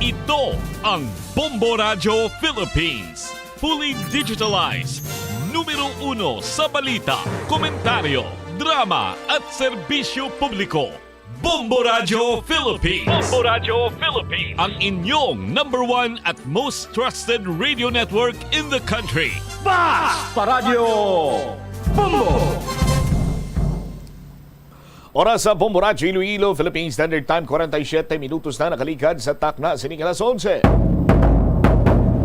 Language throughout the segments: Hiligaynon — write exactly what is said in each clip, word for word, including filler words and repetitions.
Ito ang Bombo Radyo Philippines. Fully digitalized. Numero uno sa balita, komentaryo, drama at serbisyo publiko. Bombo Radyo Philippines. Bombo Radyo Philippines. Ang inyong number one at most trusted radio network in the country. Basta Radyo Bombo! Oras sa Bombo Radyo Iloilo, Philippine Standard Time, forty-seven minutos na nakaligad sa takna sining alas onse.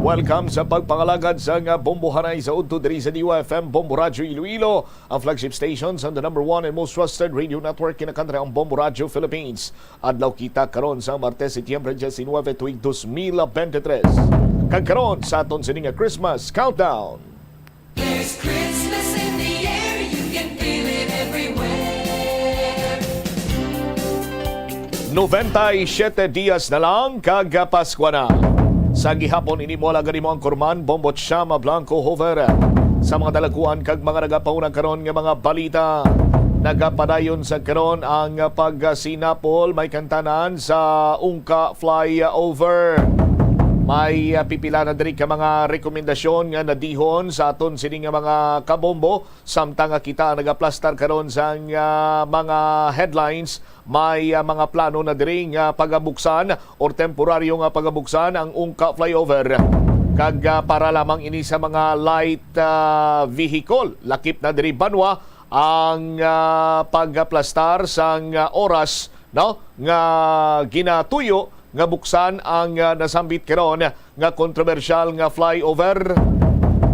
Welcome sa pagpangalagad sa nga Bombo Hanay sa udto diri sa D Y F M Bombo Radyo Iloilo, ang flagship station sa the number one and most trusted radio network in the country, ang Bombo Radyo Philippines. Adlaw kita karon sa Martes, Setyembre diecinuebe, tuig dos mil bente tres. Kag karon sa aton sini nga Christmas countdown. There's Christmas in the air, you can feel it everywhere. Noventa y siete dias na lang kag Paskwa na. Sa gihapon ini mo alagad imo ang Kurman Bombo Chama Blanco Hover. Sa mga dalaguan kag mga nagapauna karon nga mga balita, nagapadayon sa karon ang pagsinapol may kantanan sa Ungka Flyover. May, ah, pipila na diri ka mga rekomendasyon nga nadihon sa aton sini nga mga kabombo, samtang nga kita nagaplastar karon sang, ah, mga headlines. May, ah, mga plano na diri nga pagabuksan or temporaryo nga pagabuksan ang Ungka Flyover. Kag, ah, para lamang ini sa mga light, ah, vehicle, lakip na diri banwa ang, ah, pagaplastar sang, ah, oras, no, nga ginatuyo nga buksan ang, ah, nasambit karon nga kontrobersyal nga flyover.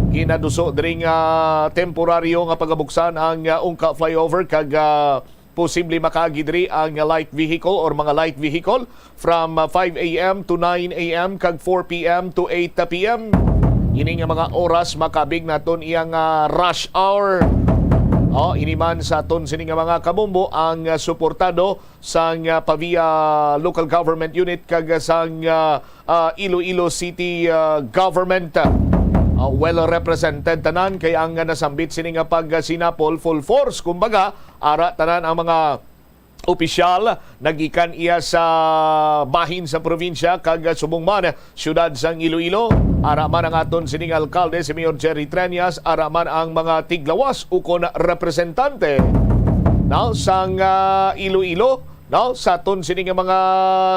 Ginaduso diri nga temporaryo nga pagabuksan ang, ah, Ungka Flyover kag, ah, posible makaagi diri ang light vehicle or mga light vehicle from, ah, five a m to nine a m kag four p m to eight p m. Ini nga mga oras makabig naton iyang, ah, rush hour. Oh, ini man sa aton sini nga mga kabombo ang, ah, suportado sang, ah, Pavia Local Government Unit kag sang, ah, ah, Iloilo City, ah, Government. Ah, well represented tanan kay ang nasambit sini nga pagsinapol full force. Kumbaga, ara tanan ang mga opisyal nagikan iya sa bahin sa probinsya kag subong man siyudad sang Iloilo. Ara man ang aton sining alkalde, si Mayor Jerry Treñas, ara man ang mga tiglawas ukon representante, no, sang, ah, Iloilo, no, sa aton sining mga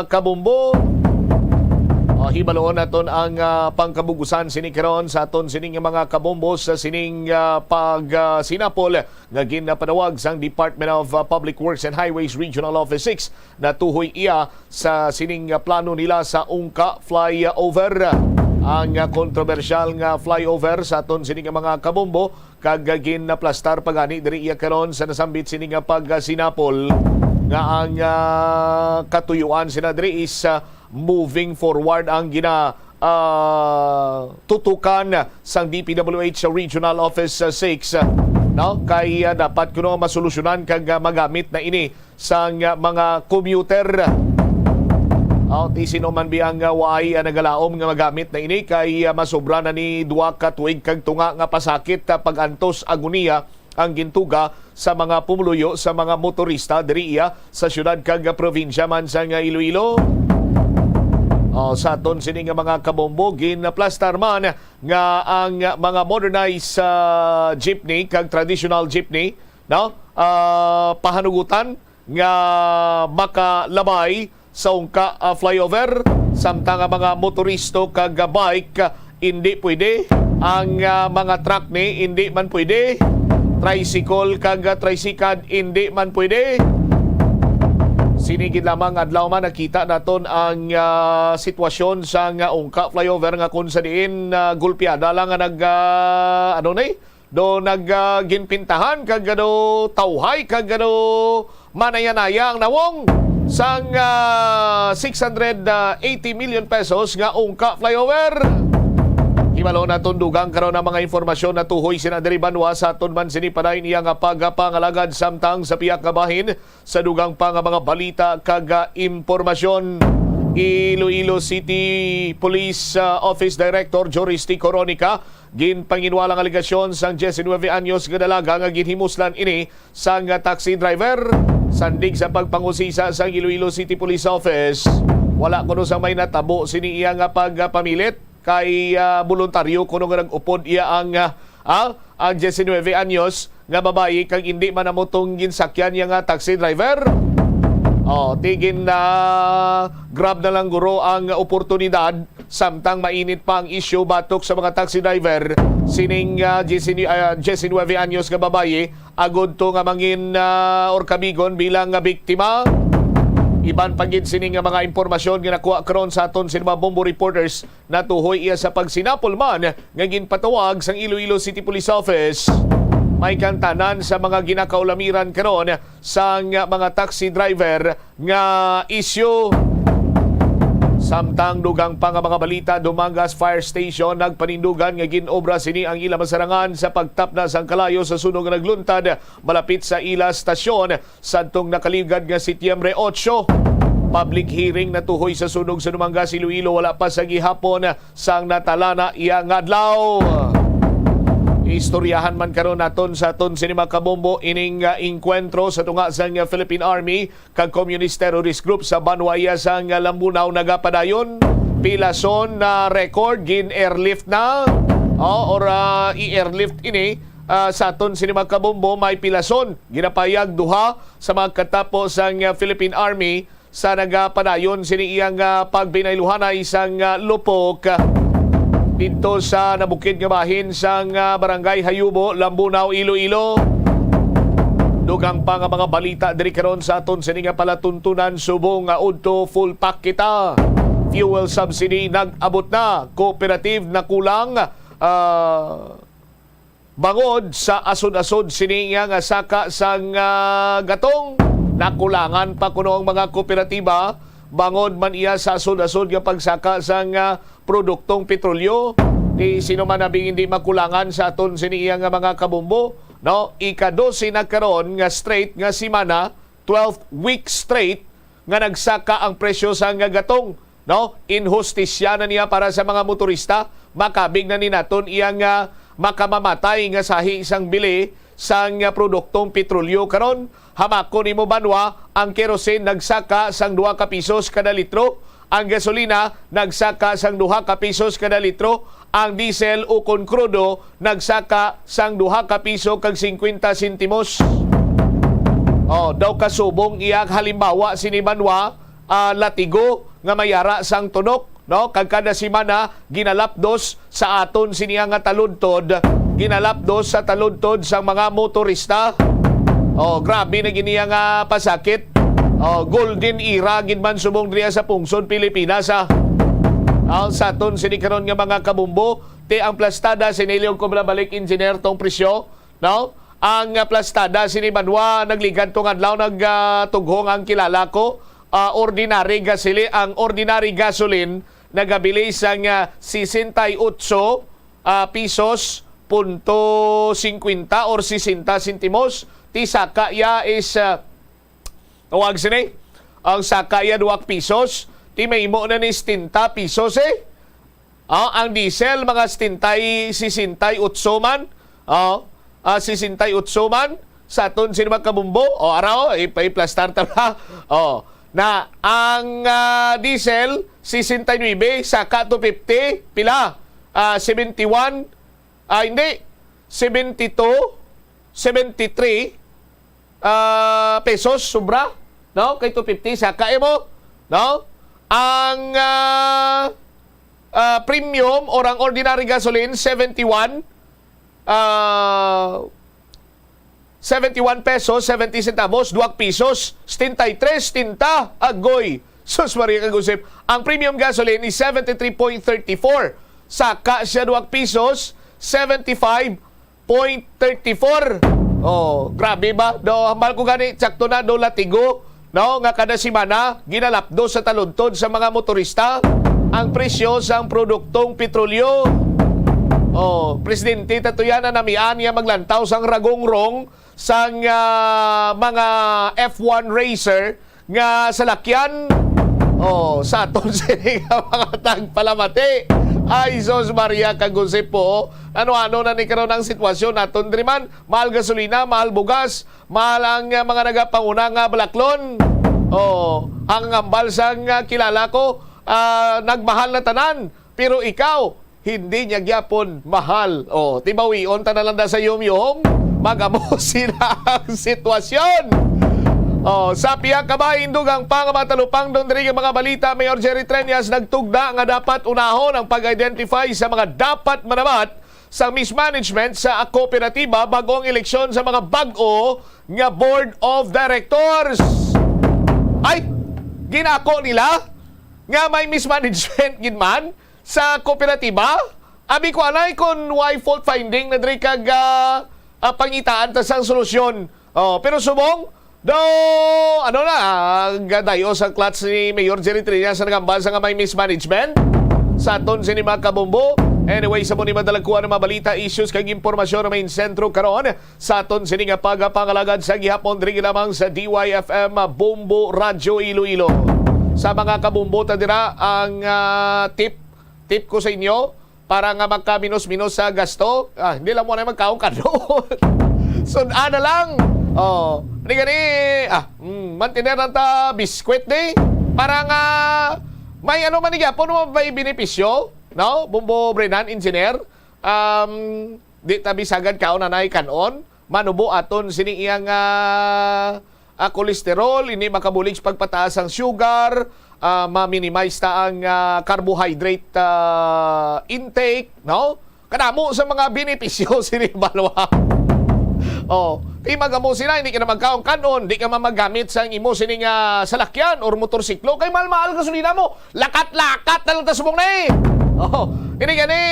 kabombo. O, hibaloon naton ang, ah, pangkabugusan sini karon sa aton sining mga kabombo sa sining, ah, pag, ah, sinapol nga ginpanawag sang Department of, uh, Public Works and Highways Regional Office six. Natuhoy iya sa sining, uh, plano nila sa Ungka Flyover. Ang, uh, kontrobersyal nga flyover sa aton sini nga mga kabombo kag, uh, ginaplastar pa gani diri iya karon sa nasambit sini nga pagsinapol nga ang, uh, katuyuan sina diri is, uh, moving forward ang gina, ah, tutukan sang D P W H Regional Office, ah, six, ah, no? Kay, ah, dapat kuno masolusyonan kag, ah, magamit na ini sang, ah, mga commuter. Oh, ti sino man biyang, ah, waay, ah, nagalaom nga magamit na ini kay, ah, masobra na ni duha ka tuig kag tunga nga pasakit, ah, pag-antos agoniya ang gintuga sa mga pumuluyo sa mga motorista diri iya sa siyudad kag probinsya man sang Iloilo. Oh, sa aton sini nga mga kabombo, ginaplastar man nga ang mga modernized, ah, jeepney kag traditional jeepney, no? Ah, pahanugutan nga makalabay sa Ungka, ah, flyover, samtang ang mga motoristo kag, ah, bike, ah, indi pwede. Ang, ah, mga truck ni indi man pwede. Tricycle kag, ah, tricycad indi man pwede. Sini gid lamang adlaw man nakita naton ang, ah, sitwasyon sa nga Ungka flyover nga kung sa diin, ah, gulpiada lang nga nag, ah, ano ni? Do nag, ah, ginpintahan kag ano, tawhay kag ano, manaya-naya ang nawong sang, ah, six hundred eighty million pesos nga Ungka flyover. Hibalo naton dugang karon ang mga impormasyon natuhoy sina diri banwa sa aton man sini padayon iya nga pagpangalagad samtang sa pihak nga bahin sa dugang pa nga mga balita kag, ah, impormasyon. Iloilo City Police, ah, Office Director Joris T. Coronica, ginpanginwalang alegasyon sang diecinuebe anyos nga dalaga nga ginhimuslan ini sang, ah, taxi driver. Sandig sa pagpangusisa sang Iloilo City Police Office, wala kuno sang may natabo sini iya nga pagpamilit kay, ah, boluntaryo kuno nga nag-upod iya ang, ah, ah, ang diecinuebe anyos nga babayi kag indi man amo tong ginsakyan niya nga taxi driver. Oh, tigin na grab na lang guro ang oportunidad samtang mainit pa ang isyu batok sa mga taxi driver sining, ah, diecinuebe, ah, diecinuebe anyos nga babayi agud to nga mangin, ah, or kabigon bilang nga biktima. Iban pa gid sini nga mga impormasyon nga nakuha karon sa aton sini mga Bombo reporters, natuhoy iya sa pagsinapol man nga ginpatawag sang Iloilo City Police Office. May kantanan sa mga ginakaulamiran karon sang mga taxi driver nga isyu. Samtang dugang pa nga mga balita, Dumangas Fire Station nagpanindugan nga gin-obra sini ang ila masarangan sa pagtapna sang kalayo sa sunog nga nagluntad malapit sa ila stasyon sadtong nakaligad nga Setyembre otso. Public hearing natuhoy sa sunog sa Dumangas, Iloilo, wala pa sa gihapon sang natalana iya nga adlaw. Istoryahan man karon naton sa aton sini mga kabombo ining, ah, engkwentro sa tunga sang Philippine Army kag Communist Terrorist Group sa banwa iya sang Lambunao nagapadayon. Pilason na record, gin-airlift na, oh, or, ah, i-airlift ini, ah, sa aton sini mga kabombo, may pilason. Ginapayag duha sa mga katapo sang, ah, Philippine Army sa nagapadayon sini iyang, ah, pagbinayluhanay sang, ah, lupok didto sa nabukid nga bahin sang, ah, Barangay Hayubo, Lambunao, Iloilo. Dugang pa nga mga balita diri karon sa aton sini nga palatuntunan subong nga udto full pack kita. Fuel subsidy nag-abot na. Cooperative nakulang, ah, bangod sa asod-asod sini nga, nga saka sang, ah, gatong. Nakulangan pa kuno ang mga kooperatiba bangod man iya sa asod-asod nga pagsaka sang, ah, produktong petrolyo. Di sino man abi hindi makulangan sa aton sini iya nga mga kabombo, no? Ika-dose na karon nga straight nga semana, twelfth week straight nga nagsaka ang presyo sang gatong, no? Inhustisya na niya para sa mga motorista. Makabig na ni naton iyang, ah, makamamatay nga sahi sang bili sang, ah, produktong petrolyo karon. Hamako nimo, banwa, ang kerosene nagsaka sang duha ka pisos kada litro, ang gasolina nagsaka sang duha ka pisos kada litro, ang diesel ukon krudo nagsaka sang duha ka piso kag singkwenta sentimos. Oh, daw kasubong iya halimbawa sini, banwa, ah, latigo nga may ara sang tunok, no? Kag kada semana ginalapdos sa aton sini nga taludtod, ginalapdos sa taludtod sang mga motorista. Oh, grabe na gid niya nga pasakit. Oh, golden era gid man subong diri sa pungsod Pilipinas, ah. Ang sa aton sini karon nga mga kabumbo, ti ang plastada, sinili ko balik, Engineer, tong presyo, no? Ang, ah, plastada sini banwa, nagligad tong adlaw, nag, ah, tughong ang kilala ko, ah, ordinary gasili-, ang ordinary gasoline nagabili sang, ah, sesenta y ocho, ah, pesos punto singkwenta or sesenta sentimos. Ti saka iya is, ah, tawag sini, ang saka iya duha ka pisos, ti mahimo na ni setenta pesos, eh. Ah, ang diesel, mga setenta y, sesenta y ocho man. Oh, ah, sesenta y ocho man sa aton sini mga kabumbo. O, araw, ipaplastar ta ba? Oh, na ang, ah, diesel, sesenta y nuebe, saka two fifty, pila? Ah, seventy-one, ah, hindi, seventy-two, seventy-three, ah, pesos, sobra, no? Kay two fifty, saka imo, no? Ang, ah, ah, premium or ang ordinary gasoline, seventy-one, ah, seventy-one pesos, seventy centavos, duha ka pisos, setenta y tres, setenta, agoy. Sus, Maria kag Josep. Ang premium gasoline is seventy-three point thirty-four. Saka siya duha ka pisos, seventy-five point thirty-four. Oh, grabe ba? Do, hambal ko gani, sakto na, do latigo, no, nga kada semana ginalapdos sa taludtod sa mga motorista ang presyo sang produktong petrolyo. Oh, Presidente, tatuyan na namian niya maglantaw sang ragongrong sang, ah, mga F one racer nga salakyan. Oh, sa aton sini nga mga tagpalamati. Ay, sus, Maria, kag Jose po. Ano-ano na ni karon ang sitwasyon naton diri man? Mahal gasolina, mahal bugas, mahal ang, ah, mga nagapanguna nga balaklon. Oh, ang hambal sang, ah, kilala ko, ah, nagmahal na tanan. Pero ikaw, hindi niya gyapon mahal. Oh, tibawion ta na lang da sa yum-yum. Mag-amo sila ang sitwasyon. Oh, sa pihak ka bahin, dugang pa nga matalupang don diri nga mga balita, Mayor Jerry Treñas nagtugda nga dapat unahon ang pag-identify sa mga dapat manabat sa mismanagement sa kooperatiba bag-o ang eleksyon sa mga bag-o nga board of directors. Ay, ginako nila nga may mismanagement gid man sa kooperatiba? Abi ko anay kon why fault finding na diri kag, ah, ah, pangitaan ta sang solusyon. Oh, pero subong, do, ano na, ah, gadayo sa clutch ni Mayor Jerry Trillanes sa nagambal sa nga may mismanagement sa aton sini mga kabombo. Anyway, sa muni madalagkuan ng mga balita, issues kag impormasyon na may sentro karon sa aton sini nga pagapangalagad sa gihapon diri lamang sa D Y F M Bombo Radyo Iloilo. Sa mga kabombo ta dira ang, ah, tip, tip ko sa inyo para nga magkaminos-minos sa gasto. Ah, hindi lang mo na magkaon ka doon. Sud-an na lang. Oh, ni gani, ah, mm, mantener lang ta biskwit ni para nga may ano man ni gyapon mo may benepisyo, no? Bombo Brenan, engineer. Um, di ta bisagad kaon na nay kanon, manubo aton sini iyang, ah, ah, cholesterol, hindi makabulig sa pagpataas ang sugar, ah, ma-minimize ta ang, ah, carbohydrate, ah, intake, no? Kadamo sa mga benepisyo sini balwa. Oh, kay magamo sila, hindi ka na magkaon kanon, di ka man magamit sa imo sini nga salakyan or motorsiklo, kay mahal-mahal gasolina mo. Lakat-lakat na lang ta subong na eh. Oh, ini gani.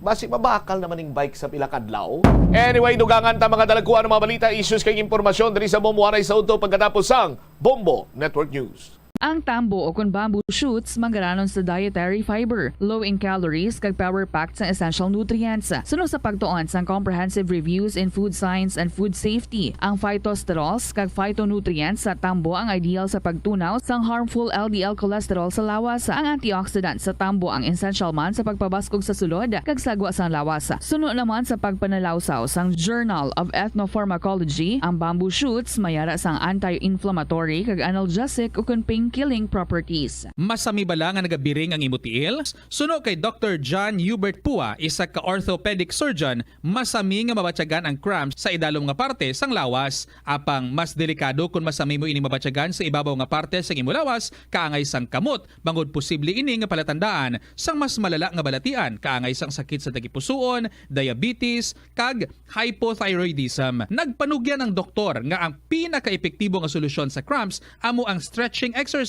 Basi mabakal naman ning bike sa pila kadlaw. Anyway, dugangan ta mga dalagkuan ng mga balita, issues kag impormasyon diri sa Bombo anay sa udto pagkatapos sang Bombo Network News. Ang tambo o kon bamboo shoots manggaranon sa dietary fiber, low in calories, kag power-packed sang essential nutrients. Suno sa pagtuon sang Comprehensive Reviews in Food Science and Food Safety, ang phytosterols kag phytonutrients sa tambo ang ideal sa pagtunaw sang harmful L D L cholesterol sa lawas. Ang antioxidant sa tambo ang essential man sa pagpabaskog sa sulod kag sagwa sang lawas. Suno naman sa pagpanalawsaw sang Journal of Ethnopharmacology, ang bamboo shoots may ara sang anti-inflammatory kag analgesic ukon pain-killing properties. Masami bala nga nagabiring ang imo tiil? Suno kay Doktor John Hubert Pua, isa ka orthopedic surgeon, masami nga mabatyagan ang cramps sa idalom nga parte sang lawas. Apang mas delikado kon masami mo ini mabatyagan sa ibabaw nga parte sang imo lawas, kaangay sang kamot, bangod posible ini nga palatandaan sang mas malala nga balatian, kaangay sang sakit sa tagipusoon, diabetes, kag hypothyroidism. Nagpanugyan ang doktor nga ang pinakaepektibo nga solusyon sa cramps amo ang stretching exercise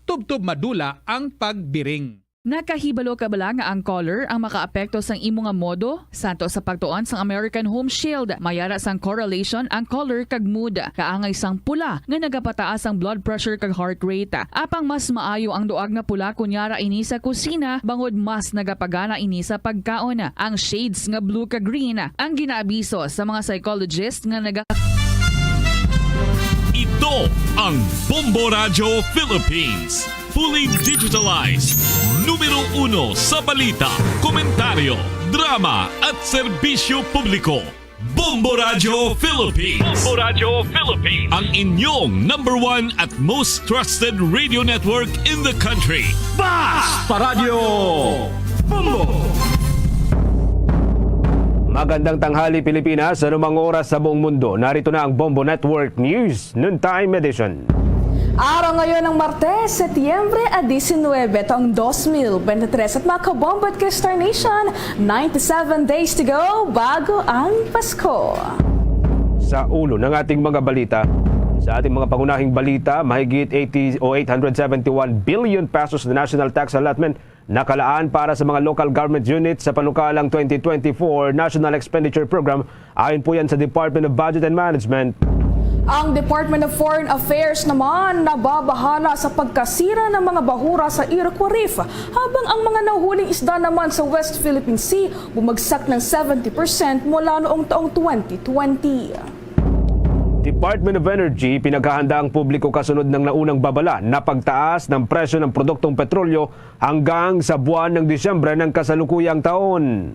tubtob madula ang pagbiring. Nakahibalo ka bala nga ang color ang makaapekto sang imo nga modo? Santo sa pagtuon sang American Home Shield, may ara sang correlation ang color kag mood. Kaangay sang pula nga nagapataas ang blood pressure kag heart rate. Apang mas maayo ang duag nga pula kon yara ini sa kusina, bangod mas nagapagana ini sa pagkaon. Ang shades nga blue kag green ang ginaabiso sa mga psychologist nga naga- Ito ang Bombo Radyo Philippines. Fully digitalized. Numero uno sa balita, komentaryo, drama, at serbisyo publiko. Bombo Radyo Philippines. Bombo Radyo Philippines. Ang inyong number one at most trusted radio network in the country. Basta Radyo Bombo! Magandang tanghali, Pilipinas. Anumang oras sa buong mundo, narito na ang Bombo Network News Noontime Edition. Araw ngayon ng Martes, Setyembre a diecinuebe, taong dos mil veintitrés. At mga kabombo at ka-Star Nation, ninety-seven days to go bago ang Pasko. Sa ulo ng ating mga balita, sa ating mga pangunahing balita, mahigit eighty o eight hundred seventy-one billion pesos na national tax allotment nakalaan para sa mga local government units sa panukalang twenty twenty-four National Expenditure Program, ayon po yan sa Department of Budget and Management. Ang Department of Foreign Affairs naman nababahala sa pagkasira ng mga bahura sa Iroquois Reef, habang ang mga nahuhuling isda naman sa West Philippine Sea bumagsak ng seventy percent mula noong taong twenty twenty. Department of Energy, pinaghahanda ang publiko kasunod ng naunang babala na pagtaas ng presyo ng produktong petrolyo hanggang sa buwan ng Disyembre ng kasalukuyang taon.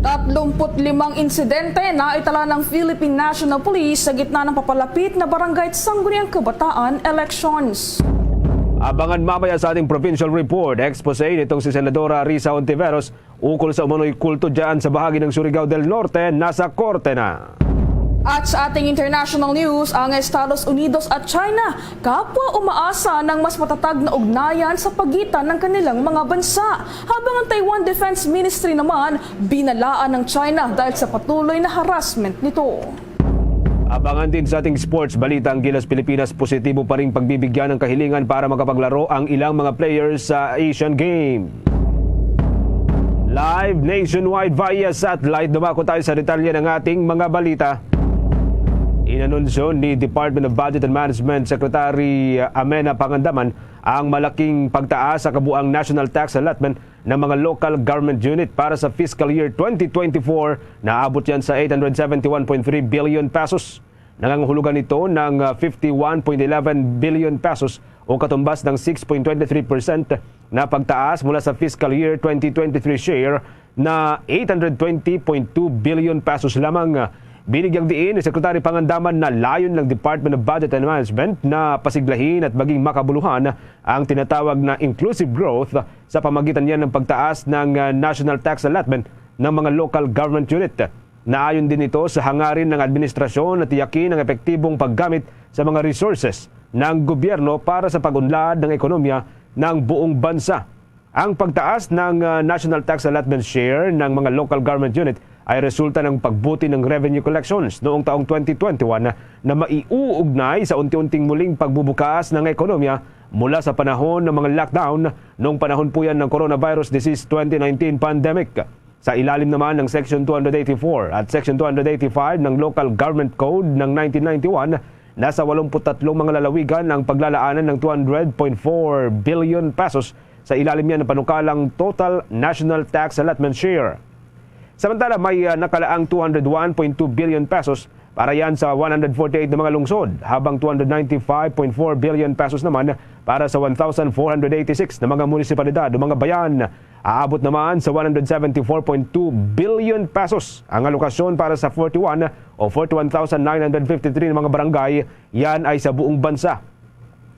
Tatlumpu't limang insidente na itala ng Philippine National Police sa gitna ng papalapit na barangay at sangguniang kabataan elections. Abangan mamaya sa ating provincial report, expose nitong si Senadora Risa Ontiveros ukol sa umano'y kulto dyan sa bahagi ng Surigao del Norte, nasa korte na. At sa ating international news, ang Estados Unidos at China kapwa umaasa ng mas matatag na ugnayan sa pagitan ng kanilang mga bansa. Habang ang Taiwan Defense Ministry naman, binalaan ng China dahil sa patuloy na harassment nito. Abangan din sa ating sports balita ang Gilas Pilipinas, positibo pa rin pagbibigyan ng kahilingan para makapaglaro ang ilang mga players sa Asian Games. Live nationwide via satellite, dumako tayo sa detalye ng ating mga balita. Inanunsyo ni Department of Budget and Management Secretary Amena Pangandaman ang malaking pagtaas sa kabuang national tax allotment ng mga local government unit para sa fiscal year twenty twenty-four. Naabot yan sa eight hundred seventy-one point three billion pesos. Nangangahulugan ito ng ah, fifty-one point eleven billion pesos o katumbas ng six point twenty three percent na pagtaas mula sa fiscal year twenty twenty-three share na eight hundred twenty point two billion pesos lamang. Binigyang diin ni Secretary Pangandaman na layon ng Department of Budget and Management na pasiglahin at maging makabuluhan ang tinatawag na inclusive growth sa pamagitan niya ng pagtaas ng ah, national tax allotment ng mga local government unit. Naayon din ito sa hangarin ng administrasyon na tiyakin ang epektibong paggamit sa mga resources ng gobyerno para sa pag-unlad ng ekonomiya ng buong bansa. Ang pagtaas ng ah, national tax allotment share ng mga local government unit ay resulta ng pagbuti ng revenue collections noong taong twenty twenty-one na maiuugnay sa unti-unting muling pagbubukas ng ekonomiya mula sa panahon ng mga lockdown noong panahon po yan ng coronavirus disease twenty nineteen pandemic. Sa ilalim naman ng Section two eighty-four at Section two eighty-five ng Local Government Code ng nineteen ninety-one, nasa eighty-three mga lalawigan ang paglalaanan ng two hundred point four billion pesos sa ilalim niya ng panukalang Total National Tax Allotment Share. Samantala, may ah, nakalaang two hundred one point two billion pesos para yan sa one hundred forty-eight na mga lungsod, habang two hundred ninety-five point four billion pesos naman para sa one thousand four hundred eighty-six na mga munisipalidad o mga bayan. Aabot naman sa one hundred seventy-four point two billion pesos ang alokasyon para sa forty-one o forty-one thousand nine hundred fifty-three na mga barangay, yan ay sa buong bansa.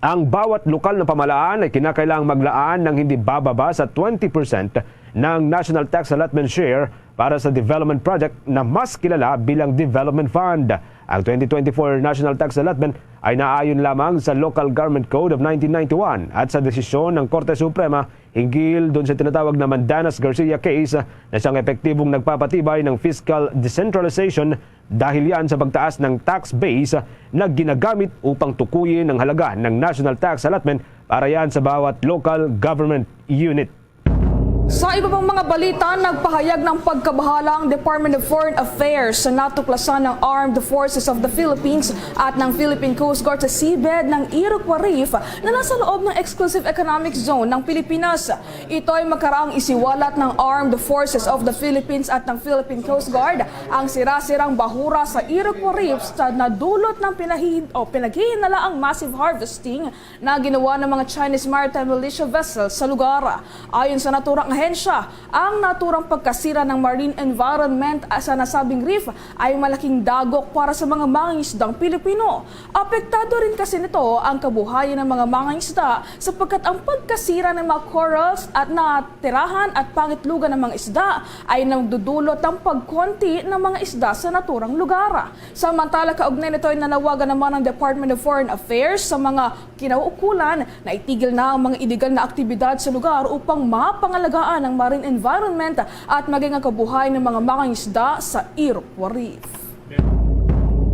Ang bawat lokal na pamahalaan ay kinakailangang maglaan ng hindi bababa sa twenty percent ng National Tax Allotment Share para sa development project na mas kilala bilang Development Fund. Ang twenty twenty-four National Tax Allotment ay naayon lamang sa Local Government Code of nineteen ninety-one at sa desisyon ng Korte Suprema hinggil dun sa tinatawag na Mandanas Garcia case na siyang epektibong nagpapatibay ng fiscal decentralization dahil yan sa pagtaas ng tax base na ginagamit upang tukuyin ang halaga ng national tax allotment para yan sa bawat local government unit. Sa iba pang mga balita, nagpahayag ng pagkabahala ang Department of Foreign Affairs sa natuklasan ng Armed Forces of the Philippines at ng Philippine Coast Guard sa seabed ng Iroquois Reef na nasa loob ng Exclusive Economic Zone ng Pilipinas. Ito ay makaraang isiwalat ng Armed Forces of the Philippines at ng Philippine Coast Guard ang sira-sirang bahura sa Iroquois Reef sa nadulot ng pinahi- o pinaghihinalaang massive harvesting na ginawa ng mga Chinese maritime militia vessels sa lugar. Ayon sa naturang ahensya, ang naturang pagkasira ng marine environment sa nasabing reef ay malaking dagok para sa mga mangingisdang Pilipino. Apektado rin kasi nito ang kabuhayan ng mga mangingisda sapagkat ang pagkasira ng mga corals at natirahan at pangitlugan ng mga isda ay nagdudulot ng pagkonti ng mga isda sa naturang lugar. Samantala, kaugnay nito ay nanawagan naman ang Department of Foreign Affairs sa mga kinauukulan na itigil na ang mga iligal na aktibidad sa lugar upang mapangalagaan ang marine environment at maging ang kabuhay ng mga mangingisda sa Iroquois Reef.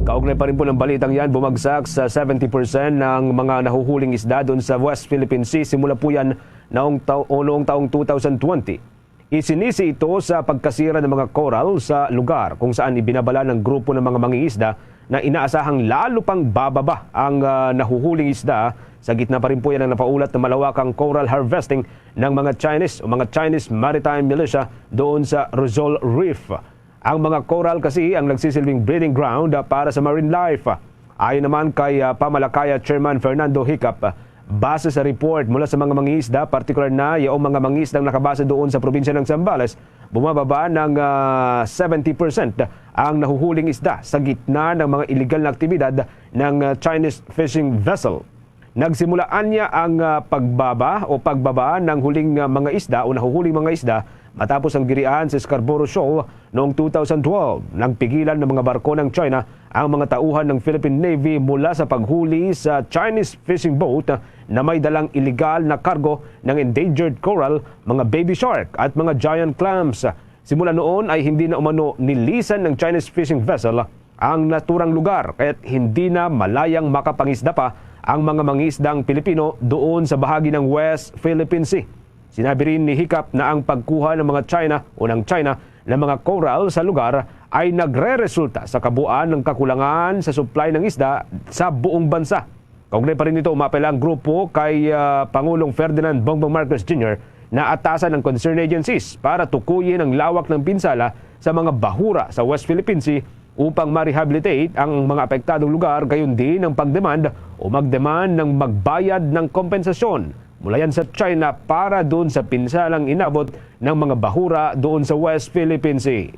Kaugnay pa rin po ng balitang yan, bumagsak sa seventy percent ng mga nahuhuling isda doon sa West Philippine Sea simula po yan noong, tao, o noong taong two thousand twenty. Isinisi ito sa pagkasira ng mga coral sa lugar kung saan ibinabala ng grupo ng mga mangingisda na inaasahang lalo pang bababa ang ah, nahuhuling isda. Sa gitna pa rin po yan ang napaulat na malawakang coral harvesting ng mga Chinese o mga Chinese maritime militia doon sa Rizal Reef. Ang mga coral kasi ang nagsisilbing breeding ground ah, para sa marine life. Ayon naman kay, ah, Pamalakaya Chairman Fernando Hicap, base sa report mula sa mga mangingisda, partikular na yaong mga mangingisdang nakabase doon sa probinsya ng Zambales, bumababa ng, ah, seventy percent ang nahuhuling isda sa gitna ng mga iligal na aktibidad ng, ah, Chinese fishing vessel. Nagsimula anya ang, ah, pagbaba o pagbaba ng huling, ah, mga isda o nahuhuling mga isda matapos ang girian sa Scarborough Shoal noong two thousand twelve. Nagpigilan ng mga barko ng China ang mga tauhan ng Philippine Navy mula sa paghuli sa Chinese fishing boat na may dalang iligal na kargo ng endangered coral, mga baby shark at mga giant clams. Simula noon ay hindi na umano nilisan ng Chinese fishing vessel ang naturang lugar, kaya't hindi na malayang makapangisda pa ang mga mangisdang Pilipino doon sa bahagi ng West Philippine Sea. Sinabi rin ni Hicap na ang pagkuha ng mga China o ng China ng mga coral sa lugar ay nagreresulta sa kabuuan ng kakulangan sa supply ng isda sa buong bansa. Kaugnay pa rin nito, umapela ang grupo kay, ah, Pangulong Ferdinand Bongbong Marcos Junior na atasan ang concerned agencies para tukuyin ang lawak ng pinsala sa mga bahura sa West Philippine Sea upang ma-rehabilitate ang mga apektadong lugar, gayon din ang pag-demand o mag-demand ng magbayad ng kompensasyon mula yan sa China para doon sa pinsalang inabot ng mga bahura doon sa West Philippine Sea.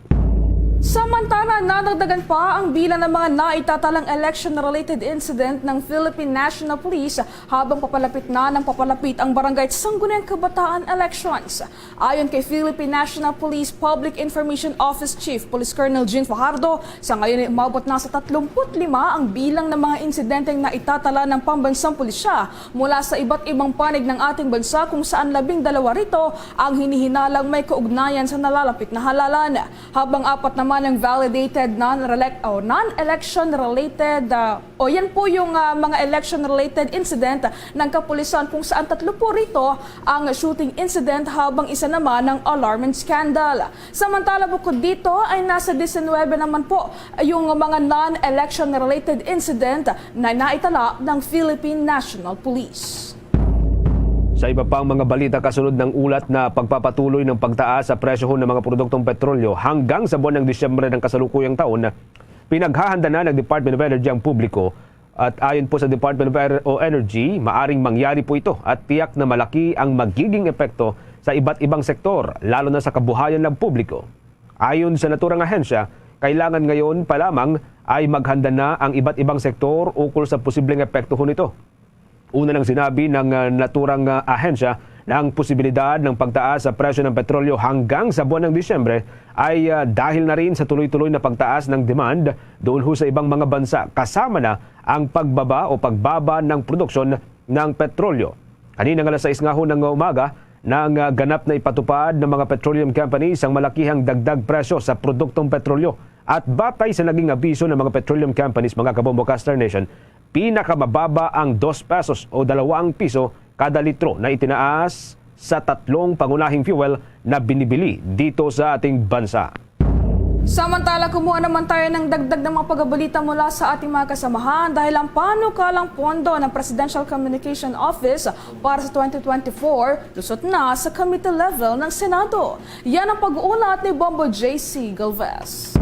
Samantala, nadagdagan pa ang bilang ng mga naitatalang election-related incident ng Philippine National Police habang papalapit na ng papalapit ang barangay at sangguniang kabataan elections. Ayon kay Philippine National Police Public Information Office Chief Police Colonel Jean Fajardo, sa ngayon ay umabot na sa tatlumpu't lima ang bilang ng mga insidenteng naitatala ng pambansang pulisya mula sa iba't ibang panig ng ating bansa, kung saan labing dalawa rito ang hinihinalang may kaugnayan sa nalalapit na halalan, habang apat naman ang validated non-elect o non-election related, ah, o yan po yung, ah, mga election-related incident ng kapulisan, kung saan tatlo po rito ang shooting incident habang isa naman ang alarm and scandal. Samantala, bukod dito ay nasa diecinuebe naman po yung mga non-election related incident na naitala ng Philippine National Police. Sa iba pang mga balita, kasunod ng ulat na pagpapatuloy ng pagtaas sa presyo ng mga produktong petrolyo hanggang sa buwan ng Disyembre ng kasalukuyang taon, pinaghahanda na ng Department of Energy ang publiko, at ayon po sa Department of Er-, o Energy, maaring mangyari po ito at tiyak na malaki ang magiging epekto sa iba't ibang sektor, lalo na sa kabuhayan ng publiko. Ayon sa naturang ahensya, kailangan ngayon pa lamang ay maghanda na ang iba't ibang sektor ukol sa posibleng epekto nito. Una nang sinabi ng, ah, naturang, ah, ahensya na ang posibilidad ng pagtaas sa presyo ng petrolyo hanggang sa buwan ng Disyembre ay, ah, dahil na rin sa tuloy-tuloy na pagtaas ng demand doon ho sa ibang mga bansa, kasama na ang pagbaba o pagbaba ng produksyon ng petrolyo. Kanina nga alas sais nga ho ng umaga, nang, ah, ganap na ipatupad ng mga petroleum companies ang malakihang dagdag presyo sa produktong petrolyo. At batay sa naging abiso ng mga petroleum companies, mga kabombo, Caster Nation, pinakamababa ang dos pesos o dalawang piso kada litro na itinaas sa tatlong pangunahing fuel na binibili dito sa ating bansa. Samantala, kumuha naman tayo ng dagdag na mga pagbabalita mula sa ating mga kasamahan, dahil ang panukalang pondo ng Presidential Communication Office para sa twenty twenty-four lusot na sa committee level ng Senado. Yan ang pag-uulat ni Bombo J C Galvez.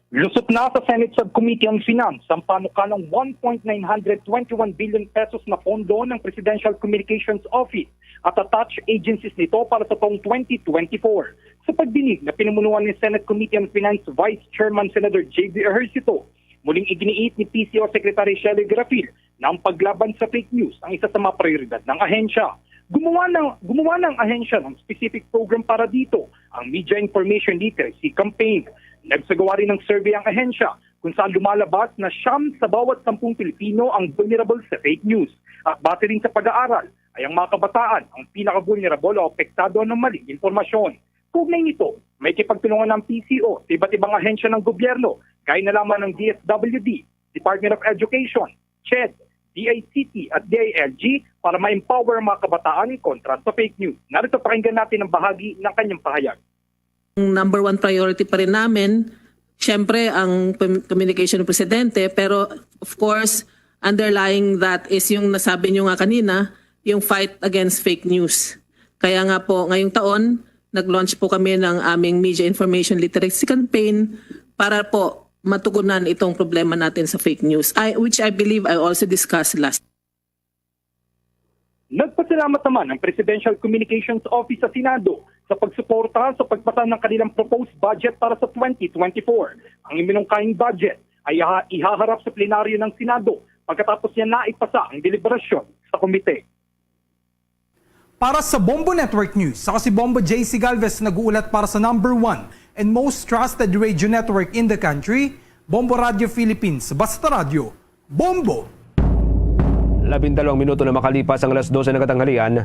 Lusot na sa Senate Subcommittee on Finance ang panukalang one point nine hundred twenty-one billion pesos na pondo ng Presidential Communications Office at attached agencies nito para sa taong twenty twenty-four. Sa pagdinig na pinumunuan ni Senate Committee on Finance Vice Chairman Senator J B Ejercito, muling iginiit ni P C O Secretary Shelly Garafil na ang paglaban sa fake news ang isa sa mga prioridad ng ahensya. Gumawa ng, gumawa ng ahensya ng specific program para dito, ang Media Information Literacy Campaign. Nagsagawa rin ng survey ang ahensya kung saan lumalabas na siyam sa bawat sampung Pilipino ang vulnerable sa fake news. At base rin sa pag-aaral, ay ang mga kabataan ang pinaka-vulnerable o apektado ng maling impormasyon. Kaugnay nito, may kipagtulungan ng P C O sa iba't ibang ahensya ng gobyerno, gaya na lamang ng D S W D, Department of Education, CHED, D I C T at D I L G para ma-empower ang mga kabataan kontra sa fake news. Narito, pakinggan natin ang bahagi ng kanyang pahayag. Ang number one priority pa rin namin, syempre, ang pam-, communication ng Presidente, pero of course, underlying that is yung nasabi nyo nga kanina, yung fight against fake news. Kaya nga po, ngayong taon, nag-launch po kami ng aming Media Information Literacy Campaign para po matugunan itong problema natin sa fake news, I, which I believe I also discussed last. Nagpasalamat naman ang Presidential Communications Office sa Senado sa pagsuporta sa pagpasa ng kanilang proposed budget para sa twenty twenty-four. Ang iminungkahing budget ay iha- ihaharap sa plenaryo ng Senado pagkatapos niya na ipasa ang deliberasyon sa komite. Para sa Bombo Network News, ako si Bombo J C Galvez, nag-uulat para sa number one and most trusted radio network in the country, Bombo Radio Philippines. Basta radyo, Bombo! Labindalawang minuto na makalipas ang alas dose ng katanghalian.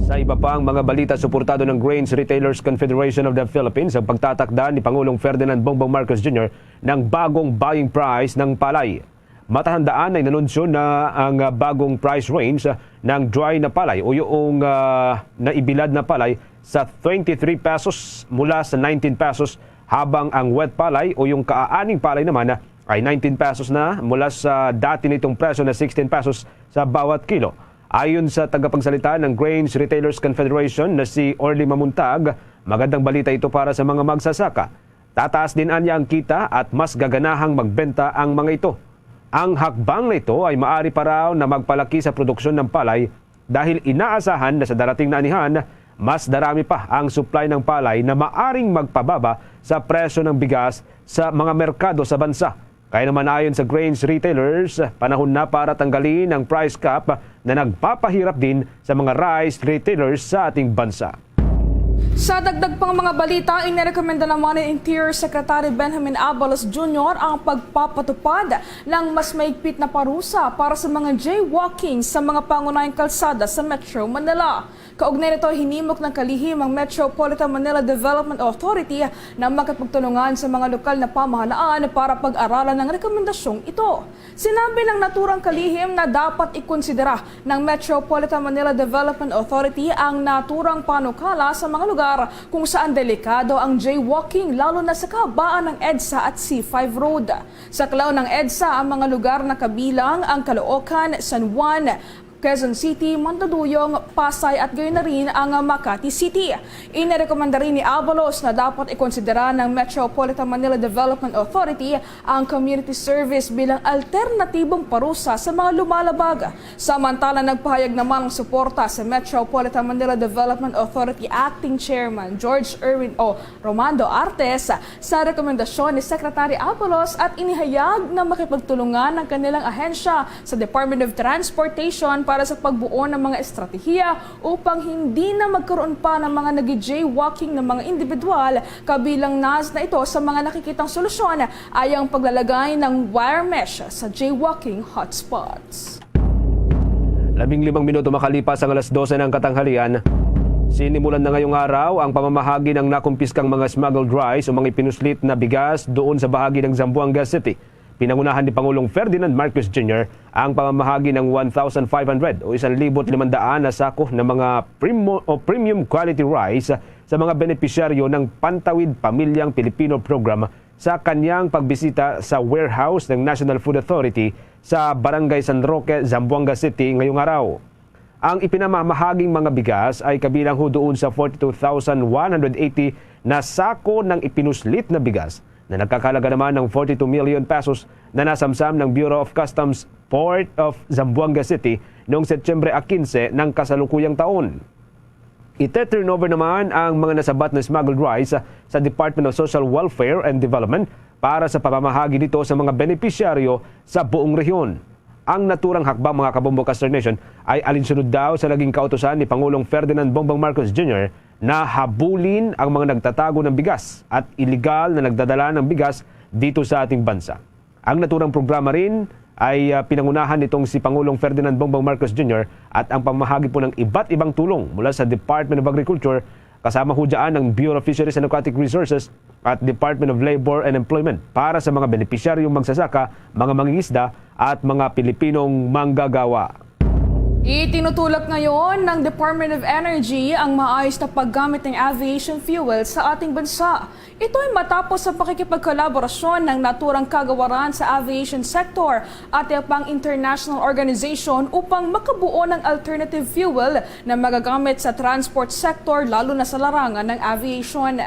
Sa iba pang mga balita, suportado ng Grains Retailers Confederation of the Philippines ang pagtatakda ni Pangulong Ferdinand Bongbong Marcos Junior ng bagong buying price ng palay. Matahandaan na inanunsyo na ang ah, bagong price range ah, ng dry na palay o yung ah, naibilad na palay sa twenty-three pesos mula sa nineteen pesos, habang ang wet palay o yung kaaning palay naman ah, ay nineteen pesos na mula sa dati nitong presyo na sixteen pesos sa bawat kilo. Ayon sa tagapagsalita ng Grains Retailers Confederation na si Orly Mamuntag, magandang balita ito para sa mga magsasaka. Tataas din anya ang kita at mas gaganahang magbenta ang mga ito. Ang hakbang na ito ay maari pa raw na magpalaki sa produksyon ng palay dahil inaasahan na sa darating na anihan, mas darami pa ang supply ng palay na maaring magpababa sa presyo ng bigas sa mga merkado sa bansa. Kaya naman, ayon sa grains retailers, panahon na para tanggalin ang price cap na nagpapahirap din sa mga rice retailers sa ating bansa. Sa dagdag pang mga balita, inirekomenda naman ni Interior Secretary Benjamin Abalos Junior ang pagpapatupad ng mas mahigpit na parusa para sa mga jaywalking sa mga pangunahing kalsada sa Metro Manila. Kaugnay nito, hinimok ng kalihim ang Metropolitan Manila Development Authority na makipagtulungan sa mga lokal na pamahalaan para pag-aralan ang rekomendasyong ito. Sinabi ng naturang kalihim na dapat ikonsidera ng Metropolitan Manila Development Authority ang naturang panukala sa mga lugar kung saan delikado ang jaywalking, lalo na sa kahabaan ng EDSA at C five Road. Sa klaw ng EDSA ang mga lugar na kabilang ang Caloocan, San Juan, Quezon City, Mandaluyong, Pasay at gayon na rin ang Makati City. Inirekomenda rin ni Abalos na dapat ikonsidera ng Metropolitan Manila Development Authority ang community service bilang alternatibong parusa sa mga lumalabag. Samantala, nagpahayag naman ang suporta sa Metropolitan Manila Development Authority Acting Chairman George Erwin O. Romando Artes sa rekomendasyon ni Secretary Abalos at inihayag na makipagtulungan ang kanilang ahensya sa Department of Transportation para sa pagbuo ng mga estratehiya upang hindi na magkaroon pa ng mga nag-jaywalking na mga individual, kabilang na, na ito sa mga nakikitang solusyon ay ang paglalagay ng wire mesh sa jaywalking hotspots. Labing limang minuto makalipas ang alas dose ng katanghalian, sinimulan na ngayong araw ang pamamahagi ng nakumpiskang mga smuggled rice o mga ipinuslit na bigas doon sa bahagi ng Zamboanga City. Pinangunahan ni Pangulong Ferdinand Marcos Junior ang pamamahagi ng one thousand five hundred o isang libo't limandaan na sako ng mga primo, o premium quality rice sa mga benepisyaryo ng Pantawid Pamilyang Pilipino Program sa kanyang pagbisita sa warehouse ng National Food Authority sa Barangay San Roque, Zamboanga City ngayong araw. Ang ipinamamahaging mga bigas ay kabilang ho doon sa forty-two thousand one hundred eighty na sako ng ipinuslit na bigas na nagkakalaga naman ng forty-two million pesos na nasamsam ng Bureau of Customs Port of Zamboanga City noong Setyembre quince ng kasalukuyang taon. Ite-turnover naman ang mga nasabat na smuggled rice sa Department of Social Welfare and Development para sa pamamahagi nito sa mga benepisyaryo sa buong rehiyon. Ang naturang hakbang, mga kabombo, Caster Nation, ay alinsunod daw sa naging kautusan ni Pangulong Ferdinand Bongbong Marcos Junior na habulin ang mga nagtatago ng bigas at iligal na nagdadala ng bigas dito sa ating bansa. Ang naturang programa rin ay ah, pinangunahan nitong si Pangulong Ferdinand Bongbong Marcos Junior at ang pamahagi po ng iba't ibang tulong mula sa Department of Agriculture, kasama ho dyan ang Bureau of Fisheries and Aquatic Resources at Department of Labor and Employment para sa mga benepisyaryong magsasaka, mga mangingisda at mga Pilipinong manggagawa. Itinutulak ngayon ng Department of Energy ang maayos na paggamit ng aviation fuel sa ating bansa. Ito ay matapos ang pakikipagkolaborasyon ng naturang kagawaran sa aviation sector at iba pang international organization upang makabuo ng alternative fuel na magagamit sa transport sector, lalo na sa larangan ng aviation.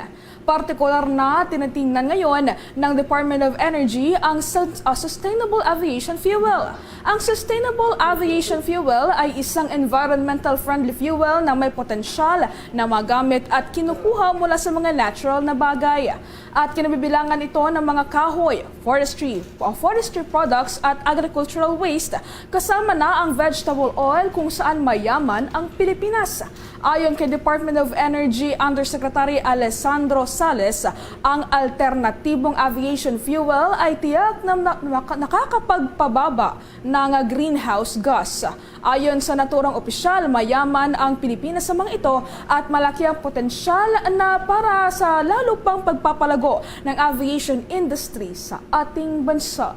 Partikular na, tinitingnan ngayon ng Department of Energy ang sus-, ah, sustainable aviation fuel. Ang sustainable aviation fuel ay isang environmental-friendly fuel na may potensyal na magamit at kinukuha mula sa mga natural na bagay. At kinabibilangan ito ng mga kahoy, forestry, ah, forestry products at agricultural waste, kasama na ang vegetable oil kung saan mayaman ang Pilipinas. Ayon kay Department of Energy Undersecretary Alessandro Sales, ang alternatibong aviation fuel ay tiyak na na-, naka-, nakakapagpababa ng greenhouse gas. Ayon sa naturang opisyal, mayaman ang Pilipinas sa mga ito at malaki ang potensyal na para sa lalo pang pagpapalago ng aviation industry sa ating bansa.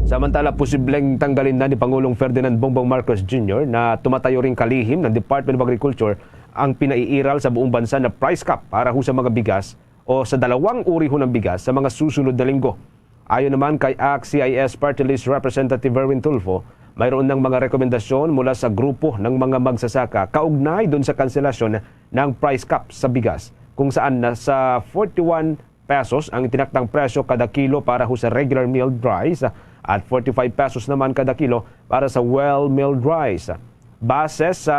Samantala, posibleng tanggalin na ni Pangulong Ferdinand Bongbong Marcos Junior na tumatayo ring kalihim ng Department of Agriculture ang pinaiiral sa buong bansa na price cap para ho sa mga bigas o sa dalawang uri ho ng bigas sa mga susunod na linggo. Ayon naman kay ACT-CIS Party List Representative Erwin Tulfo, mayroon ng mga rekomendasyon mula sa grupo ng mga magsasaka kaugnay dun sa kanselasyon ng price cap sa bigas, kung saan nasa forty-one pesos ang itinaktang presyo kada kilo para ho sa regular milled rice at forty-five pesos naman kada kilo para sa well milled rice. Base sa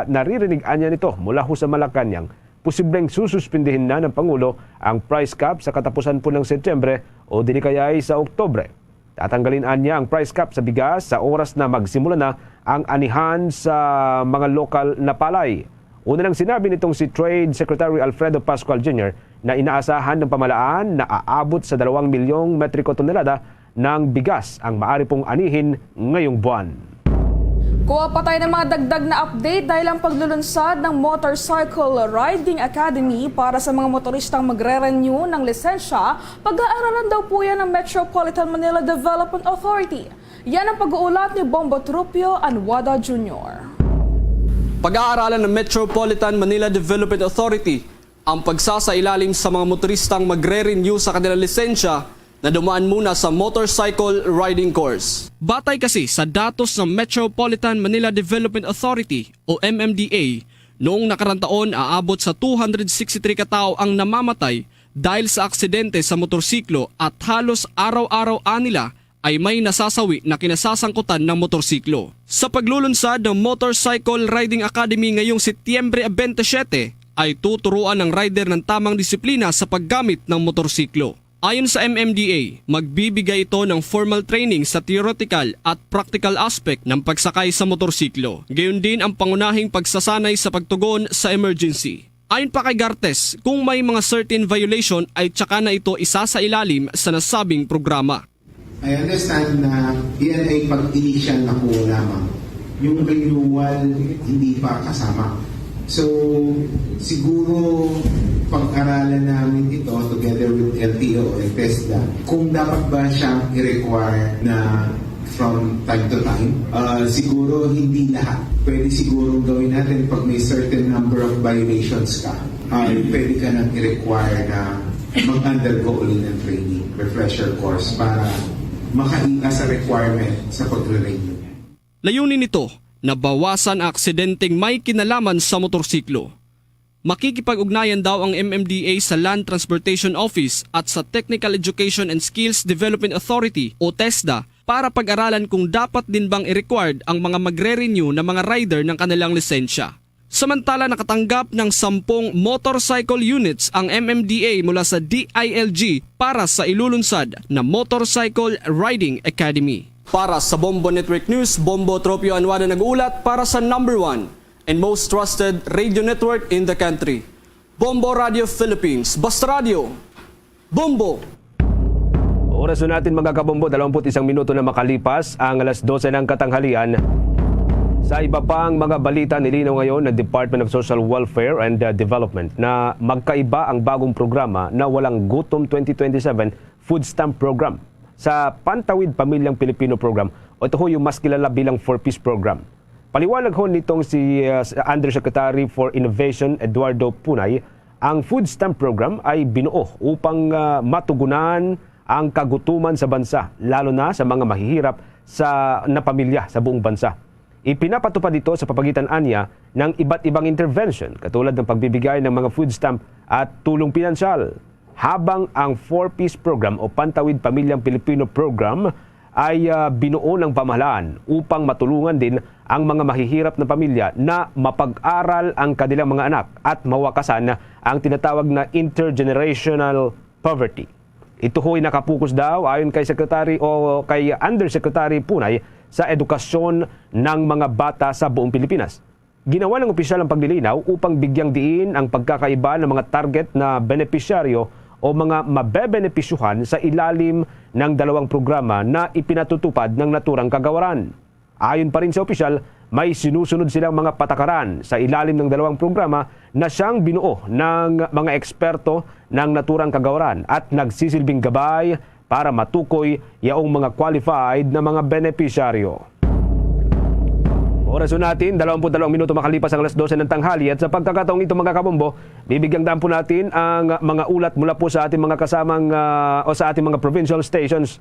naririnig anya nito mula ho sa Malacañang, posibleng sususpindihin na ng Pangulo ang price cap sa katapusan po ng Setyembre o dili kaya ay sa Oktubre. Tatanggalin anya ang price cap sa bigas sa oras na magsimula na ang anihan sa mga lokal na palay. Una nang sinabi nitong si Trade Secretary Alfredo Pascual Junior na inaasahan ng pamalaan na aabot sa dalawang milyong metriko tonelada ng bigas ang maaari pong anihin ngayong buwan. Kuha pa tayo ng mga dagdag na update dahil ang paglulunsad ng Motorcycle Riding Academy para sa mga motoristang magre-renew ng lisensya, pag-aaralan daw po yan ng Metropolitan Manila Development Authority. Yan ang pag-uulat ni Bombo Trupio Anwada Junior. Pag-aaralan ng Metropolitan Manila Development Authority ang pagsasailalim sa mga motoristang magre-renew sa kanilang lisensya na dumaan muna sa motorcycle riding course. Batay kasi sa datos ng Metropolitan Manila Development Authority o M M D A, noong nakarang taon, aabot sa two hundred sixty-three ka tawo ang namamatay dahil sa aksidente sa motorsiklo at halos araw-araw anila ay may nasasawi na kinasasangkutan ng motorsiklo. Sa paglulunsad ng Motorcycle Riding Academy ngayong Setyembre twenty-seven, ay tuturuan ng rider ng tamang disiplina sa paggamit ng motorsiklo. Ayon sa M M D A, magbibigay ito ng formal training sa theoretical at practical aspect ng pagsakay sa motorsiklo, gayon din ang pangunahing pagsasanay sa pagtugon sa emergency. Ayon pa kay Gartes, kung may mga certain violation ay tsaka na ito isasailalim sa nasabing programa. I understand na yan ay pag-initial na po lamang. Yung renewal, hindi pa kasama. So, siguro, pag-aralan namin ito together with L T O and TESDA, kung dapat ba siyang i-require na from time to time. Ah, siguro hindi lahat. Pwede siguro gawin natin pag may certain number of violations ka, ah, pwede ka nang i-require na mag-undergo ulit ng training, refresher course, para makaiwas sa requirement sa pagre-renew. Layunin nito na bawasan ang aksidenteng may kinalaman sa motorsiklo. Makikipag-ugnayan daw ang M M D A sa Land Transportation Office at sa Technical Education and Skills Development Authority o TESDA para pag-aralan kung dapat din bang i-required ang mga magre-renew na mga rider ng kanilang lisensya. Samantala, nakatanggap ng sampung motorcycle units ang M M D A mula sa D I L G para sa ilulunsad na Motorcycle Riding Academy. Para sa Bombo Network News, Bombo Tropio Anwada nag-uulat para sa number one and most trusted radio network in the country, Bombo Radio Philippines. Basta Radio, Bombo! Oras na natin, mga kabombo, dalawampu't isang minuto na makalipas ang alas dose ng katanghalian. Sa iba pang mga balita, nilinaw ngayon ng Department of Social Welfare and, uh, Development na magkaiba ang bagong programa na Walang Gutom twenty twenty-seven Food Stamp Program sa Pantawid Pamilyang Pilipino Program, o ito ho yung mas kilala bilang Four Ps Program. Paliwanag ho nitong si, uh, Undersecretary for Innovation, Eduardo Punay, ang food stamp program ay binuo upang, uh, matugunan ang kagutuman sa bansa, lalo na sa mga mahihirap sa, na pamilya sa buong bansa. Ipinapatupad ito sa papagitan anya ng iba't ibang intervention, katulad ng pagbibigay ng mga food stamp at tulong pinansyal, habang ang Four Ps Program o Pantawid Pamilyang Pilipino Program ay, ah, binuo ng pamahalaan upang matulungan din ang mga mahihirap na pamilya na mapag-aral ang kanilang mga anak at mawakasan ang tinatawag na intergenerational poverty. Ito ho'y nakapokus daw, ayon kay Secretary o kay Undersecretary Punay, sa edukasyon ng mga bata sa buong Pilipinas. Ginawa ng opisyal ang paglilinaw upang bigyang diin ang pagkakaiba ng mga target na benepisyaryo o mga mabebenepisyuhan sa ilalim ng dalawang programa na ipinatutupad ng naturang kagawaran. Ayon pa rin sa opisyal, may sinusunod silang mga patakaran sa ilalim ng dalawang programa na siyang binuo ng mga eksperto ng naturang kagawaran at nagsisilbing gabay para matukoy yaong mga qualified na mga benepisyaryo. Oras po natin, dalawampu't dalawang minuto makalipas ang alas dose ng tanghali, at sa pagkakataong ito, mga kabombo, bibigyan daan po natin ang mga ulat mula po sa ating mga kasamang, ah, o sa ating mga provincial stations.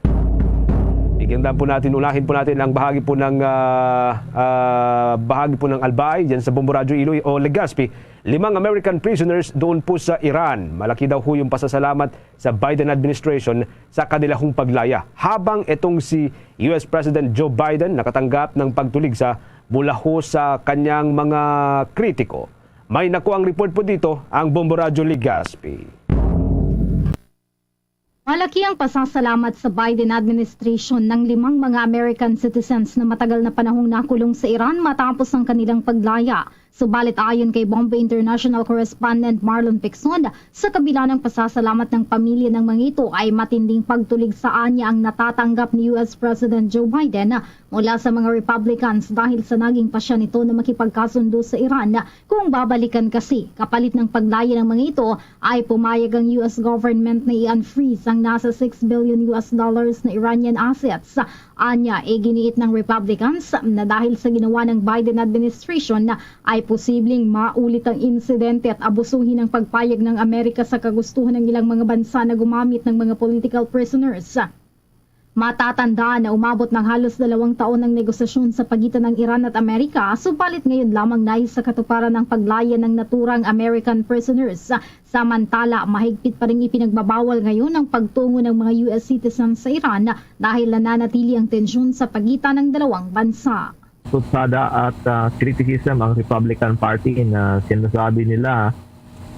Bigyan daan po natin, unahin po natin ang bahagi po ng, ah, ah, bahagi po ng Albay, dyan sa Bombo Radyo Iloilo o Legazpi. Limang American prisoners doon po sa Iran. Malaki daw ho yung pasasalamat sa Biden administration sa kanila hong paglaya, habang itong si U S President Joe Biden nakatanggap ng pagtuligsa mula ho sa kanyang mga kritiko. May nakuang report po dito ang Bombo Radyo Legazpi. Malaki ang pasasalamat sa Biden administration ng limang mga American citizens na matagal na panahong nakulong sa Iran matapos ang kanilang paglaya. Subalit, ayon kay Bombo International Correspondent Marlon Picson, sa kabila ng pasasalamat ng pamilya ng mga ito, ay matinding pagtulig sa anya ang natatanggap ni U S President Joe Biden mula sa mga Republicans dahil sa naging pasya nito na makipagkasundo sa Iran. Kung babalikan kasi, kapalit ng paglaya ng mga ito, ay pumayag ang U S government na i-unfreeze ang nasa six billion U S dollars na Iranian assets. Anya, iginiit ng Republicans na dahil sa ginawa ng Biden administration, ay posibleng maulit ang insidente at abusuhin ang pagpayag ng Amerika sa kagustuhan ng ilang mga bansa na gumamit ng mga political prisoners. Matatandaan na umabot ng halos dalawang taon ang negosasyon sa pagitan ng Iran at Amerika, subalit ngayon lamang nais sa katuparan ang paglaya ng naturang American prisoners. Samantala, mahigpit pa ring ipinagbabawal ngayon ang pagtungo ng mga U S citizens sa Iran dahil nananatili ang tensyon sa pagitan ng dalawang bansa. Sutsada at ah, criticism ang Republican Party na sinasabi nila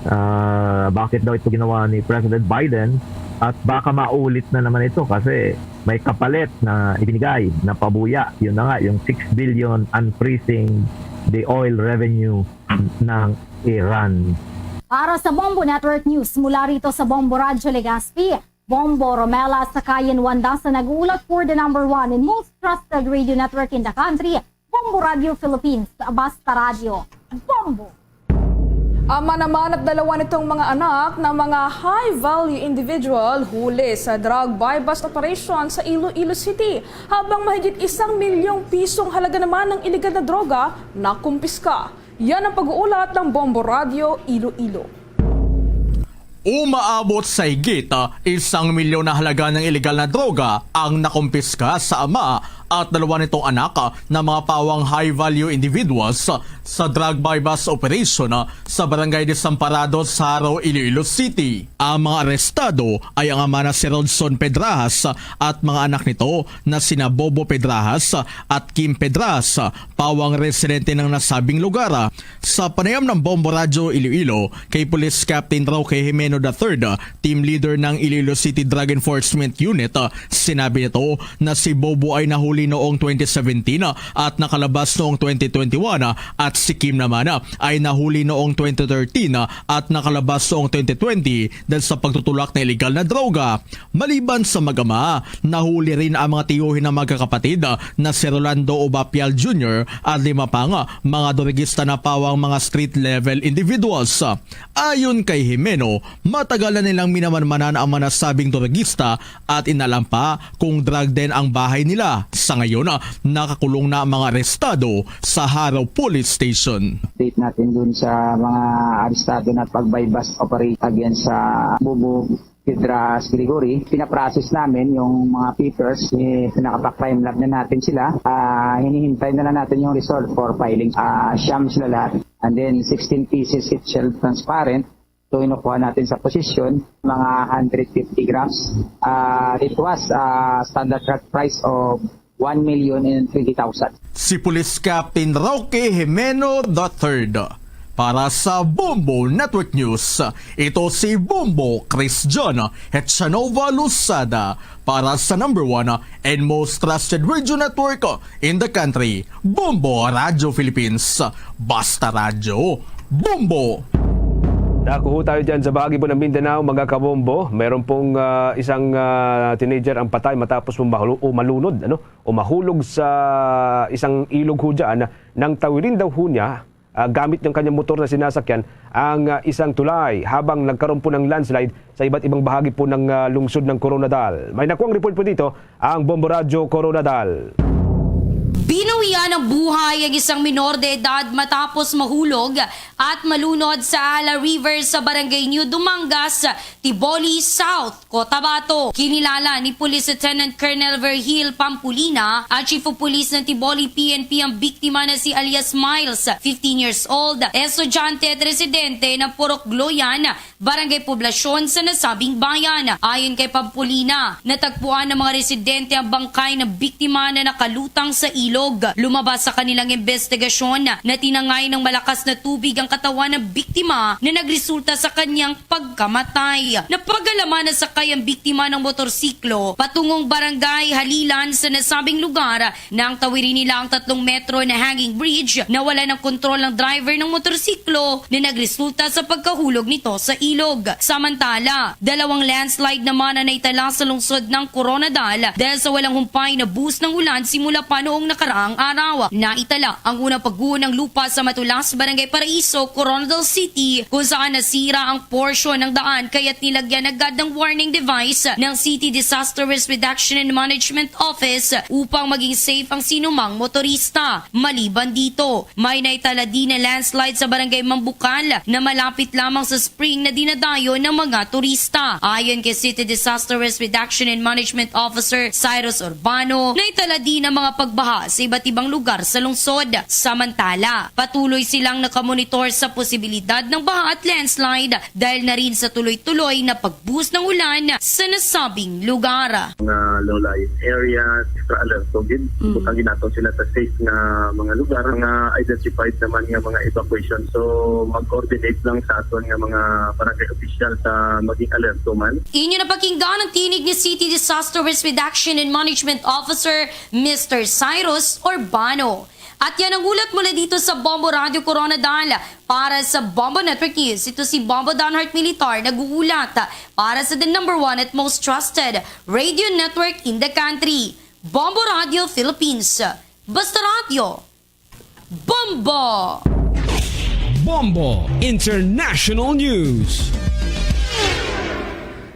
ah, bakit daw ito ginawa ni President Biden at baka maulit na naman ito kasi may kapalit na ibinigay na pabuya. Yun na nga, yung six billion unfreezing the oil revenue ng Iran. Para sa Bombo Network News, mula rito sa Bombo Radyo Legazpi, Bombo Romela Sakayan Wanda sa nag-uulat for the number one and most trusted radio network in the country, Bombo Radio Philippines, Basta Radio, Bombo! Ama naman at dalawa nitong mga anak na mga high-value individual huli sa drug buy-bust operation sa Iloilo City, habang mahigit isang milyong pisong halaga naman ng iligal na droga na kumpiska. Yan ang pag-uulat ng Bombo Radio Iloilo. Umaabot sa higit ah, isang milyon na halaga ng iligal na droga ang nakumpiska sa ama at dalawa nitong anak ah, na mga pawang high-value individuals ah, sa drug buy-bust operation ah, sa Barangay Desamparados, Jaro, Iloilo City. Ang mga arestado ay ang ama na si Rodson Pedrajas ah, at mga anak nito na sina Bobo Pedrajas ah, at Kim Pedrajas, ah, pawang residente ng nasabing lugar. Sa panayam ng Bombo Radyo Iloilo kay Police Captain Roque Jimeno the third, team leader ng Iloilo City Drug Enforcement Unit, sinabi nito na si Bobo ay nahuli noong twenty seventeen at nakalabas noong twenty twenty-one at si Kim naman ay nahuli noong twenty thirteen at nakalabas noong twenty twenty dahil sa pagtutulak ng iligal na droga. Maliban sa mag-ama, nahuli rin ang mga tiyuhin ng magkakapatid na si Rolando Obapial Junior at lima pang mga durigista na pawang mga street-level individuals. Ayon kay Jimeno, matagal na nilang minamanmanan ang mga nasabing durigista at inalam pa kung drug den ang bahay nila. Sa ngayon, nakakulong na ang mga arestado sa Jaro Police Station. Update natin dun sa mga arestado na pag-buy-bust operate against sa Bobo Sidras Gregory. Pinaprocess namin yung mga papers, eh, pinaka-crime lab na natin sila. Ah, hinihintay na lang natin yung result for filing. Ah, siyam sila lahat. And then sixteen pieces it shelled transparent. So, inukuha natin sa posisyon, mga hundred fifty grams. Ah, it was, ah, standard drug price of one million and twenty thousand. Si Police Captain Roque Jimeno the third. Para sa Bombo Network News, ito si Bombo Cristian Hetchanova Losada para sa number one and most trusted radio network in the country, Bombo Radio Philippines. Basta Radyo, Bombo! Dako ho tayo dyan sa bahagi po ng Mindanao, mga kabombo. Meron pong, ah, isang, ah, teenager ang patay matapos pong mahulu-, o malunod, ano, o mahulog sa isang ilog ho dyan. Nang tawirin daw ho niya, ah, gamit ng kanyang motor na sinasakyan, ang, ah, isang tulay habang nagkaroon po ng landslide sa iba't ibang bahagi po ng, ah, lungsod ng Koronadal. May nakuang report po dito ang Bombo Radyo Koronadal. Binawian ng buhay ang isang minor de edad matapos mahulog at malunod sa Ala River sa Barangay New Dumangas, Tiboli South, Cotabato. Kinilala ni Police Lieutenant Colonel Virgil Pampulina at Chief of Police ng Tiboli P N P ang biktima na si alias Miles, fifteen years old, estudyante at residente ng Purok Gloyan, Barangay Poblacion sa nasabing bayan. Ayon kay Pampulina, natagpuan ng mga residente ang bangkay ng biktima na nakalutang sa ilog. Lumabas sa kanilang investigasyon na tinangay ng malakas na tubig ang katawan ng biktima na nagresulta sa kanyang pagkamatay. Napagalaman na sakay ang biktima ng motorsiklo patungong Barangay Halilan sa nasabing lugar. Nang tawirin nila ang tatlong metro na hanging bridge, nawala ng kontrol ang driver ng motorsiklo na nagresulta sa pagkahulog nito sa ilog. Samantala, dalawang landslide naman ang naitala sa lungsod ng Coronadal dahil sa walang humpay na buhos ng ulan simula pa noong nakaraang araw. Naitala ang unang pagguho ng lupa sa Matulas, Barangay Paraiso, Coronadal City, kung saan nasira ang porsyon ng daan kaya't nilagyan agad ng warning device ng City Disaster Risk Reduction and Management Office upang maging safe ang sinumang motorista. Maliban dito, may naitala din na landslide sa Barangay Mambukal na malapit lamang sa spring na dinadayo ng mga turista. Ayon kay City Disaster Risk Reduction and Management Officer Cyrus Urbano, naitala din ang mga pagbaha sa iba't ibang lugar sa lungsod. Samantala, patuloy silang nakamonitor sa posibilidad ng baha at landslide dahil na rin sa tuloy-tuloy na pagbuhos ng ulan sa nasabing lugar. Mga low-lying areas, extra alerto gid. Mm. Butang ginaton sila sa safe nga mga lugar, nga identified naman nga mga evacuation. So, mag-coordinate lang sa aton nga mga barangay official sa maging alerto man. Inyo napakinggan ang tinig ni City Disaster Risk Reduction and Management Officer, Mister Cyrus Urbano. At yan ang ulat mula dito sa Bombo Radio Coronadal. Para sa Bombo Network News, ito si Bombo Donhart Militar, nag-uulat para sa the number one at most trusted radio network in the country, Bombo Radio Philippines. Basta Radyo, Bombo! Bombo International News.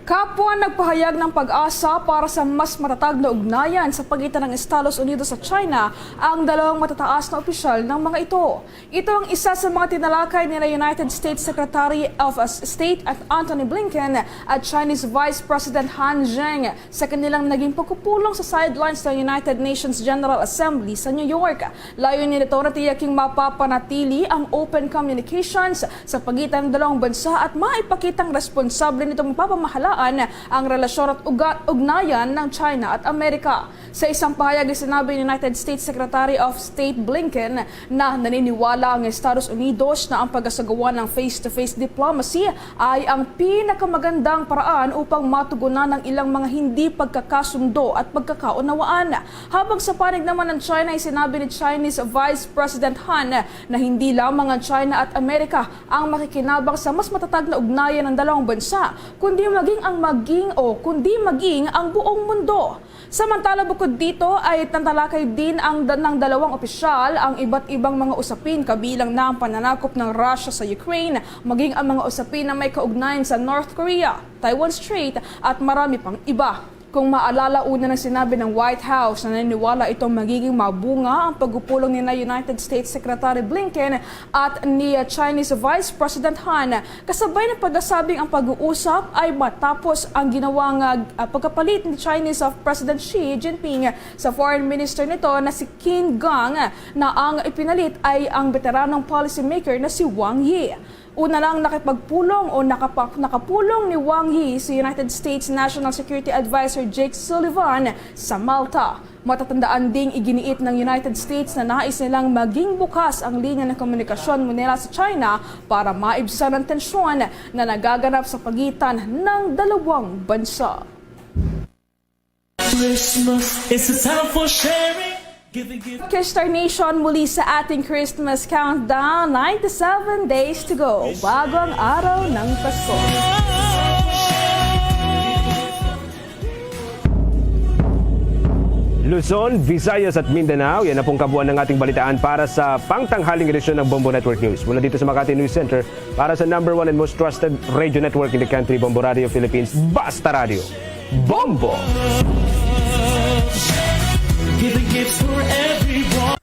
Kapwa nagpahayag ng pag-asa para sa mas matatag na ugnayan sa pagitan ng Estados Unidos at China ang dalawang matataas na opisyal ng mga ito. Ito ang isa sa mga tinalakay nila United States Secretary of State at Antony Blinken at Chinese Vice President Han Zheng sa kanilang naging pagpupulong sa sidelines ng United Nations General Assembly sa New York. Layunin nito na tiyaking mapapanatili ang open communications sa pagitan ng dalawang bansa at maipakitang responsable nitong mapapamahalaan ang relasyon at uga-, ugnayan ng China at Amerika. Sa isang pahayag, sinabi ni United States Secretary of State Blinken na naniniwala ang Estados Unidos na ang pagkasagawa ng face-to-face diplomacy ay ang pinakamagandang paraan upang matugunan ang ilang mga hindi pagkakasundo at pagkakaunawaan. Habang sa panig naman ng China, ay sinabi ni Chinese Vice President Han na hindi lamang ang China at Amerika ang makikinabang sa mas matatag na ugnayan ng dalawang bansa, kundi maging ang maging o kundi maging ang buong mundo. Samantala, bukod dito ay tinalakay din ang da-, ng dalawang opisyal ang iba't ibang mga usapin, kabilang na ang pananakop ng Russia sa Ukraine, maging ang mga usapin na may kaugnayan sa North Korea, Taiwan Strait at marami pang iba. Kung maalala, una nang sinabi ng White House na naniniwala itong magiging mabunga ang pagpupulong ni na United States Secretary Blinken at ni Chinese Vice President Han, kasabay ng pagkasabing ang pag-uusap ay matapos ang ginawang, ah, pagkapalit ni Chinese of President Xi Jinping sa foreign minister nito na si Qin Gang, na ang ipinalit ay ang veteranong policymaker na si Wang Yi. Una lang nakipagpulong o nakapa-, nakapulong ni Wang Yi si United States National Security Advisor Jake Sullivan sa Malta. Matatandaan ding iginiit ng United States na nais nilang maging bukas ang linya ng komunikasyon nila sa China para maibsan ang tensyon na nagaganap sa pagitan ng dalawang bansa. Christmas is a time for sharing. Give a gift. K-Star Nation, muli sa ating Christmas countdown, ninety-seven days to go, bago ang araw ng Pasko. Luzon, Visayas at Mindanao, yan na pong kabuuan ng ating balitaan para sa pangtanghaling edisyon ng Bombo Network News. Mula dito sa Makati News Center, para sa number one and most trusted radio network in the country, Bombo Radio Philippines, Basta Radio. Bombo! Giving gifts for everyone.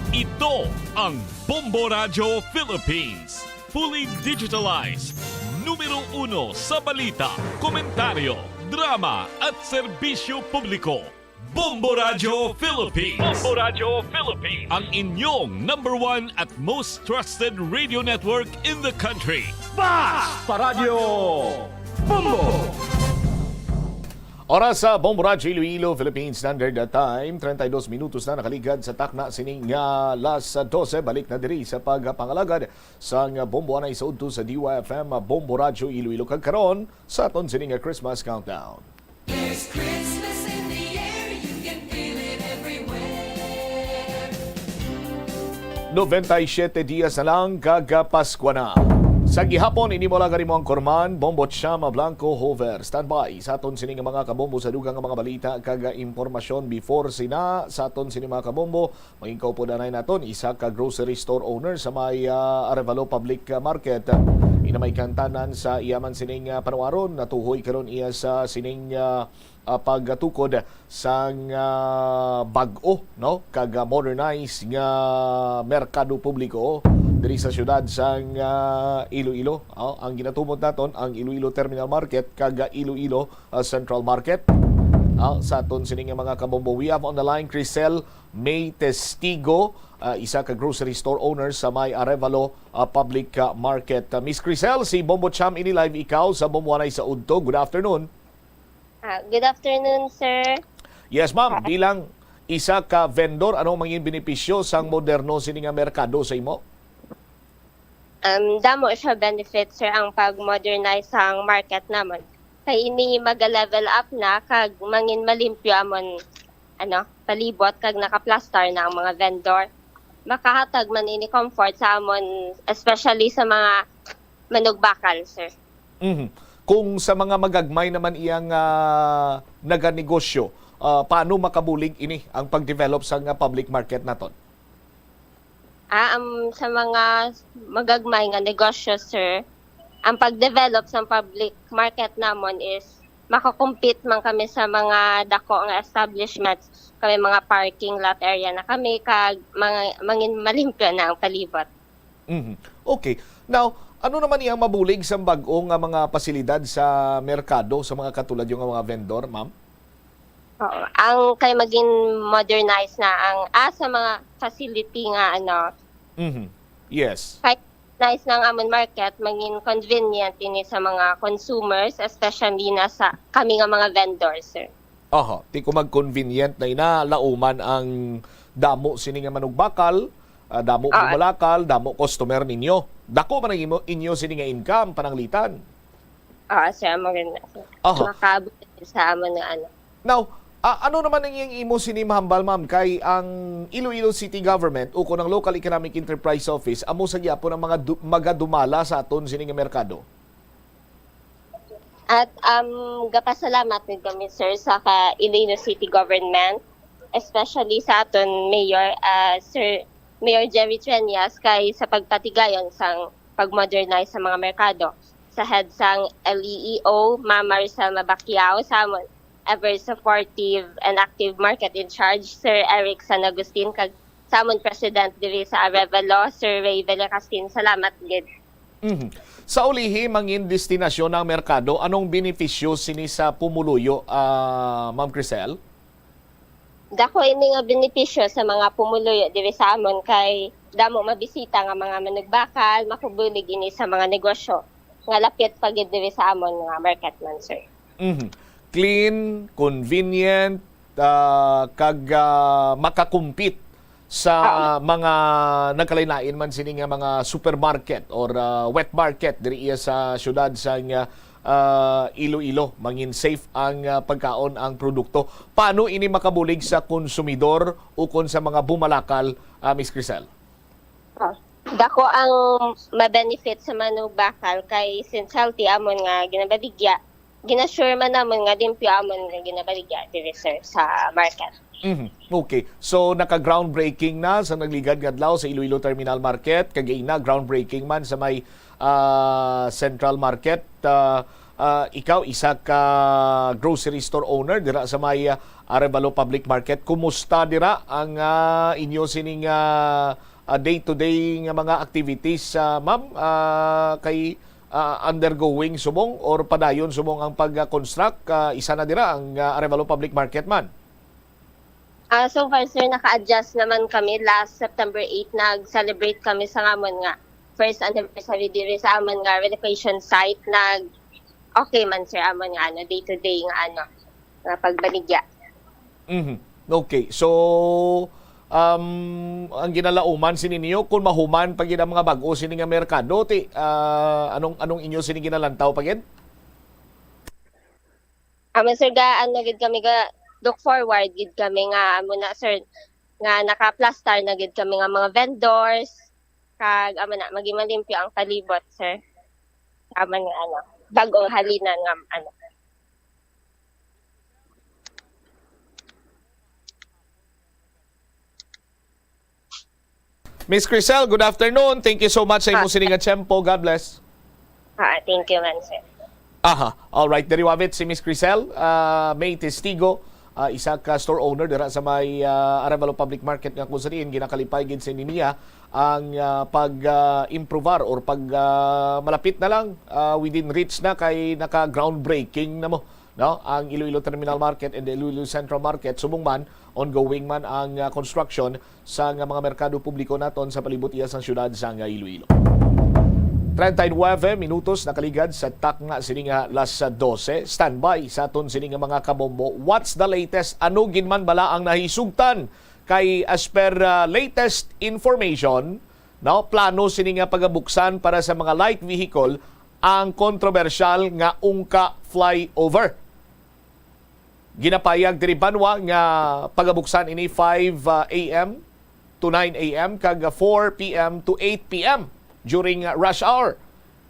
Ito ang Bombo Radyo Philippines. Fully digitalized. Numero uno sa balita, komentaryo, drama at serbisyo publiko. Bombo Radyo Philippines. Bombo Radyo Philippines. Ang inyong number one at most trusted radio network in the country. Basta Radyo Bombo! Oras sa Bombo Radyo Iloilo, Philippine Standard Time. Treinta y dos minutos na nakaligad sa takna sining, ah, las dose. Balik na diri sa pagpangalagad sang Bombo anay sa udto sa D Y F M, Bombo Radyo Iloilo. Kag karon, sa aton sining nga Christmas countdown. There's Christmas in the air, you can feel it everywhere. Noventa y siete dias na lang kag Paskwa na. Sa gihapon, ini mo lang ang imo anchorman, Bombo Chama Blanco Hover. Standby sa aton sining mga kabombo sa dugang nga mga balita kag impormasyon. Before sina, sa aton sining mga kabombo, mangin kaupod anay naton, isa ka grocery store owner sa may, ah, Arevalo Public, ah, Market. Ina may kantanan sa iya man sining, ah, panuaron, natuhoy karon iya sa sining, ah, ah, pagtukod sang, ah, bag-o, no, kag, ah, modernized nga merkado publiko diri sa siyudad sang, ah, Iloilo. Oh, ang ginatumod naton ang Iloilo Terminal Market kag, ah, Iloilo, ah, Central Market. Ah, sa aton sini nga mga kabombo, we have on the line Crisel May Testigo, ah, isa ka grocery store owner sa may Arevalo, ah, Public, ah, Market. Ah, Miss Crisel, si Bombo Cham ini live ikaw sa Bombo Anay sa Udto. Good afternoon. Ah, good afternoon, sir. Yes, ma'am. Bilang isa ka vendor, ano ang mangin benepisyo sang moderno sini nga merkado sa imo? Um, damo siya benefit, sir, ang pag-modernize sang market namon. Kay ini maga-level up na kag mangin malimpyo amon, ano, palibot kag nakaplastar na ang mga vendor. Makahatag man ini comfort sa amon, especially sa mga manugbakal, sir. Mhm. Kung sa mga magagmay naman iyang, ah, naganegosyo, ah, paano makabulig ini ang pag-develop sa nga public market naton? Ah, um, sa mga magagmay nga negosyo, sir, ang pag-develop sa public market namon is makakompete man kami sa mga dako nga establishments. Kami mga parking lot area na kami, kag mga, mangin malimpyo na ang palibot. Mhm. Okay. Now, ano naman iyang mabulig sa bag-o nga mga pasilidad sa merkado, sa mga katulad yung mga vendor, ma'am? Oo. Ang kay maging modernized na ang, ah, sa mga facility nga, ano, Mhm. Yes. Kay nice na ang amon market, maging convenient ini sa mga consumers, especially na sa kami nga mga vendors, sir. Aha, ti kung mag-convenient na ina, lauman ang damo sini nga manugbakal, ah, damo Oo. bumalakal, damo customer ninyo. Dako man ang imo, inyo sini nga income, pananglitan. Oo, sir, amo rin na, sir. Aha. Makaabot sa amon nga, ano. Now, ah, ano naman ang iyang imo sini mahambal, ma'am? Kay ang Iloilo City Government o kung ang Local Economic Enterprise Office, amo sa gyapon ang mga du-, magadumala sa aton sini nga merkado? At, um, gapasalamat gid kami, sir, sa ka Iloilo City Government, especially sa aton Mayor, ah, Sir Mayor Jerry Treñas, kay sa pagpatigayon sang pag-modernize sa mga merkado. sa head sang L E E O, Ma'am Maricel Mabaquiao, sa amon ever supportive and active market in charge, Sir Eric San Agustin, kag sa amon president diri sa Arevalo, Sir Ray Villacastin. Salamat gid. Mhm. Sa ulihi, mangin destinasyon ang merkado, anong benepisyo sini sa pumuluyo, ah, Ma'am Crisel? Dako ini nga benepisyo sa mga pumuluyo diri sa amon kay damo mabisita nga mga manugbakal, makubulig ini sa mga negosyo nga lapit pa gid diri sa amon nga market man, sir. Mhm. Clean, convenient, ah, kag, ah, makakumpit sa Oo. mga nagkalain-lain man sini nga mga supermarket or, ah, wet market diri iya sa siyudad sang, ah, Iloilo. Mangin safe ang, ah, pagkaon, ang produkto. Paano ini makabulig sa konsumidor ukon sa mga bumalakal, ah, Miss Crisel? Ah, dako ang ma-benefit sa manugbakal kay since healthy amon nga ginabaligya, gina-sure man namon nga limpyo amon nga ginabaligya diri, sir, sa market. Mhm. Okay. So, naka-groundbreaking na sa nagligad nga adlaw sa Iloilo Terminal Market. Kagina, groundbreaking man sa may, ah, Central Market. Ah, ah, ikaw, isa ka grocery store owner dira sa may, ah, Arevalo Public Market. Kumusta dira ang, ah, inyo sining, ah, ah, day-to-day nga mga activities, ah, ma'am? Ah, kay, ah, undergoing subong or padayon subong ang pag-construct, ah, isa na dira ang, ah, Arevalo Public Market man? Ah, so far, sir, naka-adjust naman kami. Last September eight, nag-celebrate kami sa amon nga first anniversary diri sa amon nga relocation site. Nag, okay man, sir, amon nga, ano, day-to-day nga, ano, nga pagbaligya. Mhm. Okay. So, um, ang ginalauman sini niyo, kung mahuman pa gid ang mga bag-o sini nga merkado, ti, ah, anong, anong inyo sini ginalantaw pa gid? Amo, sir, ga, ano gid kami, ga look forward gid kami nga amo na, sir, nga naka-plaster na gid kami nga mga vendors, kag amo na, maging malimpyo ang palibot, sir. Amo nga, ano, bag-ong halinan nga, ano. Miss Crisel, good afternoon. Thank you so much sa imo Ah. sining nga tiyempo. God bless. Ah, thank you man, sir. Aha. All right. Diri wavit si Miss Crisel, ah, may testigo, ah, isa ka store owner dira sa may, ah, Arevalo Public Market nga kung sa diin ginakalipay gid sa niya ang, ah, pag, ah, improvar or pag, ah, malapit na lang, ah, within reach na kay naka groundbreaking na mo, no? Ang Iloilo Terminal Market and the Iloilo Central Market. Subong man, ongoing man ang, ah, construction sa nga mga merkado publiko naton sa palibot iya sang siyudad sang Iloilo. Treinta y nueve minutos nakaligad sa takna sini nga las dose. Standby sa aton sini nga mga kabombo. What's the latest? Ano gid man bala ang nahisugtan? Kay as per, ah, latest information, no, plano sini nga pagabuksan para sa mga light vehicle ang kontrobersyal nga Ungka flyover. Ginapayag diri banwa nga pagabuksan ini five, ah, A M to nine A M kag four P M to eight P M during, ah, rush hour.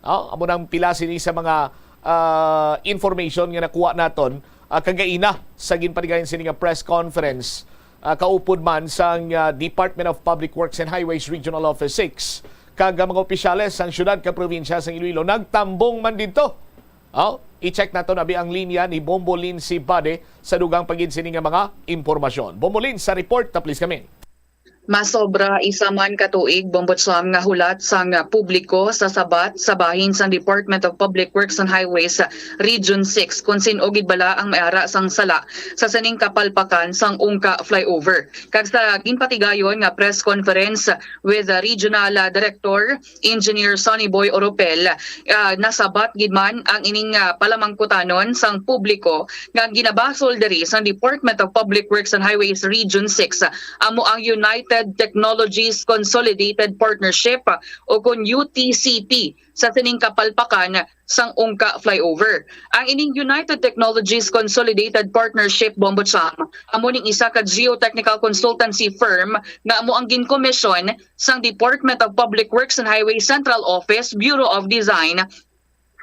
Ah, amo nang pila sini sa mga, ah, information nga nakuha naton, ah, kagaina sa ginpatigayon sini nga press conference, ah, kaupod man sang, ah, Department of Public Works and Highways Regional Office six kag ang mga opisyales sang siyudad kag probinsya sang Iloilo nagtambong man didto. Oh, i-check naton abi ang linya ni Bombo Lindsay Bade sa dugang pa gid sini nga mga impormasyon. Bombo Lin, sa report, ta please kami. Masobra isa man ka tuig, Bombo Cham, nga hulat sang publiko sa sabat sa bahin sang Department of Public Works and Highways Region six kung sin-o gid bala ang may ara sang sala sa sining kapalpakan sang Ungka flyover. Kag sa ginpatigayon nga press conference with, uh, Regional, uh, Director Engineer Sonny Boy Oropel, ah, nasabat gid man ang ining, ah, palamangkutanon sang publiko nga ginabasol diri sang Department of Public Works and Highways Region six, ah, amo ang United Technologies Consolidated Partnership, ah, o kon U T C P, sa sining kapalpakan sang Ungka flyover. Ang ining United Technologies Consolidated Partnership, Bombo Cham, amo ning isa ka geotechnical consultancy firm nga amo ang ginkomisyon sang Department of Public Works and Highways Central Office, Bureau of Design,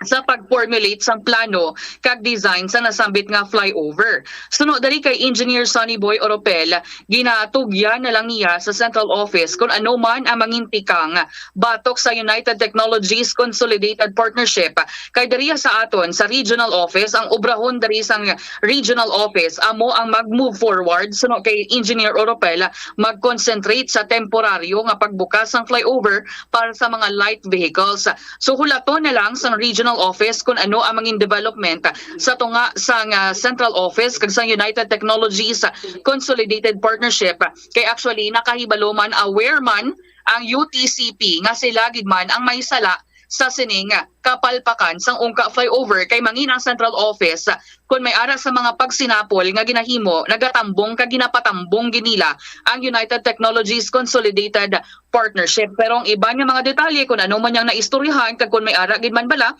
sa pag-formulate sang plano kag design sa nasambit nga flyover. Suno diri kay Engineer Sonny Boy Oropel, ginatugyan na lang niya sa central office kung ano man ang mangin tikang batok sa United Technologies Consolidated Partnership. Kay diri sa aton sa regional office, ang obrahon diri sang regional office amo ang mag-move forward. Suno kay Engineer Oropel, mag-concentrate sa temporaryo nga pagbukas sang flyover para sa mga light vehicles. So, hulaton na lang sang regional office kung ano ang mangin development sa tunga sang, ah, central office kag sang United Technologies Consolidated Partnership. Kay actually, nakahibalo man, aware man ang U T C P nga sila gid man ang may sala sa sining kapalpakan sang Ungka Flyover, kay mangin ang central office kon may ara sa mga pagsinapol nga ginahimo, nagatambong kag ginapatambong gid nila ang United Technologies Consolidated Partnership. Pero ang iban nga mga detalye, kung ano man yang naistoryahan kag kung may ara gid man bala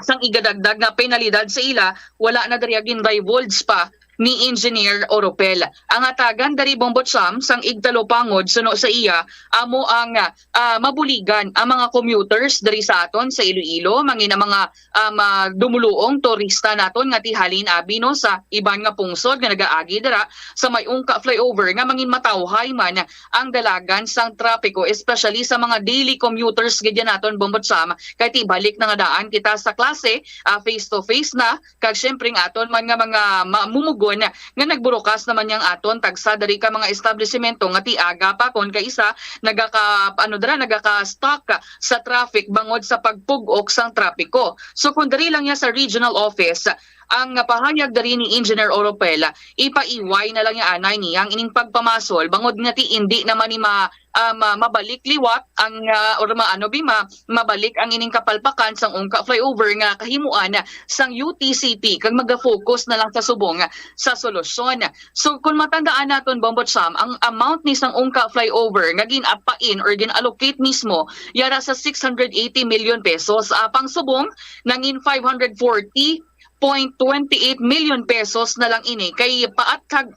sang igadagdag nga penalidad sa ila, wala na diri gin-divulge pa ni Engineer Oropel. Ang hatagan diri, Bombo Cham, sang igtalupangod suno sa iya, amo ang, ah, mabuligan ang mga commuters diri sa aton sa Iloilo, mangin ang mga, ah, mga dumuluong turista naton nga ti halin abi, no, sa iban nga pungsod nga nagaagi dira sa may Ungka Flyover nga mangin matawhay man ang dalagan sang trapiko, especially sa mga daily commuters gid yan naton, Bombo Cham, kay ti balik na nga daan kita sa klase, ah, face to face na, kag syempre ang aton man nga mga mamumugon nga nagburukas naman yang aton tagsa diri ka mga establisemento nga ti aga pa kon kaisa nagaka, ano dira, nagaka-stuck sa traffic bangod sa pagpug-ok sang trapiko. So kung diri lang niya sa regional office, ang pahayag diri ni Engineer Oropel, ipaiway na lang niya anay niya ang ining pagpamasol bangod nga ti indi naman ni ma-, ah, ma-, mabalik liwat ang, ah, or ma-, ano bi, ma-, mabalik ang ining kapalpakan sang Ungka Flyover nga kahimuan sang U T C P kag maga-focus na lang sa subong sa solusyon. So, kung matandaan naton, Bombo Cham, ang amount ni sang Ungka Flyover nga gin-apain or gin-allocate mismo yara sa six hundred eighty million pesos, apang subong nangin five hundred forty point twenty eight million pesos na lang ini kay paathag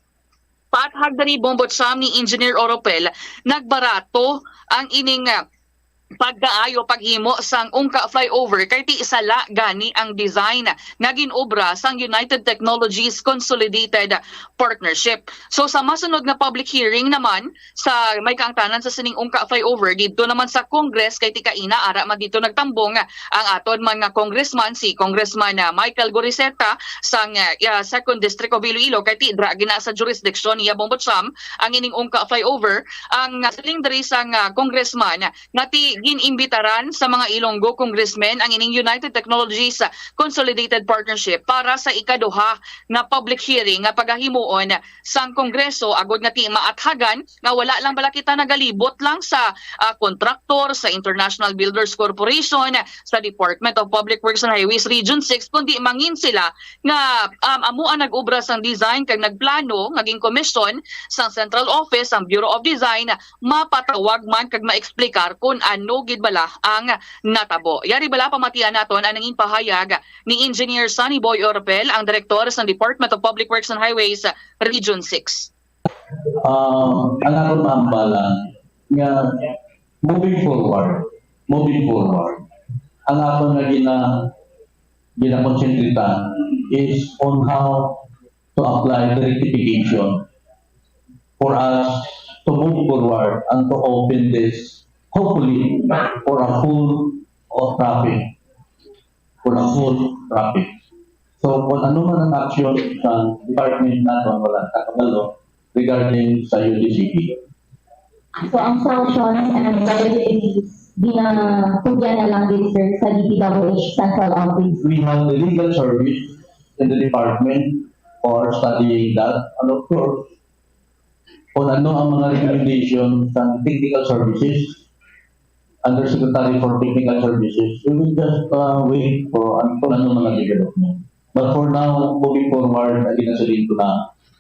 paathag diri, Bombo Cham, ni Engineer Oropel, nagbarato ang ining, ah, pagkaayo paghimo sang Ungka Flyover kay ti sala gani ang design nga gin-obra sang United Technologies Consolidated Partnership. So sa masunod nga public hearing naman sa may kaangtanan sa sining Ungka Flyover didto naman sa Congress kay ti kaina ara man didto nagtambong ang aton man nga congressman, si Congressman, ah, Michael Goriseta sang, ah, ah, Second District of Iloilo, kay ti dra gina sa jurisdiction niya, Bombo Cham, ang ining Ungka Flyover. Ang, ah, siling diri sang, ah, congressman nga ti gin-imbitaran sa mga Ilonggo congressmen ang ining United Technologies, ah, Consolidated Partnership para sa ikaduha nga public hearing nga pagahimuon sang Kongreso agod nga ti maathagan nga wala lang bala kita nagalibot lang sa, ah, kontraktor, sa International Builders Corporation, sa Department of Public Works and Highways Region six, kundi mangin sila nga, um, amo ang nag-obra sang design kag nagplano nga ginkomisyon sang Central Office, sang Bureau of Design, mapatawag man kag maeksplikar kon ano gid bala ang natabo. Yari bala pamatian naton ang nangin pahayag ni Engineer Sonny Boy Oropel, ang direktor sang Department of Public Works and Highways Region six. Ah, ang akon maambalan nga moving forward, moving forward, ang akon nga gina-, ginakonsentrita is on how to apply the rectification for us to move forward and to open this, hopefully, for a full, uh, traffic, for a full traffic. So, kung ano man ang action sa department naton, wala ka kabalo regarding sa U T C P. So, ang sanction, ano, ginatugyan na lang din, sir, sa D P W H Central Office. We have the legal service in the department for studying that. And of course, kung ano ang mga recommendation sa technical services, Undersecretary for Technical Services, we will just, uh, wait for an-, kung ano mga development. But for now, moving forward, ang ginasiling ko na,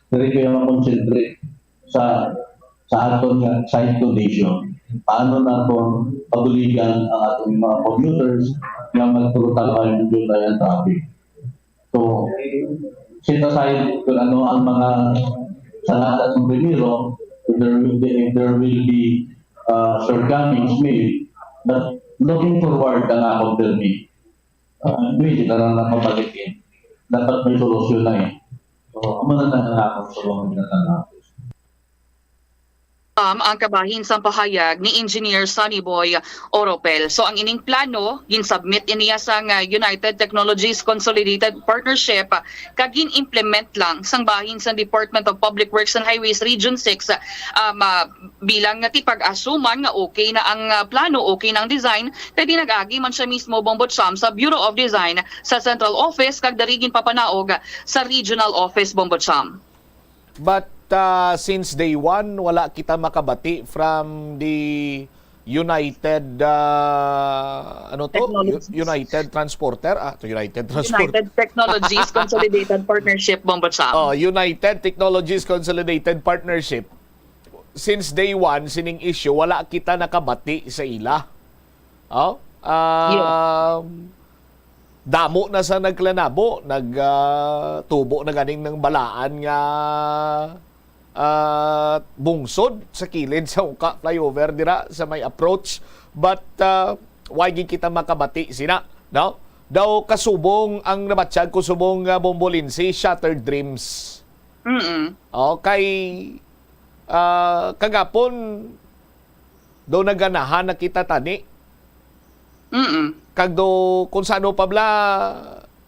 diri kaya mag-concentrate sa, sa aton nga site condition. Paano naton pabuligan ang aton mga commuters nga magturutan ang traffic? So, set aside kung ano ang mga sala sa primero, if there will be, if there will be, uh, shortcomings made, but looking forward ang akong permi. Ah, hindi na lang napabalik eh. Dapat may solusyon na eh. So, amo na lang ang akong sa mga ginatanaw. Um, ang kabahin sang pahayag ni Engineer Sonny Boy Oropel. So, ang ining plano, gin-submit iniya sang, ah, United Technologies Consolidated Partnership, ah, kag gin-implement lang sang bahin sang Department of Public Works and Highways Region six, ah, um, ah, bilang nga ti pag-asuman nga okay na ang, ah, plano, okay na ang design, kay dinag-agi man siya mismo, Bombo Cham, sa Bureau of Design sa Central Office kag diri ginpapanaog sa Regional Office, Bombo Cham. But uh, since day one, wala kita makabati from the United, uh, ano to? Technologies. U- United Transporter? Ah, to United Transport. United Technologies Consolidated Partnership, Bombo Cham. Oh, United Technologies Consolidated Partnership. Since day one, sining issue, wala kita nakabati sa ila. Oh? Um, damo na sa nagklanabo, nag ah, tubo na ganing ng balaan nga ah, bungsod sa kilid sa Ungka flyover dira sa may approach. But ah, why gid kita makabati sina, no? Daw kasubong ang nabatyag ko subong nga Bombo Lindsay, shattered dreams. Mm-mm. Okay. Ah, kagapon, do naganahan na kita tani. Mm-mm. Kag do kung sano pa bala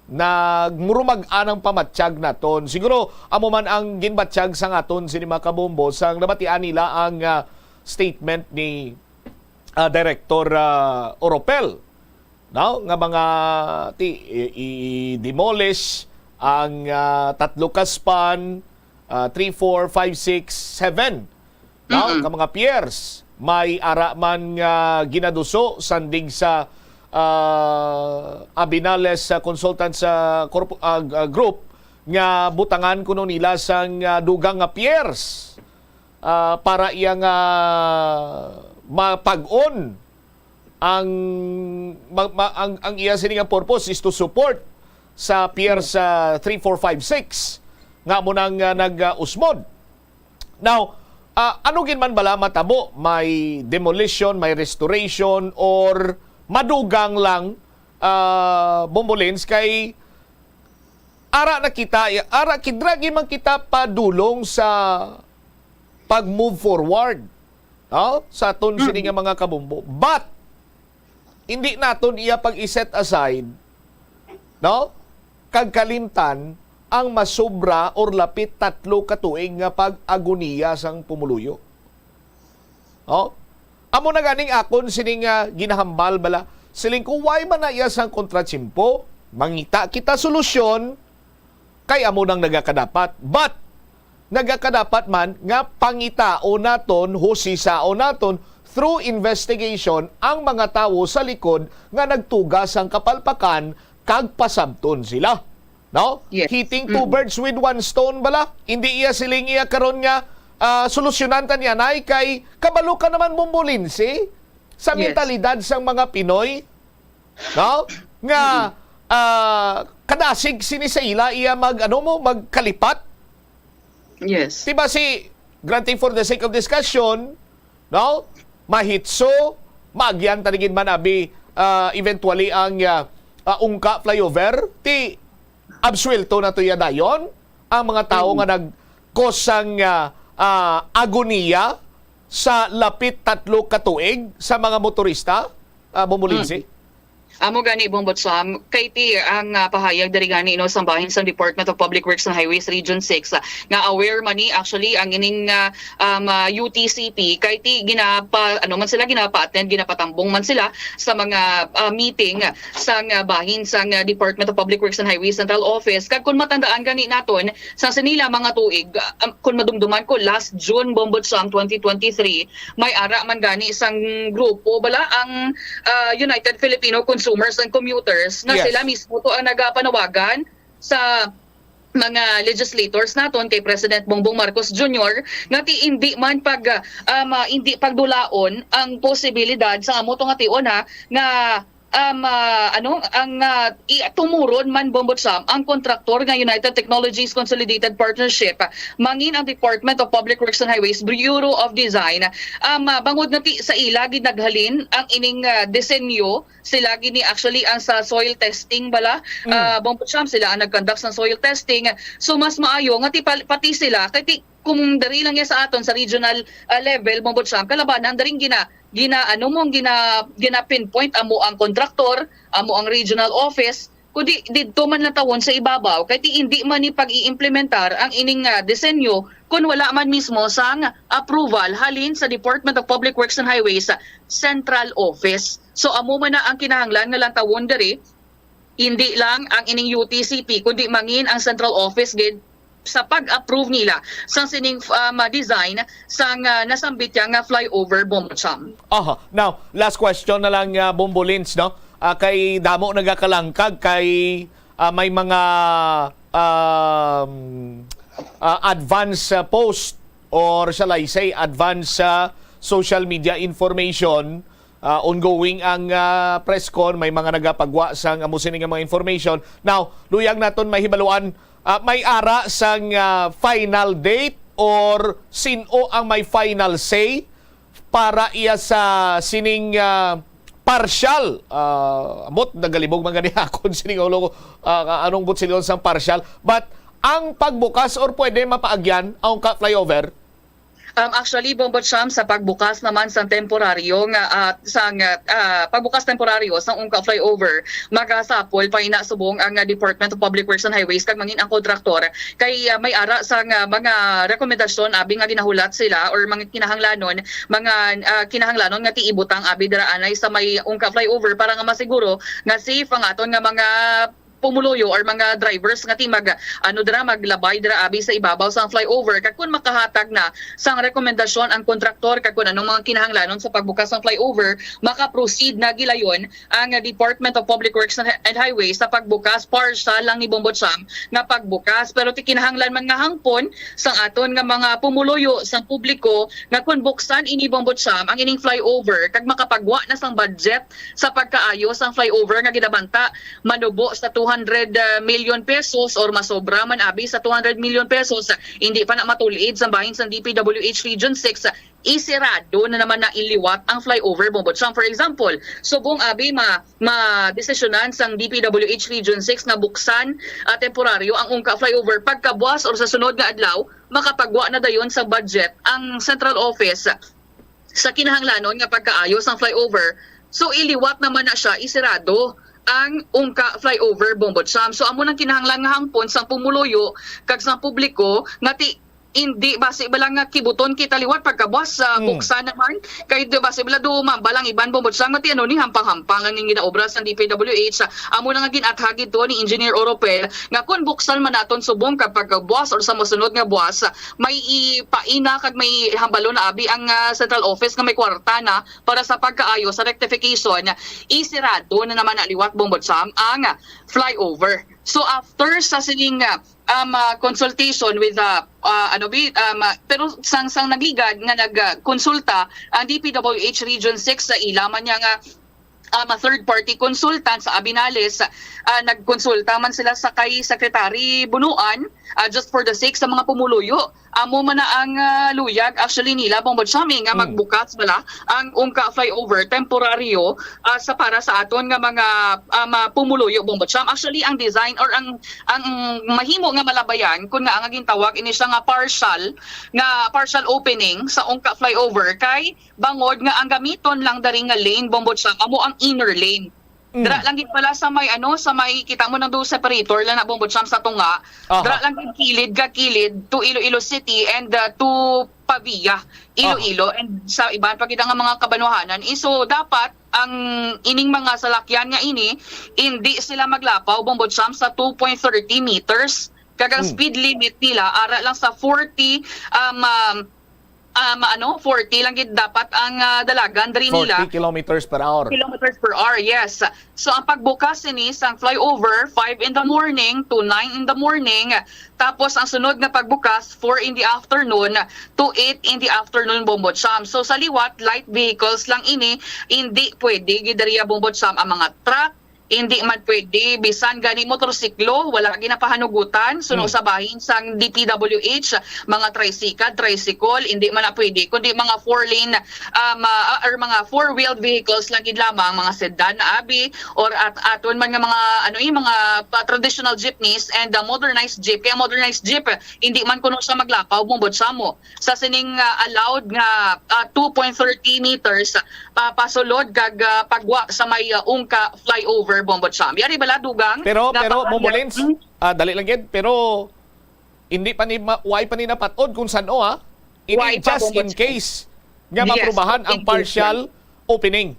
nagmurumag-an ang pamatyag naton. Siguro amo man ang ginbatyag sang aton sini mga kabombo sang nabatian nila ang ah, statement ni ah, Director ah, Oropel, no, nga mga ti, i, i-demolish ang ah, tatlo ka span, ah, three, four, five, six, seven, no, Mm-mm. nga mga piers. May ara man nga ginaduso sandig sa ah, Abinales ah, Consultants ah, Corp- ah, ah, Group nga butangan kuno nila sang ah, dugang nga piers ah, para iya nga mapag-on ang ma- ma- ang, ang iya sini nga purpose is to support sa pier sa three, four, five, six nga mo nang ah, nag-usmod. Now, ah, ano gid man bala matabo? May demolition, may restoration, or madugang lang, ah, Bombolins, kay ara na kita, ara kidragi man kita padulong sa pag-move forward, no? Sa aton sini nga mga kabumbo. But hindi naton iya pag-i-set aside, no? Kag kalimtan ang masobra or lapit tatlo ka tuig nga pag-agoniya sang pumuluyo. No? Amo na ganing akon sini nga ginahambal bala. Siling ko, why man na iya sang kontratiyempo? Mangita kita solusyon, kay amo nang nagakadapat. But nagakadapat man nga pangitaon naton, husisaon naton through investigation ang mga tawo sa likod nga nagtuga sang kapalpakan kag pasabton sila. No? Yes. Hitting two birds with one stone bala. Hindi iya siling iya karon nga ah, solusyonan ta niya, nay, kay kabalo ka naman, Bombolinsi, sa Yes. mentalidad sang mga Pinoy, no? Nga ah, kadasig sini sa ila iya mag ano mo magkalipat. Yes. Diba si, granting for the sake of discussion, no? Mahitso, maagyan ta gid man abi ah, eventually ang ah, ah, Ungka flyover, ti absuelto na to iya dayon ang mga tawo nga nag-cause sang ah, ah, agoniya sa lapit tatlo ka tuig sa mga motorista, ah, Bombolinsi? Amo gani, Bombo Cham, kay ti ang ah, pahayag diri gani, no, sa bahin sang Department of Public Works and Highways Region six, ah, nga aware man ni actually ang ining ah, um, ah, U T C P, kay ti ginapa ano man sila, ginapa-attend, ginapatambong man sila sa mga ah, meeting sang ah, bahin sang ah, Department of Public Works and Highways Central Office. Kag kung matandaan gani naton, sa sinila mga tuig, ah, um, kung madumduman ko, last June, Bombo Cham, twenty twenty-three, may ara man gani sang grupo bala ang ah, United Filipino Consumers and Commuters, nga Yes. sila mismo to ang nagapanawagan sa mga legislators naton kay President Bongbong Marcos Junior nga ti hindi man pag ah, um, ah, hindi pagdulaon ang posibilidad sa amo to nga tion, ha, nga um, ah, ano, ang, ah, i-, tumuron man, Bombo Cham, ang kontraktor nga United Technologies Consolidated Partnership, ah, mangin ang Department of Public Works and Highways Bureau of Design. Um, ah, bangod nga ti-, sa ila gid naghalin ang ining, ah, disenyo, sila gini actually ang sa soil testing bala. Mm. Ah, Bombo Cham, sila ang nag-conduct sa soil testing. So, mas maayo nga ti-, pati sila, kay ti-, kung diri lang ya sa aton sa regional, ah, level, Bombo Cham, kalabanan, daring gina-, gina-, ano mo, gina-, gina-pinpoint amo ang kontraktor, amo ang regional office, kundi didto man lang tawon sa ibabaw, kay ti hindi man ni pag-iimplementar ang ining, ah, disenyo kun wala man mismo sang approval halin sa Department of Public Works and Highways sa central office. So, amo man na ang kinahanglan nga lang tawon diri, hindi lang ang ining U T C P, kundi mangin ang central office gid sa pag-approve nila sang sining, um, design sang, ah, nasambit ya nga flyover, Bombo Cham. Aha. Now, last question na lang, ah, Bombo Lins, no? Ah, kay damo nagakalangkag kay, ah, may mga, um, ah, advance, ah, post or shall I say advance, ah, social media information. Ah, ongoing ang, ah, press con, may mga nagapagwa sang amo sini nga mga information. Now, luyag naton mahibaluan, ah, may ara sang, ah, final date or sin-o ang may final say para iya sa sining, ah, partial, ah, ambot, nagalibog man gani akon sining ulo ko, ah, anong buot silingon sang partial, but ang pagbukas or pwede mapaagyan ang ka flyover? Um, actually, Bombo Cham, sa pagbukas naman sang temporaryo nga, ah, sang, ah, pagbukas temporaryo sang Ungka Flyover, magasapol pa ina subong ang, ah, Department of Public Works and Highways kag mangin ang kontraktor kay, ah, may ara sang, ah, mga rekomendasyon abi nga ginahulat sila or mga kinahanglanon, mga, ah, kinahanglanon nga ti ibutang abi dira anay sa may Ungka Flyover para nga masiguro nga safe ang aton nga mga pumuluyo or mga drivers nga ti mag, ano dira, maglabay dira abi sa ibabaw sang flyover, kag kun makahatag na sang rekomendasyon ang kontraktor kag kun anong mga kinahanglanon sa pagbukas sang flyover, maka-proceed na gilayon ang Department of Public Works and Highways sa pagbukas, partial lang ni Bombo Cham nga pagbukas, pero ti kinahanglan man nga hangpon sang aton nga mga pumuluyo, sang publiko, nga kun buksan ini, Bombo Cham, ang ining flyover kag makapagwa na sang budget sa pagkaayo sang flyover nga ginabanta manubo sa two hundred million pesos or masobra man abi sa two hundred million pesos, hindi pa na matul-id sa bahin sang D P W H Region six, isirado na naman na iliwat ang flyover, Bombo Cham. For example, subong abi ma-, madesisyonan sang D P W H Region six nga buksan, ah, temporaryo ang Ungka Flyover, pagkabuas or sa sunod nga adlaw, makapagwa na dayon sa budget ang central office sa kinahanglanon nga pagkaayo sang flyover. So, iliwat naman na siya, isirado ang Ungka Flyover, Bombo Cham. So, amo nang kinahanglan nga hangpon sang pumuluyo kag sang publiko nga ti-, hindi basi bala nga kibuton kita liwat pagkabuas sa Hmm. buksan naman. Kay di basi bala do mambal ang iban, Bombo Cham, nga ti ano ni hampang-hampang lang ning ginaobra sa D P W H. Amo na nga gin-athag ito ni Engineer Oropel nga kung buksan man naton subong kag pagkabuas or sa masunod nga buas, may ipaina kag may hambalon na abi ang, ah, central office nga may kwarta na para sa pagkaayo sa rectification, isirado na naman na liwat, Bombo Cham, ang flyover. So, after sa sining, ah, um, ah, consultation with, ah, ah, ano bi, um, ah, pero sang, sang nagligad nga nagkonsulta ang D P W H Region six sa ila man niya nga, um, ah, third party consultant sa Abinales, ah, nagkonsulta man sila sa kay Secretary Bunuan, ah, just for the sake sa mga pumuluyo. Amo man na ang, ah, luyag actually nila, Bombo Cham, eh, nga Mm. magbukas bala ang Ungka Flyover temporaryo, ah, sa para sa aton nga mga, ah, mga pumuluyo, Bombo Cham. Actually, ang design or ang, ang mahimo nga malabayan kun nga ang gintawag ini siya nga partial, nga partial opening sa Ungka Flyover kay bangod nga ang gamiton lang dari nga lane, Bombo Cham, amo ang inner lane. Mm. Dira lang gid pala sa may, ano, sa may, kita mo nang do separator lang na, Bombo Cham, sa tunga. Aha. Dira lang gid kilid ka kilid to Iloilo City and, uh, to Pavia, Iloilo, Aha. and sa iban pa gid nga mga kabanwahanan. Eh, so, dapat ang ining mga salakyan nga ini, hindi sila maglapaw, Bombo Cham, sa two point thirty meters. Kag ang Hmm. speed limit nila, ara lang sa forty, um, um, um, ano, forty lang gid dapat ang, ah, dalagan diri nila. Forty kilometers per hour. Kilometers per hour, yes. So, ang pagbukas sini sang flyover, five in the morning to nine in the morning. Tapos, ang sunod nga pagbukas, four in the afternoon to eight in the afternoon, Bombo Cham. So, sa liwat, light vehicles lang ini, hindi pwede gid diriya, Bombo Cham, ang mga truck, hindi man pwede, bisan gani motorsiklo, wala ginapahanugutan. So, no, Mm. sa bahin sang D P W H, mga tricycle, tricycle, hindi man na pwede, kundi mga four lane, um, ah, or mga four-wheeled vehicles lang gid lamang, mga sedan na abi, or at aton man nga mga, ano, yung mga pa-, traditional jeepneys and the modernized jeep. Kaya modernized jeep, hindi man kuno siya maglapaw, Bombo Cham, sa sining, ah, allowed nga, ah, two point thirty meters, ah, pasulod kag, ah, pagwa sa may, ah, Ungka flyover, Bombo Cham. Yari bala, Dugang? Pero, pero, Napakahayag. Bombo Lens, Mm. ah, dali lang gid, pero hindi pa ni ma-, why pa ni napatod kung saan, oh, ha? Ini Why pa, just Bombo in Cham? case nga Yes, maprubahan in ang case partial lang. opening.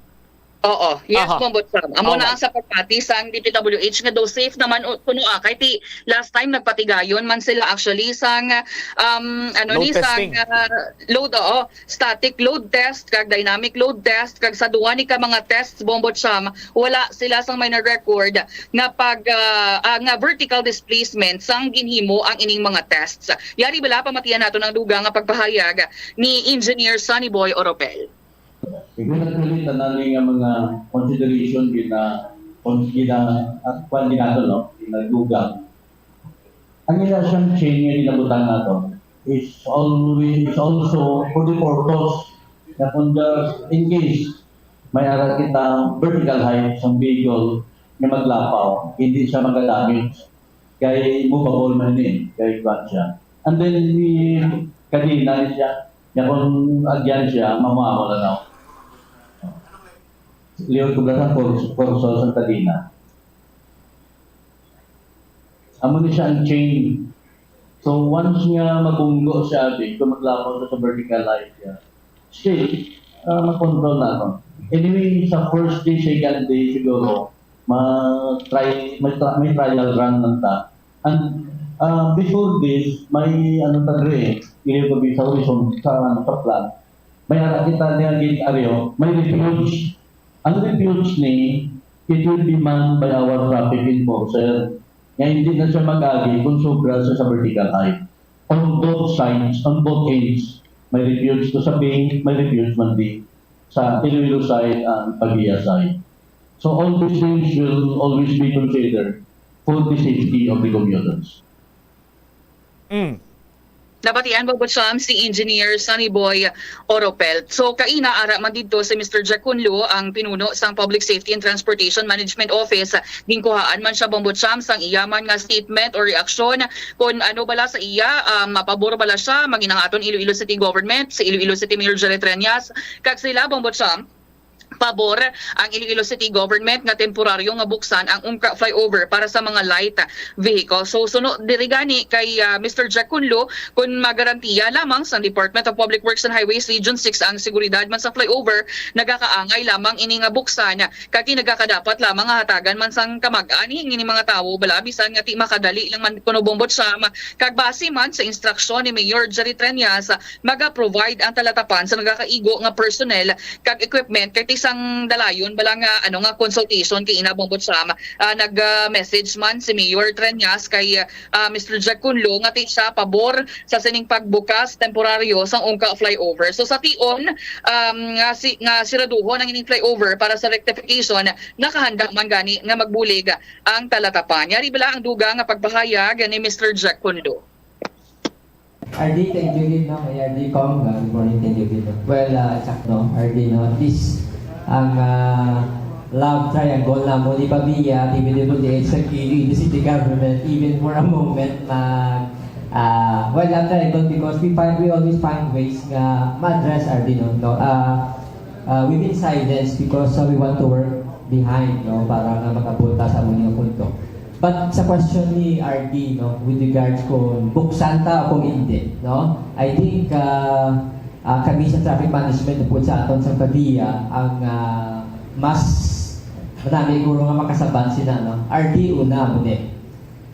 Oo, yes, Aha. Bombo Cham. Amo na Alright. ang sa pagpati sang D P W H nga daw safe naman o, kuno, ah, kay ti last time nagpatigayon man sila actually sang, um, ano Load ni, sang, testing. ah, load, oo, static load test kag dynamic load test kag sa duha ni ka mga tests, Bombo Cham, wala sila sang may na-record nga pag, ah, ah, nga vertical displacement sang ginhimo ang ining mga tests. Yari bala pamatian nato ang dugang nga pagpahayag ni Engineer Sonny Boy Oropel. Siguro, actually, tanan ni nga mga consideration gina-, kon-, gina-, at kwan ginato, no? Ginadugang. Ang ila siyang chain nga ginabutang nato is always, is also for the purpose na kung just in case may ara kita vertical height sa vehicle nga maglapaw, hindi siya magadamage. Kay movable man ni, kay kwan siya. And then, ni kadena ni siya. Nya kung agyan siya, mamuamo lang ako. Liwat ko lang ang kurs-, kurso sa kadena. Amo ni siya ang chain. So, once nga mabunggo siya, abi, kung maglapaw siya sa vertical height siya, still, ah, makontrol na ako. Anyway, sa first day, second day, siguro, ma-try, may, tra-, may trial run lang ta. And, ah, before this, may ano ta dre, yung gabi sa horizon, sa, ano, sa plan. May ara kita niya gate areo, may refuge. Ang refuge ni, it will be manned by our traffic enforcer. Nga hindi na siya mag-agi kung sobra siya sa vertical height. On both sides, on both ends, may refuge to sa Ping, may refuge man di sa Iloilo side and Pavia side. So all these things will always be considered for the safety of the commuters. Mm. Nabatian mo, Bocham, si Engineer Sunny Boy Oropel. So, kaina, ara man didto si Mister Jack Kunlo, ang pinuno sang Public Safety and Transportation Management Office. Ginkuhaan man siya, Bombo Cham, sang iya man nga statement or reaksyon, kung ano bala sa iya, um, mapabor bala siya, maging ang aton Iloilo City Government, si Iloilo City Mayor Jerry Treñas, kag sila, Bombo Cham, pabor ang Iloilo City Government nga temporaryo nga buksan ang Ungka Flyover para sa mga light vehicle. So, suno diri gani kay, ah, Mister Jack Kunlo, kun magarantiya lamang sang Department of Public Works and Highways Region six ang seguridad man sa flyover, nagakaangay lamang ini nga buksan, kag nagakadapat lamang nga hatagan man sang kamag-an ini mga tawo bala, bisan nga ti makadali lang man kuno, Bombo Cham, kag base man sa instruksyon ni Mayor Jerry Treñas, maga-provide ang talatapan sa nagakaigo nga personnel kag equipment, kay ti sang dalayon bala nga, ano, nga consultation kay ina, Bombo Cham. Ah, nag, ah, message man si Mayor Treñas kay, ah, Mister Jack Kunlo nga ti siya pabor sa sining pagbukas temporaryo sang Ungka Flyover. So, sa tion, um, nga si, nga siraduhon ang ining flyover para sa rectification, nakahanda man gani nga magbulig ang talatapan. Yari bala ang dugang nga pagpahayag ni Mister Jack Kunlo. R D, thank you gid, no? Kay R D Cong, uh, good morning, thank you gid, no? Well, uh, Chuck, no? R D, no? At least, ang, uh, love triangle namo ni Pavia, T P W D H, sa Iloilo City Government, even for a moment, na, uh, well, love triangle because we find, we always find ways nga ma-address, R D, no? No? Uh, uh, we've been silenced because, uh, we want to work behind, no? Para nga makabunta sa among punto. But sa question ni R D, no, with regards kung buksan ta o kung hindi, no, I think, ah, ah, kami sa traffic management po sa aton sa Pavia, ang, ah, mas madami siguro nga makasabat sila, no? R D una, muli.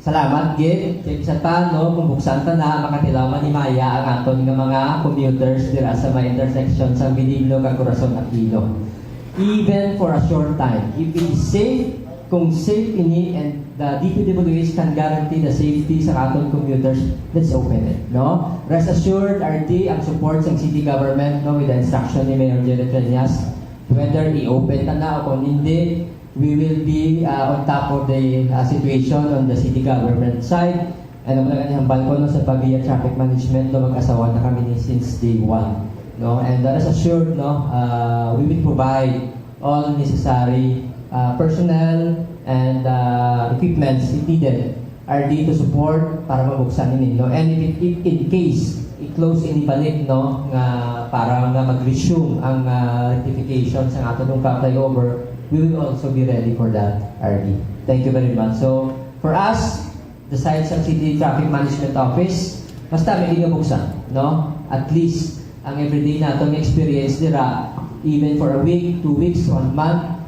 Salamat gid. Kay bisan pa, no, kung buksan ta na, makatilaw man ni Maya ang aton nga mga commuters dira sa may intersection sang Benigno kag Corazon Aquino. Even for a short time, if it is safe, kung safe ini and the D P W H can guarantee the safety sa aton commuters, let's open it, no? Rest assured, R D, ang support sang city government, no, with the instruction ni Mayor Jerry Treñas, whether i-open ta na o kung hindi, we will be uh, on top of the uh, situation on the city government side. And ang mga hambal ko, no, sa Pavia Traffic Management, no, mag-asawa na kami ni since day one, no? And uh, rest assured, no, uh, we will provide all necessary uh, personnel and uh, equipments if needed are there to support para mabuksan ini, no? And if, if in case i-close ini balik, no, nga para nga mag-resume ang uh, rectification sa ato nga flyover, we will also be ready for that, R D. Thank you very much. So, for us, the side sa City Traffic Management Office, basta may nga buksan, no? At least, ang everyday naton experience dira, even for a week, two weeks, one month,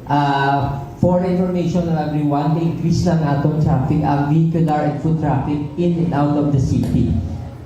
uh, for information of everyone, increase lang aton traffic, ang vehicular and foot traffic in and out of the city.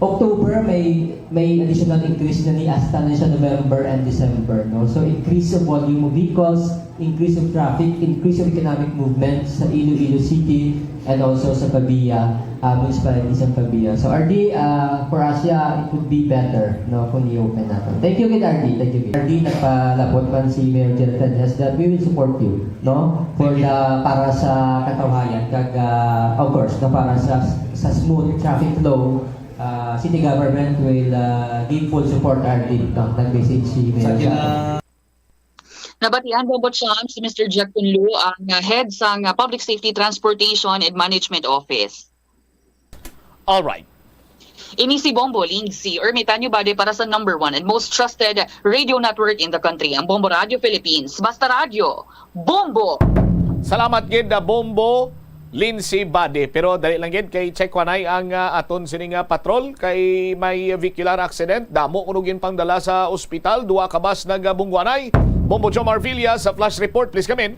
October, may may additional increase na ni hasta na siya November and December, no? So, increase of volume of vehicles, increase of traffic, increase of economic movement sa Iloilo City and also sa Pavia, uh, municipality sa Pavia. So, R D, uh, for us, yeah, it would be better, no, kung i-open natin. Thank you, kid R D. Thank you, kid R D. Nagpalabot man si Mayor Jerry Treñas that we will support you, no, for the, para sa katawhayan, kag, uh, of course, no, para sa, sa smooth traffic flow, uh, city government will uh, give full support, R D, no? Nag-message si Mayor Sa Jack. Nabatian, Bombo Cham, si Mister Jack Tunlo, ang uh, head sang uh, Public Safety, Transportation and Management Office. All right. Ini si Bombo Lindsay Ermitanio Bade para sa number one and most trusted radio network in the country, ang Bombo Radio Philippines. Basta Radio, Bombo! Salamat gid na Bombo Lindsay Bade. Pero dali lang gid kay check ko anay ang uh, aton sini nga patrol kay may vehicular accident. Damo kuno ginpangdala sa ospital, duha ka bus nagabungguanay. Bombo Jomar Villa sa flash report, please come in.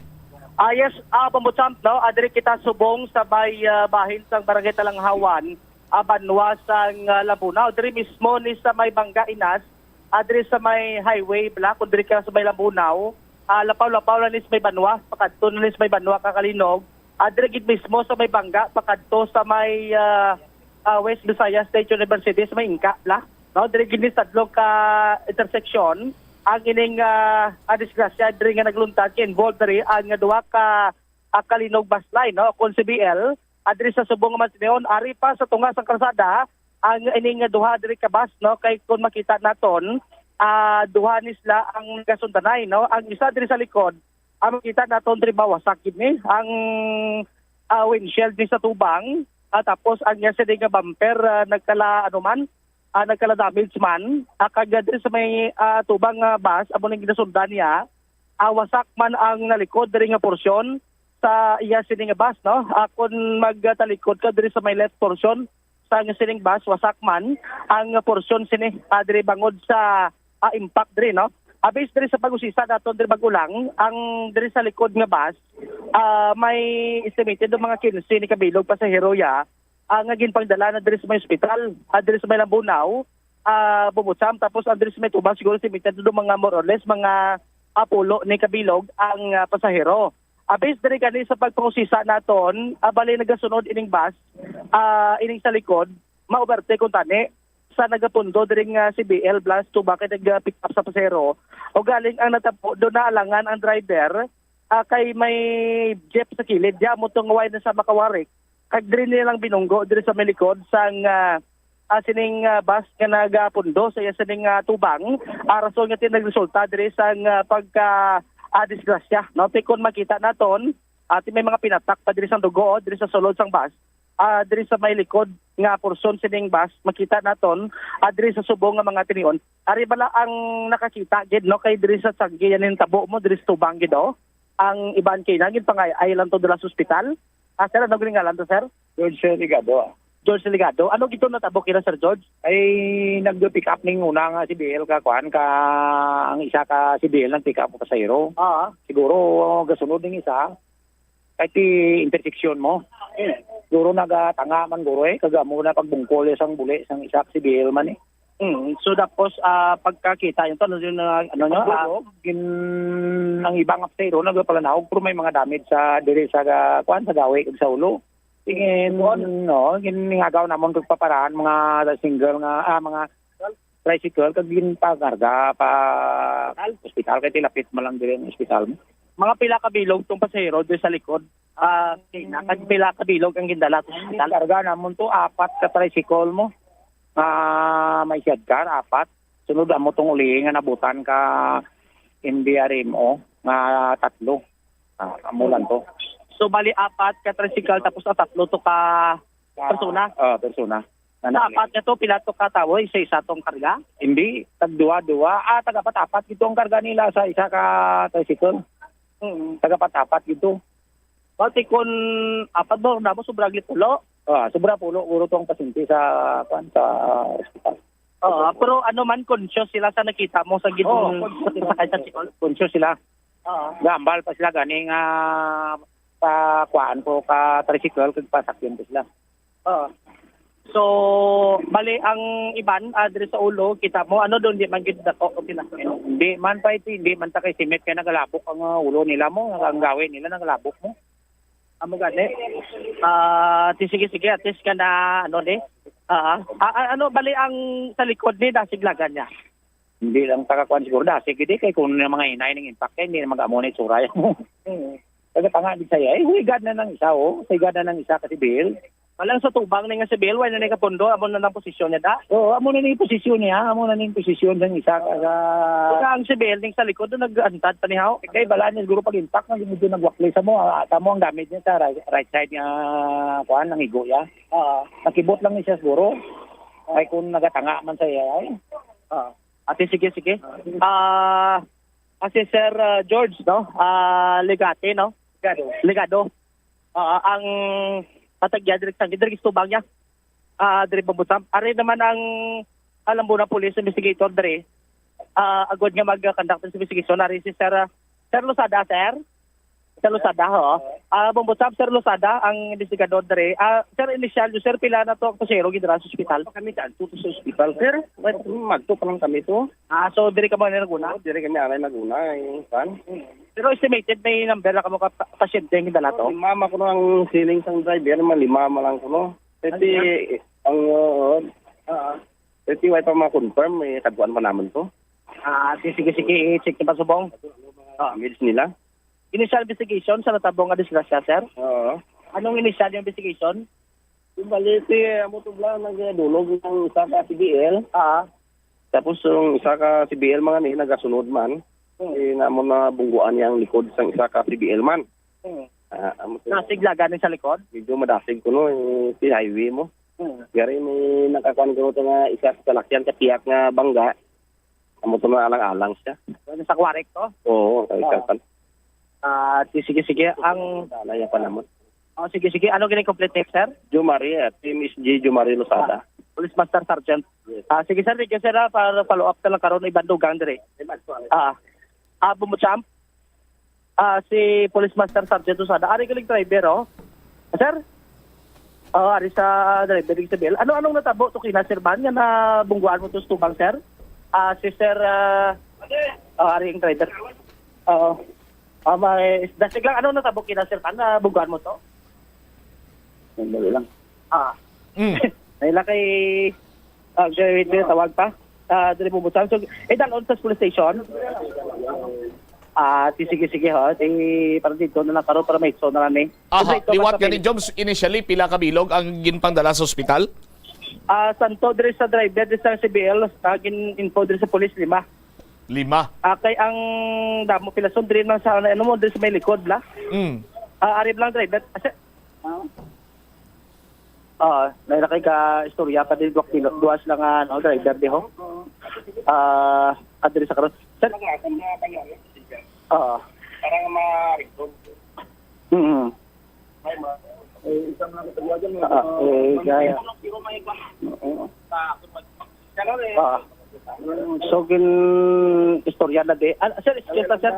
Ah, yes, ah, Bombo Champ, no? Ah, diri kita subong sa may ah, bahin sang Barangay Talanghawan, ah, banwa sang ah, Lambunao. Diri mismo ni sa may Bangga Inas, ah, diri sa may highway bala, kung diri ka sa may Lambunao, ah, lapaw-lapaw na ni sa may banwa, pakadto na ni sa may banwa ka Kalinog. Ah, diri gid mismo sa may Bangga, pakadto sa may ah, ah, West Visayas State University, sa may Inka bala. No, diri gid ni sa sadlok ka intersection ang ining ah, ah, disgrasya diri nga nagluntad kay involved diri ang duha ka ah, Kalinog bus line, no, kon C B L, ah, diri sa subong nga Mansineon, ari pa sa tunga sang kalsada ang ining duha diri ka bus, no, kay kon makita naton, ah, duha ni sila ang nagasundanay, no, ang isa diri sa likod, ang makita naton diri mawasak gid ni ang ah, windshield ni sa tubang, ah, tapos ang iya sini nga bumper ah, nagkala ano man, ah, nagkala damage man, ah, kag diri sa may ah, tubang nga bus amo ning ginasundan niya, ah, wasak man ang nalikod diri nga porsyon sa iya sini nga bus, no? Ah, kung magtalikod ka diri sa may left portion sa sining bus, wasak man ang porsyon sini ah, diri bangod sa ah, impact diri, no? Ah, based diri sa pag-usisa naton diri bag-o lang, ang diri sa likod nga bus, ah, may estimated ng mga kinse ni kabilog pasahero ya ah, nga ginpangdala na diri sa may ospital, ah, diri sa may Lambunao, ah, Bumutsam, tapos ang diri sa may tubang siguro si Mitad, mga more or less, mga ah, pulo ni kabilog ang ah, pasahero. Ah, based diri gani sa pagpangusisa naton, ah, bali nagasunod ining bus, ah, ining sa likod, ma-overtake kuntani sa nagapundo diri nga C B L bus tubang kay nag-pick up sa pasahero. O galing ang natabo, do naalangan ang driver, ah, kay may jeep sa kilid, di amo tong way na sa makawarik. Kag diri nilang binunggo diri sa may likod sang ah, ah, sining ah, bus nga nagapundo sa iya sining ah, tubang. Ah, rason nga ti nagresulta diri sang ah, pagka ah, disgrasya, no? Ti kon makita naton, ati may mga pinatak pa diri sang dugo, oh, diri sa sulod sang bus. Ah, diri sa may likod nga porsyon sining bus, makita naton ah, diri sa subong nga mga tinion. Ari bala ang nakakita gid, no, kay diri sa Tiangge yan yung tabo mo, diri sa tubang gid, oh. Ang iban kay nangin pangay ay lang to dira sa ospital. Ah, sir, ano gid ngalan to, sir? George Ligado. Ah. George Ligado. Ano gito natabo kira, Sir George? Ay nagdo-pick up ning una nga C B L ka kuan ka ang isa ka C B L nag-pick up pasahero. Ah. Siguro gasunod ning isa kay ti intersection mo. Eh. Siguro nagatanga man guro eh, kag amo na pagbungkol ya sang buli sang isa ka sibil man eh. Mm. So, tapos, ah, pagkakita yun to, ano yun, ah, ano nyo, ah? Pagkabulog, gin-, ang iba nga pasahero nagapalanaog, pero may mga damage sa, diri sa ga-, kuan, sa gawi kag sa ulo. Tingin, no, giningagaw namon kag paparahan mga single nga, ah, mga tricycle, kag ginpakarga pa ospital, kay tilapit man lang diri ang ospital mo. Mga pila ka bilog tong pasahero diri sa likod? Ah, kay na, kag pila ka bilog ang gindala sa ospital? Karga namon to, apat ka tricycle mo. Ah, may sidecar, apat. Sunod amo tong ulihi nga nabutan ka M B R M O nga tatlo. Ah, amo lang to. So, bali, apat ka tricycle, tapos ang tatlo to ka persona? Ah, persona. Sa apat nga to, pila to ka tawo? Isa-isa tong karga? Hindi, tag-duwa-duwa. Ah, tag-apat-apat gid to ang karga nila sa isa ka tricycle. Mm. Tag-apat-apat gid to. Bati kon apat ba, namo sobra gid pulo. Ah, sobra pulo guro to ang pasyente sa, kwan, sa ospital. Oo, pero ano man, conscious sila sa nakita mo sa gid-, Oo, conscious sila. Sa tricycle? Conscious sila. Oo. Gambal pa sila gani nga pa kuan ko ka tricycle kag pasakyan ko sila. Oo. So, bali ang iban, ah, diri sa ulo, kita mo, ano, doon, di man gid dako o pinasakyan? Hindi man pa ito, hindi man ta kay simit kay nagalabok ang, ah, ulo nila mo, ang gawi nila nagalabok mo. Amo gani. Ah, ti-, sige, sige, at least ka na, ano, ni? Ah, ah, ah, ano, bali ang sa likod ni, dasiglagan niya? Hindi lang taga kuan siguro, dasig gid eh, kay kung yung mga hinay ning impact, kay hindi na mag-amo na itsura yan. Mm. Taga tanga di saya, eh, huwigad na ng isa, oh. Huwigad na ng isa ka sibil. Walang sa tubang na nga sibil, wala na nang kapundo, amo na nang posisyon niya, da? Oo, amo na ning posisyon niya, amo na ning posisyon ng isa ka sa Kaya ang sibil, ning sa likod, doon nag-antad pa ni Hao. Kay bala niya siguro pag impact, nag-, medyo nagwakli sa mo, ah, tamo ang damage niya sa right, right side nga, kuan, nangigo ya. Oo. Nakibot lang ni siya siguro. Ay, kung nagatanga man sa iya, ay. Oo. Ate, sige, sige. Ah, ah, si Sir, ah, George, no? Ah, Legate, no? Legado. Legado. Ah, ang patagya, direct sang, direct tubang niya. Ah, diri Bambusamp. Ari naman ang Alambuna Police Investigator diri. Ah, agod nga mag-conduct sa investigation, ari si Sir, ah, Sir Losada, sir? Sir Losada, ho. Ah, Bambusamp, Sir Losada, ang investigador diri. Ah, sir, initial, sir, pila na to ang pasahero gidala sa ospital? Kami ka, to sa ospital, sir. Wait, magto pa lang kami to. Ah, so diri ka mo na naguna? Oo, diri kami anay naguna, eh, kan? Pero estimated, may number na kamo ka pa-, pasyente ang gidala to? Lima man kuno ang siling sang driver, man lima man lang kuno. Pwede, ang, uh, Ah. pwede, wala pa ma-confirm, eh, kaduan pa naman to. Ah, sige, sige, sige, i-check niyo pa subong. Ah. Damage nila. Initial investigation sa natabo nga disgrasya, sir? Oo. Anong initial yung investigation? Yung balete, amo to bala, nagdulog ng isa ka C B L. Ah. Tapos yung isa ka C B L, mga ni, nagasunod man. Hmm. Eh, namo na bungguan yang likod sang isa ka C B L man. Hmm. Ah, amo to. Nasiglagan ni sa likod? Medyo madasig kuno, eh, si highway mo. Hmm. Gari may nakakuan ko to nga isa sa salakyan sa piyak nga bangga. Amo to na alang-alang siya. Ano sa Quarek to? Oo, kay Ah. Kalpan. Ah, di, sige, sige. Ang Wala, ya pa naman. Oh, sige, sige. Ano gini complete name, sir? Jomari, ah, Team S G Jomari Losada. Ah, Police Master Sergeant. Yes. Ah, sige, sir. Thank you, sir, ah, para follow up na lang karon, iban dugang diri. Ah, ah, Bumutsamp? Ah, si Police Master Sergeant Losada. Ari galing driver, oh. Sir? Oh, ari sa driver, Isabel. Ano, anong natabo to kina, sir, man? Nga nabungguan mo to sa tubang, sir? Ah, si Sir, ah, oh, ari ang driver. Oo. Ah, may, dasig lang, ano natabo kina, sir, man? Nabungguan mo to? Sandali lang. Ah. Mm. Ay, lakay, ah, okay, wait, wait, tawag pa. Ah, diri mo butang. So, eh, dalon sa police station. Ah, di, sige, sige, ho. Di, para dito na lang, karon para may so na lang, eh. Aha, Dito, liwat basta gani, may Joms, initially, pila ka bilog ang ginpangdala sa ospital? Ah, santo, diri sa driver, diri sa C B L, ah, gin-info diri sa police, lima. Lima. Ah, kay ang damo, pila son, diri lang sa, ano mo, diri sa may likod, la. Mm. Ah, ari lang driver. Asa, ah, Ah, may na kay ka istorya pa din, duwa, duwa sila nga, ano, driver di ho. Ah, adre sa karon. Sir? Ah. Parang ma-record. Mm. Ah, eh, kaya. Oo. Ah. So, gin istorya na di. Ah, sir, excuse na, sir.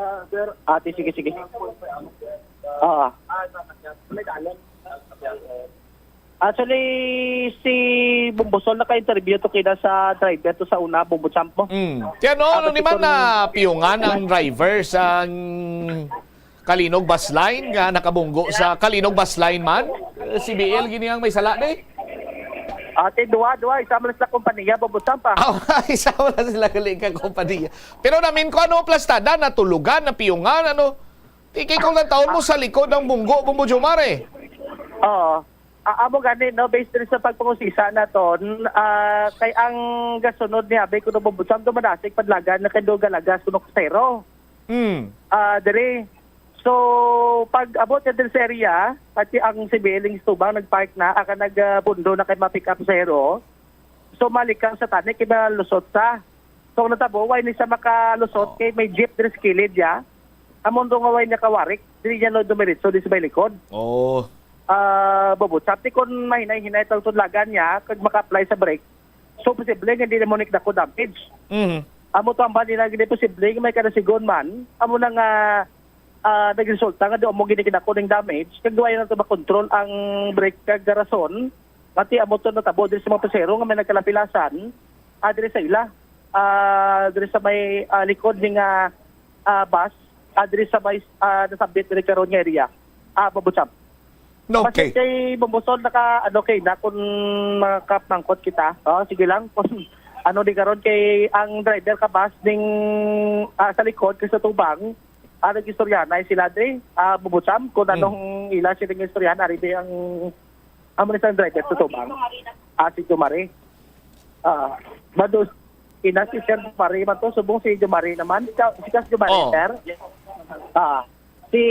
Ah, di, sige, sige. Ah. Ah, sa kanya. May dalan. Actually, si Bumbusol naka-interview to kina sa driver to sa una, Bumbo Champ mo. Mm. Kaya no, ano Tapos ni man ito na piyungan ang driver sa Kalinog Bus Line nga nakabunggo sa Kalinog Bus Line man? Eh, C B L gini ang may sala, di? Ate, duwa, duwa. Isa man sila kompanya, Bumbo Champ, ah. Ah, isa wala sila gali ka kompanya. Pero namin ko ano, plastada, natulugan, napiyungan, ano? Tikay kung lang taon mo sa likod ng bunggo, Bumbo Jomar, eh. Oo. Ah, amo gani, no, based diri sa pagpangusisa naton, ah, kay ang gasunod ni Abay kuno Bumbo Champ, dumanasig padlagan na kay Dugalaga, Sunok Zero. Hmm. Ah, diri. So, pag abot niya diri sa area, pati ang sibiling sa tubang nag-park na, aka nag, ah, pundo na kay mga pick-up Zero. So, malikaw sa tani, kay malusot sa. So, ang natabo, way ni siya makalusot, Oh. kay may jeep diri sa kilid, ya. Amo to nga way niya kawarik, diri niya no dumiretso, di sa may likod. Oh. Ah, Bumbo Champ, ti kun mahinay-hinay tang tudlagan niya, kag maka-apply sa brake, so, posible nga hindi na mo nikdako damage. Mhm. Amo to ang bali na hindi posible nga may kadasigon man, amo na nga, ah, nagresulta nga di mo ginikidako ning damage, kag duwa na to makontrol ang brake kag rason, pati amo to natabo diri sa mga pasero nga may nagkalapilasan, ah, diri sa ila, ah, diri sa may, ah, likod ni nga, ah, bus, ah, diri sa may, ah, nasabit diri karon nga area. Ah, Bumbo Champ. Okay. Kasi kay Bumbusol, naka, ano, kay na kung makapangkot kita. Oh, sige lang. Kung ano di karon kay ang driver ka bus ning, ah, sa likod kay sa tubang, ah, nag-istorya na sila, dre. Ah, Bumbo Champ, kung Hmm. anong ila sila ng istorya, ari di ang, ang mga isang driver sa tubang. Ah, si Jomari. Ah, Bados, ina si Sir Jomari man to, subong si Jomari naman. Ikaw, si Kas Jomari, Oh. sir? Ah, si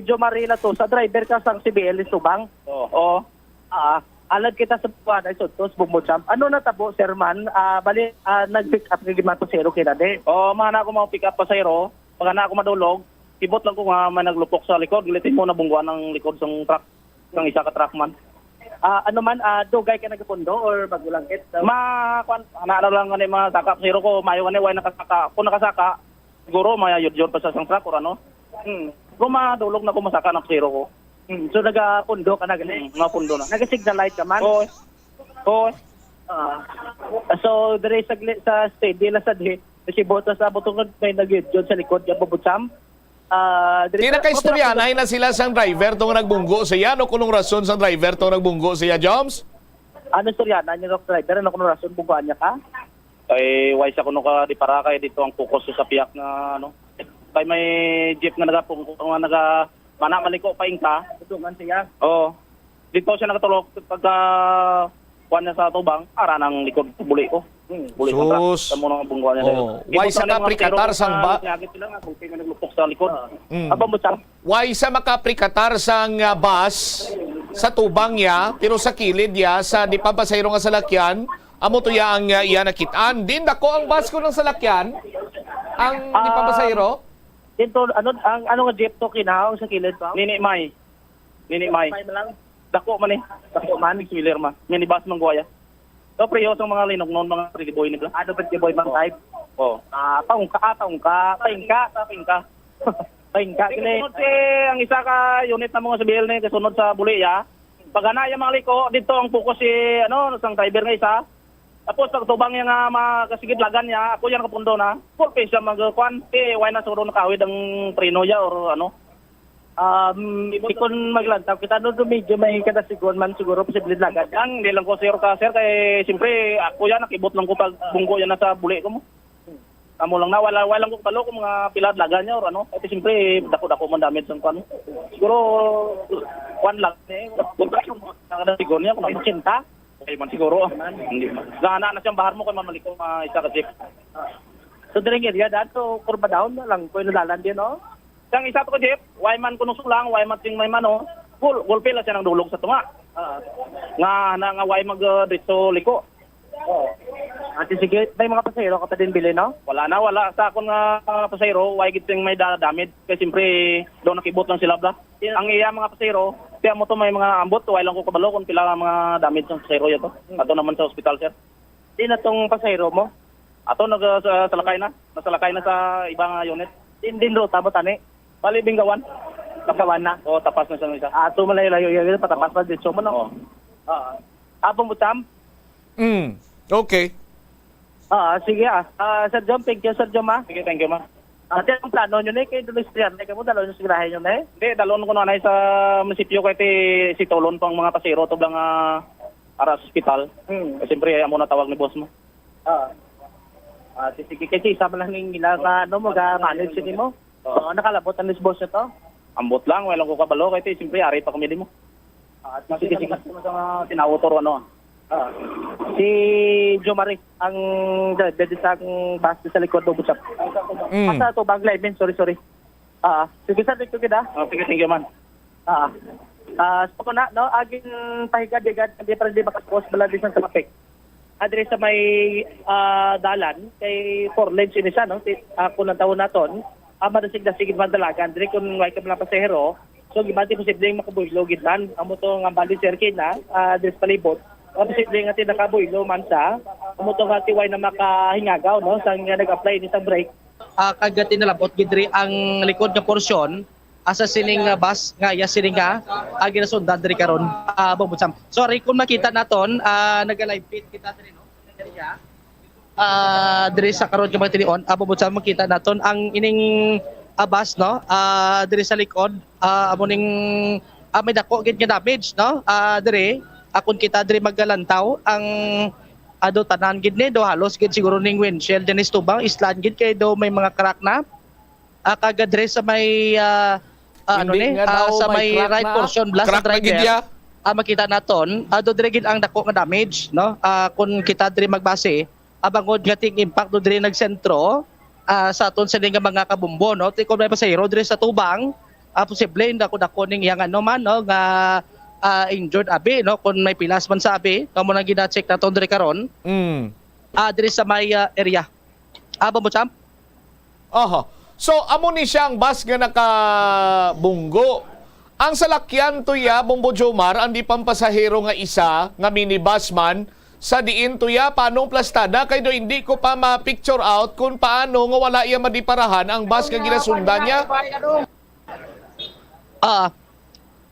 Jomari na to, sa driver ka sang C B L is tubang? Oo. Oo. Ah, alad kita sa buwan ay suntos, Bumbo Champ. Ano natabo, sir man? Ah, bali, ah, nag-pick up ka gid man to, zero kina di? Oo, mga na ako mga pick up pasahero. Pag na ako madulog, kibot lang ko nga may naglupok sa likod. Gilit mo nabungguan ang likod sang truck. Sang isa ka truck man. Ah, ano man, ah, dugay ka nagapundo or bago lang gid? Ma, kwan, ana na lang gani mga saka pasahero ko, mayo gani, way nakasaka. Kung nakasaka, siguro mayayod-yod pa sa sang truck or ano. Hmm. Kung madulog na ko, masaka na pasahero ko. Hmm. So, nagapundo ka na gani? Hmm, napundo na. Naga-signal light ka man? Oo. Oo. Ah. So, diri sa gli-, sa steady lang sa di, si Botas sa butong may nagyod-yod sa likod niya, Bumbo Champ. Ah, diri Di sa na kay istorya, naay na sila sang driver tong nagbunggo siya, no? Kunong rason sang driver tong nagbunggo siya, Joms? Ano istorya na niyo, driver? Ano kunong rason bunggoan niya ka? Kay way sa kuno ka di para kay dito ang focus sa piyak na, ano. Kay may jeep nga nagapungko, nga naga, mana maliko pa ingka. Tutungan siya. Oo. Dito siya nakatulog pagka kuwan niya sa tubang, ara nang likod, buli ko. Hmm. Buli ko, Sus. Sa muna nga bungguan niya. Oh, Ipot why sa lang yung mga kaprikatar pero sang sa ba- Niyagit sila nga, kung may naglupok sa likod. Ah. Mm. Aba mo sa Why sa makaprikatar sang, ah, bus sa tubang niya, pero sa kilid niya, sa di pa pasahero nga salakyan, amo to ya ang, ah, iya nakitaan. Din dako ang bus ko ng salakyan, ang di pa Ah, pasahero? Dito, ano, ang, ano nga jeep to, kinahaw sa kilid pa? Nini May. Nini May. May lang. Dako man eh. Dako man. Six-wheeler man. Minibus man guwaya. So, priyo sa mga linugnon, mga pretty boy nila. Ano, pretty boy, mang Oo. Type? Oo. Ah, paungka, ah, paungka. Paingka, paingka. Paingka, Sige, sila eh. Sunod si, ang isa ka unit na mga sibil ni, kasunod sa buli, ya. Pag ana yung mga liko, dito ang focus si, ano, sang driver nga isa. Tapos pagtubang niya nga makasigidlagan niya, ako yan kapundo na. Full face siya magkuan. Eh, why na siguro nakawid ang preno niya or ano? Um, di kun maglantaw kita, no, do medyo may kadasigon man siguro, posible lagad. Ang, di lang ko sure ka, sir, kay siyempre, ako yan, nakibot lang ko pag bunggo yan nasa buli ko mo. Amo lang na, wala, wala lang ko kabalo kung mga pila lagan niya or ano. Kasi siyempre, dako-dako man damage ang kuan. Siguro, kuan lang, eh, nakadasigon niya, kung ano. Ochenta? Ay, man siguro. Hindi man. Gana na siyang bahar mo kung mamalikong, ah, isa ka jeep. So, diri nga area, daan to, kurba down na lang, kung nalalan din, no? Sang isa to ka jeep, way man kuno sulang, way man ting may mano, gul-, gulpi lang siya ng dulog sa tunga. Ah. Nga, na nga way mag, uh, dito liko. Oo. Ate, sige, may mga pasahero ka pa din bilin, no? Wala na, wala. Sa akon nga, uh, pasahero, way gid ting may da-, damage. Kay siyempre, doon nakibot lang sila, bla. Yeah. Ang iya mga pasahero, kaya mo to may mga ambot, way lang ko kabalo kung pila nga mga damage ng pasahero yato. Hmm. Ato naman sa ospital, sir. Di na tong pasahero mo? Ato, nag-, sa, salakay na. Nasalakay na sa iba nga unit. Din, din ruta mo, tani? Bali, Binggawan. Binggawan na? Oo, tapas na siya ng isa. Ah, so malayo-layo yun, patapas pa, diretso mo, no? Oo. Ah, Abong Butam? Mm. Okay. Ah, sige ah. Ah, Sir Jom, thank you, Sir Jom ah. Sige, thank you, ma'am. Ah, di ang plano nyo ni kay Dulis Trian, kay mo dalon sa garahe nyo ni. Hindi, dalon ko na sa munisipyo kay ti si Tolon pang mga pasero to lang ah, ara sa ospital. Hmm. Eh, siyempre, amo na tawag ni boss mo. Ah. Ah, di sige kasi isa man lang ning ila nga ano mo ga manage ni mo. Oo, nakalabot ang boss nyo to. Ambot lang, wala ko kabalo kay ti siyempre ari pa kami dimo. Ah, Sige, sige. Sa tinawo to ano. Ah. Si Jomari ang driver di sa ang bus sa likod do butsak. Mm. Asa to bag live, sorry, sorry. Ah, sige sa dito gid ah. Oh, sige, thank you, man. Ah. Ah, so ko na no, agin pahigad-higad di para di makaspos bala di sa traffic. Adre sa may ah, dalan kay four lanes ini siya no. Ti- ah, kung ang tawon naton, ah, madasig-dasig man talaga. Adre kung may ka mga pasahero, so gibati posibleng makabuylo gid man. Amo to nga bali sir kina, ah, adre sa palibot. Ah, posible nga ti nakabuylo man sa amo to nga ti way na makahingagaw no sa nga nag-apply ni sang brake. Ah, kag tinalabot gid diri ang likod nga porsyon asa sining ah, bus nga iya sini nga ah, ginasundan diri karon. Ah, Bong Butam. Sorry kung makita naton, ah, naga-live feed kita diri no. Ah, diri sa karon nga mga tinion, ah, Bong Butam, makita naton ang ining ah, bus no. Ah, diri sa likod, ah, amo ning ah, may dako gid nga damage no. Ah, diri akon kita diri magalantaw ang ado tanan gid ni do halos gid siguro ning windshield din is tubang islan gid kay do may mga crack na. Ah, kag diri sa may ah, ah, ano Hindi ni nga ah, daw sa may may crack right na. Portion bala sa Crack na gid driver. Ya. Ah, makita naton, ah, do diri gid ang dako nga damage no. Ah, kung kita diri magbase, ah, bangod nga ting impact do diri nagsentro ah, sa aton sini nga mga kabumbo no. Ti kung may pasahero diri sa tubang, ah, posible dako-dako ning yang ano man no nga ah, injured abi no kung may pilas man sa abi, kamo nang gina-check naton diri karon. Mm. Ah, diri sa may ah, area. Ah, Bong Butam? Aha. So, amo ni siya ang bus nga nakabunggo. Ang salakyan to ya, Bong Bujomar, ang di pampasahero nga isa, nga minibus man, sa diin to ya, panong plastada, kay do hindi ko pa ma-picture out kung paano nga wala iya madiparahan ang bus nga ginasundan niya. Ah,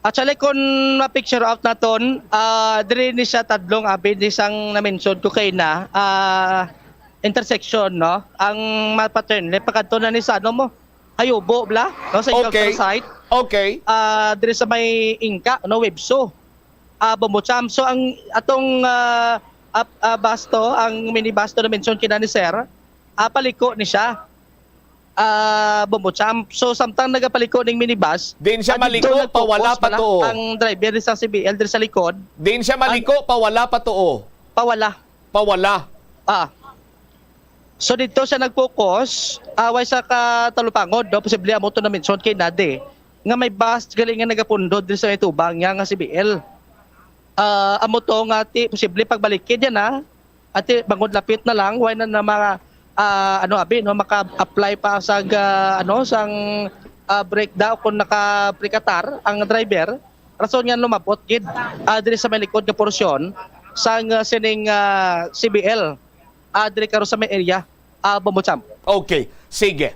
actually, kung ma-picture out naton, ah, diri ni siya tadlong abi ni sang na-mention ko kay na ah, intersection, no? Ang mapa-turn left, pagkadto na ni sa ano mo, Hayubo, bla? No? Sa Okay. Industrial Site, Okay. Ah, diri sa may Inka, no? Webso. Ah, Bong Butam. So, ang atong ah, ap- ah, bus to, ang minibus to na-mention kina ni Sir, ah, paliko ni siya. Ah, Bong Butam. So, samtang nagapaliko ning minibus, Din siya ah, dito maliko, nag-focus pawala pa pala to. Ang driver ni sa C B L diri sa likod, Din siya maliko, pawala pa to. pawala. Pawala. Ah. So dito siya nag-focus, away sa katalupangod, no? Posible amo to na-mention kay Nade, nga may bus gali nga nagapundod diri sa may tubang niya nga C B L. Ah, amo to nga ti posible pagbalikid yan ha. Ati bangod lapit na lang, why na na mga ah, ano abi no maka-apply pa sa ah, ano sang ah, brake daw kung naka-brake atar ang driver. Rason nga lumabot gid ah, diri sa may likod nga porsyon sang ah, sining ah, C B L ah, diri karon sa may area ah, Bong Butam. Okay. Sige.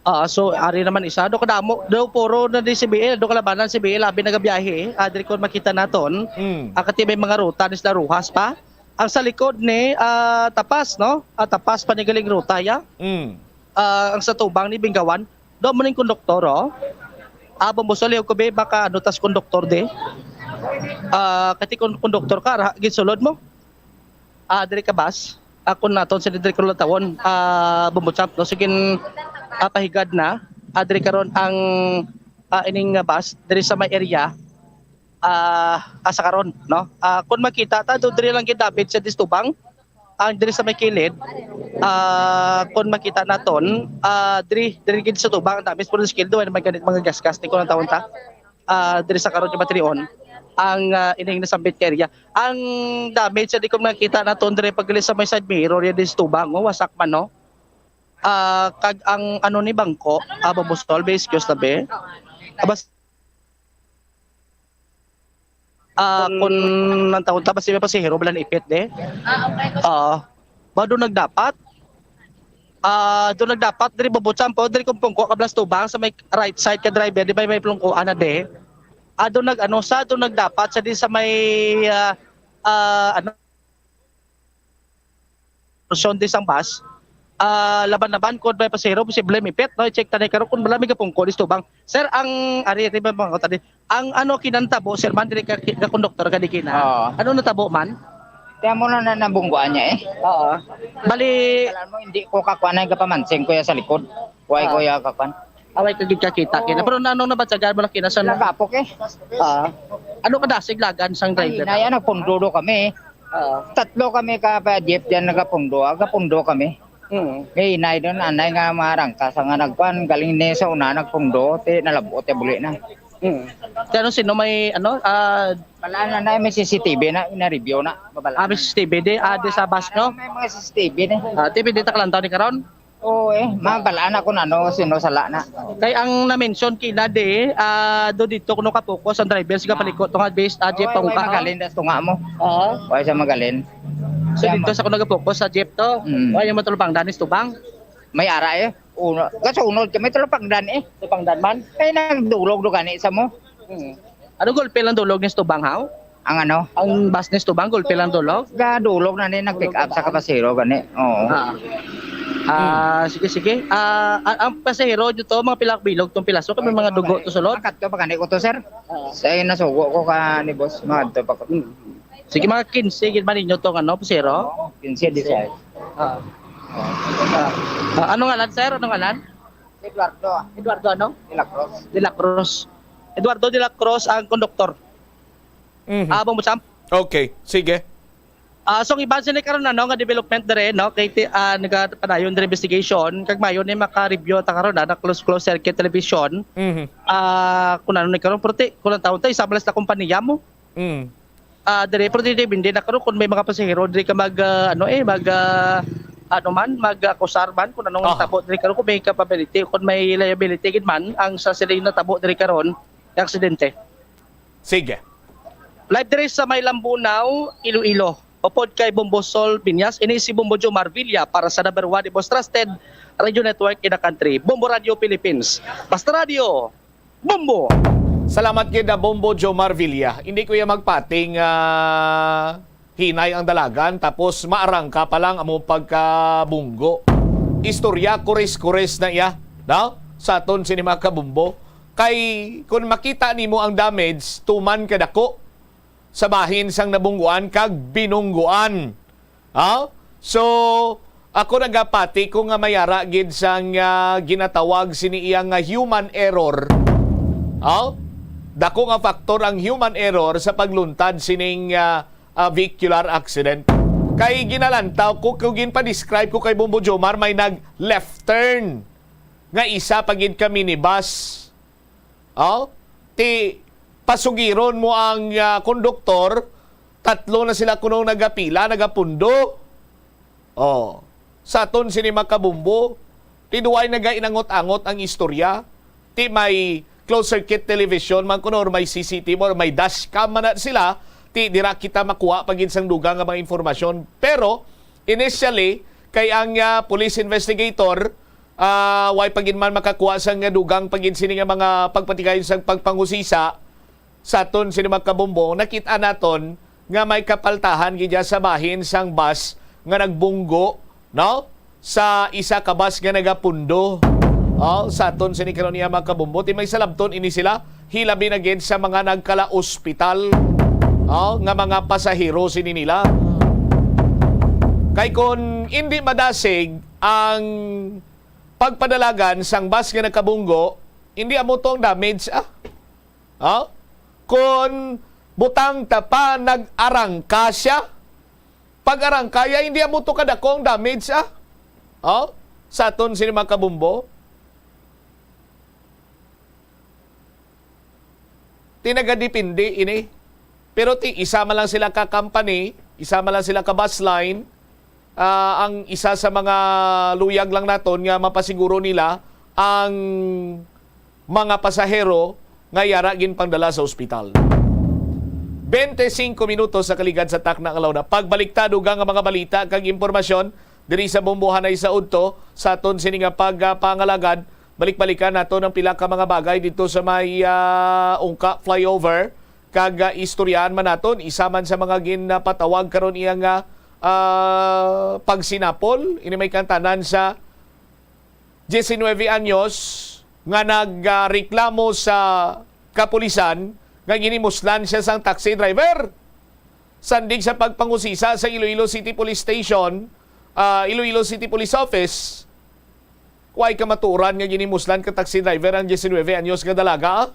Ah, so ari naman isa do kadamo do puro na di C B L do kalabanan C B L abi nagabiyahe ah, diri kon makita naton. Mm. Ah, kati may mga ruta ni sila Roxas pa. Ang sa likod ni ah, Tapas no? Ah, Tapas pa ni galing ruta ya. Mm. Ah, ang sa tubang ni Binggawan. Do mo ning konduktor oh. Ah, Bong Bujomar, liog ko be baka ano tas konduktor de. Ah, kati kon konduktor ka, ra- ginsulod mo. Ah, diri ka bus. Ako naton sa diri ko lang tawon. Ah, Bong Bujomar, no? Sige, ah, pahigad na. Ah, diri karon ang ah, ining ah, bus diri sa may area. Ah, asa karon, no? Ah, kung makita ta do diri lang gid dapit sa distubang. Ang diri sa may kilid. Ah, kung makita naton, ah, diri diri gid sa tubang ang dami sa Puro Skildo, may ganit mga gasgas ni ko lang tawon ta. Ah, diri sa karon nga battery on ang ah, ining nasambit nga area. Ang damage sa di ko makita naton diri pag sa may side mirror ya distubang, oh, wasak man, no? Ah, kag ang ano ni bangko, ah, Bong Bujomar, be, excuse na be. Abas ah, kun ang taon ta basi may pasahero bala naipit de. Ah, okay. Oo. Ba do nagdapat? Ah, do nagdapat diri Bong Bujomar po, diri kung pungko ka blas tubang sa may right side ka driver, di ba may plungkuan na de? Ado nag, ano, sa ado nagdapat sa di sa may, ah, ah, ano, portion di sang bus. Ah, laban-laban kung may pasahero, posible mipit, no? I-check ta ni karon kung wala may gapungko di sa tubang. Sir, ang, ari, ari ba mga tadi? Ang ano kinantabo, sir, man, diri ka, ka konduktor ka di kina. Oo. Ano natabo man? Kaya mo na, na nabungguan niya eh. Oo. Bali, Alam mo, hindi ko kakuan ay kapamansing ko ya sa likod. Why Ah. ko ya kakuan? Away ka gid kakita kina. Oo. Pero nanong nabatyagan mo na kina sa Nagapok eh. Ah. Ano ka dasig lagan sang Ay, driver? Naya nagpundo do kami. Ah. Tatlo kami ka pa jeep diyan nagapundo. Agapundo kami. Mm. Eh, inay doon, anay nga marangka sa nga nagkuan, galing ni sa una, nagpundo, ti nalabot, ti buli na. Mm. Kaya ano, sino may, ano, ah, Wala na, na, may C C T V na, ina-review na, babala ah, may na. C C T V di, ah, di sa bus, no? May mga C C T V na. Ah, T V di ta kalantaw ni karon? Oo, eh, mabala na kung ano, sino sala na. Kay ang na-mention kina di, ah, do dito kuno ka-focus ang driver, siga Ah. paliko, tunga base, ah, jeep, Oo, pangka, may oh. Magalin, das tunga mo. Oo. Wala siya magalin. So, Kaya dito ma- sa kuno ka-focus sa jeep to, Mm. wala yung matulupang danis tubang? May ara eh. Uno, kasunod kami, tulupang dan eh. Tulupang dan man? Eh, nagdulog do gani sa mo. Hmm. Ano gulpi lang dulog ni sa tubang, haw? Ang ano? Ang bus ni sa tubang, gulpi lang dulog? Gadulog na ni, nag-pick up sa kapasero gani. Oo. Ah. Ah, sige, sige. Ah, a-, ang pasahero dito, mga pila bilog tong pilaso, kami mga dugo to sulod? Makat ka pa gani ko to, sir? Ah. Sa nasugo ko ka ni boss, mga adto pa ko. Hmm. Sige, mga kinse gid man ninyo tong ano, pasahero? Oo, kinse di siya. Ah. Ah. Ah, ano ngalan, sir? Ano ngalan? Eduardo. Eduardo ano? De la Cruz. De la Cruz. Eduardo de la Cruz ang konduktor. Mhm. Ah, Bombo Champ? Okay, sige. Ah, so, ang iban sini karon, ano, nga development dire, no? Kay ti-, ah, nagapadayon dire investigation, kag maayo ni maka-review ta karon, ah, na close, close circuit television. Mhm. Ah, kung ano ni karon, pero ti-, kung ang taon ta, isa man lang sila kompanya mo. Mm. Ah, dire, pero di, di, hindi na karon kung may mga pasahero, dire ka mag, ah, ano eh, mag, ah, ano man, mag-akusar man kung anong Ah. tabo dire karon, kung may capability, kung may liability gid man ang sa sila yung natabo dire karon, yung aksidente. Sige. Live dire sa may Lambunao, Iloilo. Upod kay Bombo Sol Binyas, ini si Bombo Jomar Villa para sa number one, the most trusted radio network in the country, Bombo Radio Philippines. Basta Radio, Bombo! Salamat gid na Bombo Jomar Villa. Hindi ko ya magpating, ah, hinay ang dalagan, tapos maarangka pa lang amo pagkabunggo. Istorya, kures-kures na iya, no? Sa aton sini mga kabumbo. Kay, kung makita nimo ang damage, tuman kadako sa bahin sang nabungguan kag binungguan. Ha? So, ako nagapati ko nga may ara gid sang, ah, ginatawag sini iya nga human error. Ha? Dako nga faktor ang human error sa pagluntad sining, ah, ah, vehicular accident. Kay ginalantaw ko, kung ginpa-describe ko kay Bombo Jomar, may nag-left turn nga isa pa gid ka minibus. Oh, ti pasugiron mo ang, ah, konduktor, tatlo na sila kuno nagapila, nagapundo. Oh, sa aton sini makabumbo, ti duway nagainangot-angot ang istorya. Ti may closed circuit television man kuno or may C C T V or may dashcam man na sila, ti dira kita makuha pa gid sang dugang nga mga impormasyon. Pero initially, kay ang, ah, police investigator, ah, way pa gid man makakuha sang dugang pa gid sini nga mga pagpatigayon sang pagpangusisa sa aton sini mga kabumbo, nakit-an naton nga may kapaltahan gid sa bahin sang bus nga nagbunggo, no? Sa isa ka bus nga nagapundo. Oh, sa aton sini karon niya mga kabumbo, ti may salabton ini sila, hilabi na gid sa mga nagkala-ospital, oh, nga mga pasahero sini nila. Kay kon indi madasig ang pagpadalagan sang bus nga nakabunggo, hindi amo to ang damage, ah. Ha? Kon butang ta pa, nag-arangka siya. Pag-arangka ya, hindi amo to kadako ang damage, ah. Ha? Sa aton sini mga kabumbo. Ti nagadepende ini. Pero ti isa man lang sila ka company, isa man lang sila ka bus line, ah, ang isa sa mga luyag lang naton nga mapasiguro nila ang mga pasahero nga yara ginpangdala sa ospital. Bente singko minutos sa kaligad sa takna nga launa. Pagbalik ta, dugang nga mga balita kag impormasyon diri sa Bombohanay sa udto sa aton sini nga pagpangalagad Balik-balikan naton ang pila ka mga bagay didto sa may, ah, Ungka flyover. Kag, ah, istoryahan man naton, isa man sa mga ginpatawag karon iya nga, ah, pagsinapol, ini may kaangtanan sa diecinueve anyos nga nagreklamo sa kapulisan nga ginimuslan siya sang taxi driver. Sandig sa pagpangusisa sa Iloilo City Police Station, ah, Iloilo City Police Office, way kamatuoran nga ginimuslan ka taxi driver ang diecinueve anyos nga dalaga.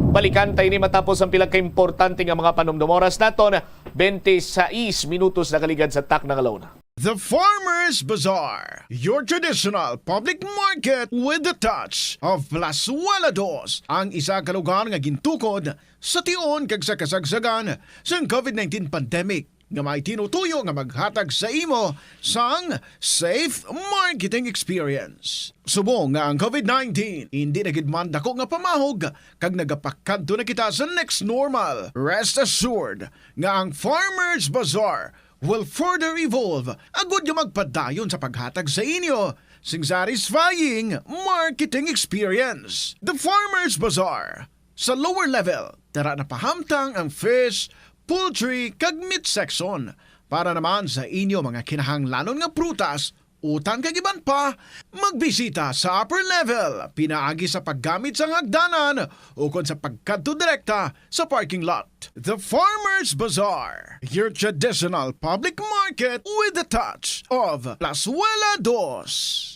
Balikan ta ini matapos ang pila ka importante nga mga panumdom. Oras naton, twenty-six minutos nakaligad sa takna nga una. The Farmers Bazaar, your traditional public market with the touch of Plazuela Dos, ang isa ka lugar nga gintukod sa tion kag sa kasagsagan sang covid nineteen pandemic, nga may tinutuyo nga maghatag sa imo sang safe marketing experience. Subong nga ang covid nineteen indi na gid man dako nga pamahog kag nagapakadto na kita sa next normal, rest assured nga ang Farmers Bazaar will further evolve agud nga magpadayon sa paghatag sa inyo sing satisfying marketing experience. The Farmers Bazaar, sa lower level, tara na pahamtang ang fish, poultry, kag meat section. Para naman sa inyo mga kinahanglanon nga prutas, utang kag iban pa, magbisita sa upper level pinaagi sa paggamit sang hagdanan ukon sa pagkadto direkta sa parking lot. The Farmers Bazaar, your traditional public market with the touch of Plazuela Dos.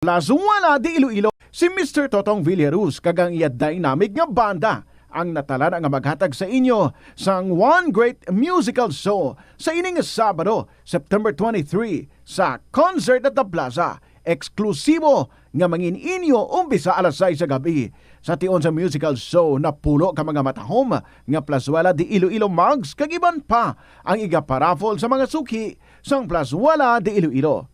Plazuela de Iloilo, si Mister Totong Villaruz kag ang iya dynamic nga banda ang natalana nga maghatag sa inyo sang one great musical show sa ining Sabado, September twenty-three, sa Concert at the Plaza. Eksklusibo nga mangin-inyo umpisa alas sais sa gabi. Sa tion sa musical show, napulo ka mga matahom nga Plazuela de Iloilo mugs kag iban pa ang igaparaffle sa mga suki sang Plazuela de Iloilo.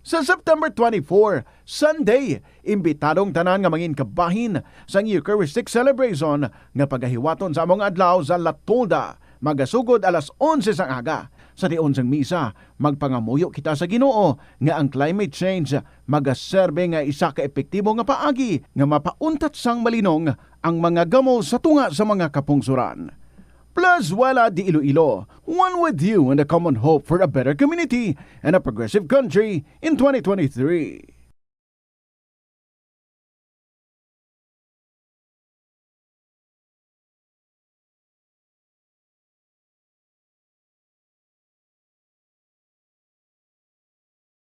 Sa September twenty-four, Sunday, imbitadong tanan nga mangin kabahin sang Eucharistic Celebration nga pagahiwaton sa amo nga adlaw sa La Tolda, magasugod alas onse sang aga. Sa tion sang misa, magpangamuyo kita sa Ginoo nga ang climate change magaserbe nga isa ka epektibo nga paagi nga mapauntat sang malinong ang mga gamo sa tunga sa mga kapungsoran. Plazuela de Iloilo, one with you in the common hope for a better community and a progressive country in twenty twenty-three.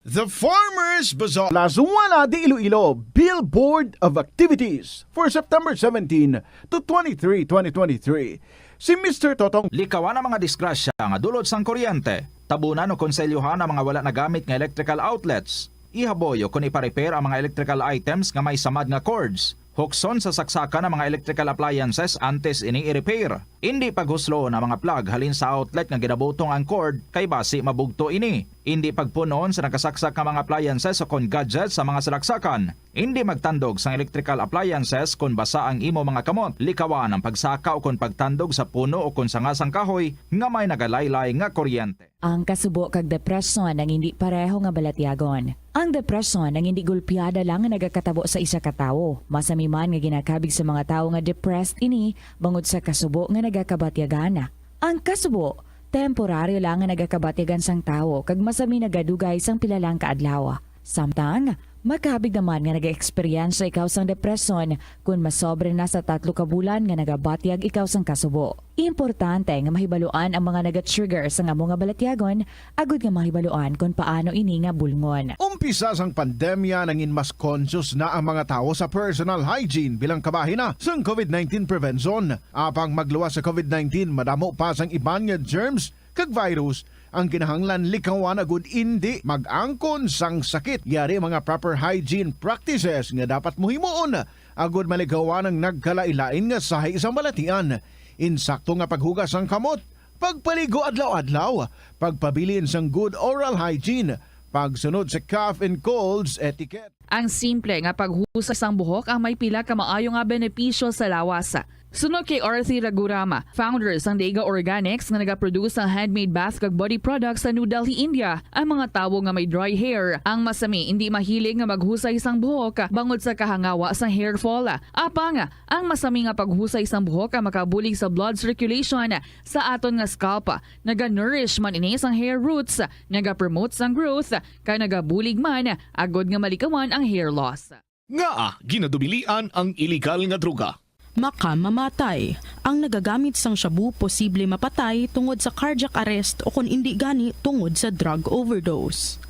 The Farmers Bazaar. Plazuela de Iloilo, Billboard of Activities for September seventeen to twenty-three, twenty twenty-three. Si Mister Totong. Likawan ang mga disgrasya nga dulot sang kuryente. Tabunan o konselyuhan ang mga wala nagamit nga electrical outlets. Ihaboy o kon ipa-repair ang mga electrical items nga may samad nga cords. Hukson sa saksakan ang mga electrical appliances antes ini i-repair. Indi paghusloon ang mga plug halin sa outlet nga ginabutong ang cord, kay basi mabugto ini. Indi pagpun-on sa nakasaksak nga mga appliances o kon gadgets sa mga salaksakan. Indi magtandog sang electrical appliances kon basa ang imo mga kamot. Likawan ang pagsaka o kon pagtandog sa puno o kon sanga sang kahoy nga may nagalaylay nga kuryente. Ang kasubo kag depresyon ang indi pareho nga balatyagon. Ang depresyon ang indi gulpiada lang nga nagakatabo sa isa ka tawo. Masami man nga ginakabig sa mga tawo nga depressed ini bangod sa kasubo nga nagakabatyagan. Ang kasubo, temporaryo lang nga nagakabatyagan sang tawo kag masami nagadugay sang pila lang ka adlaw. Samtang, makabig naman nga nagaeksperyensya ikaw sang depresyon kon masobra na sa tatlo ka bulan nga nagabatyag ikaw sang kasubo. Importante nga mahibaluan ang mga naga-trigger sang amo nga balatyagon agud nga mahibaluan kon paano ini nga bulngon. Umpisa sang pandemya, nangin mas conscious na ang mga tawo sa personal hygiene bilang kabahin na sang covid nineteen prevention. Apang magluwas sa covid nineteen, madamo pa sang iban nga germs kag virus ang kinahanglan likawan agud indi mag-angkon sang sakit. Yari mga proper hygiene practices nga dapat mo himuon agud malikawan ang nagkalain-lain nga sahi sang balatian. Insakto nga paghugas sang kamot, pagpaligo adlaw-adlaw, pagpabilin sang good oral hygiene, pagsunod sa cough and colds etiquette. Ang simple nga paghusay sang buhok ang may pila ka maayo nga benepisyo sa lawas. Suno kay Arthi Ragurama, founder sang Deiga Organics nga nagaproduce sang handmade bath kag body products sa New Delhi, India, ang mga tawo nga may dry hair ang masami indi mahilig nga maghusay sang buhok bangod sa kahangawa sang hair fall. Apang ang masami nga paghusay sang buhok ang makabulig sa blood circulation sa aton nga scalp. Naga-nourish man ini sang hair roots, nagapromote sang growth, kag nagabulig man agod nga malikawan ang hair loss. Ngaa ginadubilian ang iligal nga droga? Makamamatay. Ang nagagamit sang shabu posible mapatay tungod sa cardiac arrest o kon indi gani tungod sa drug overdose.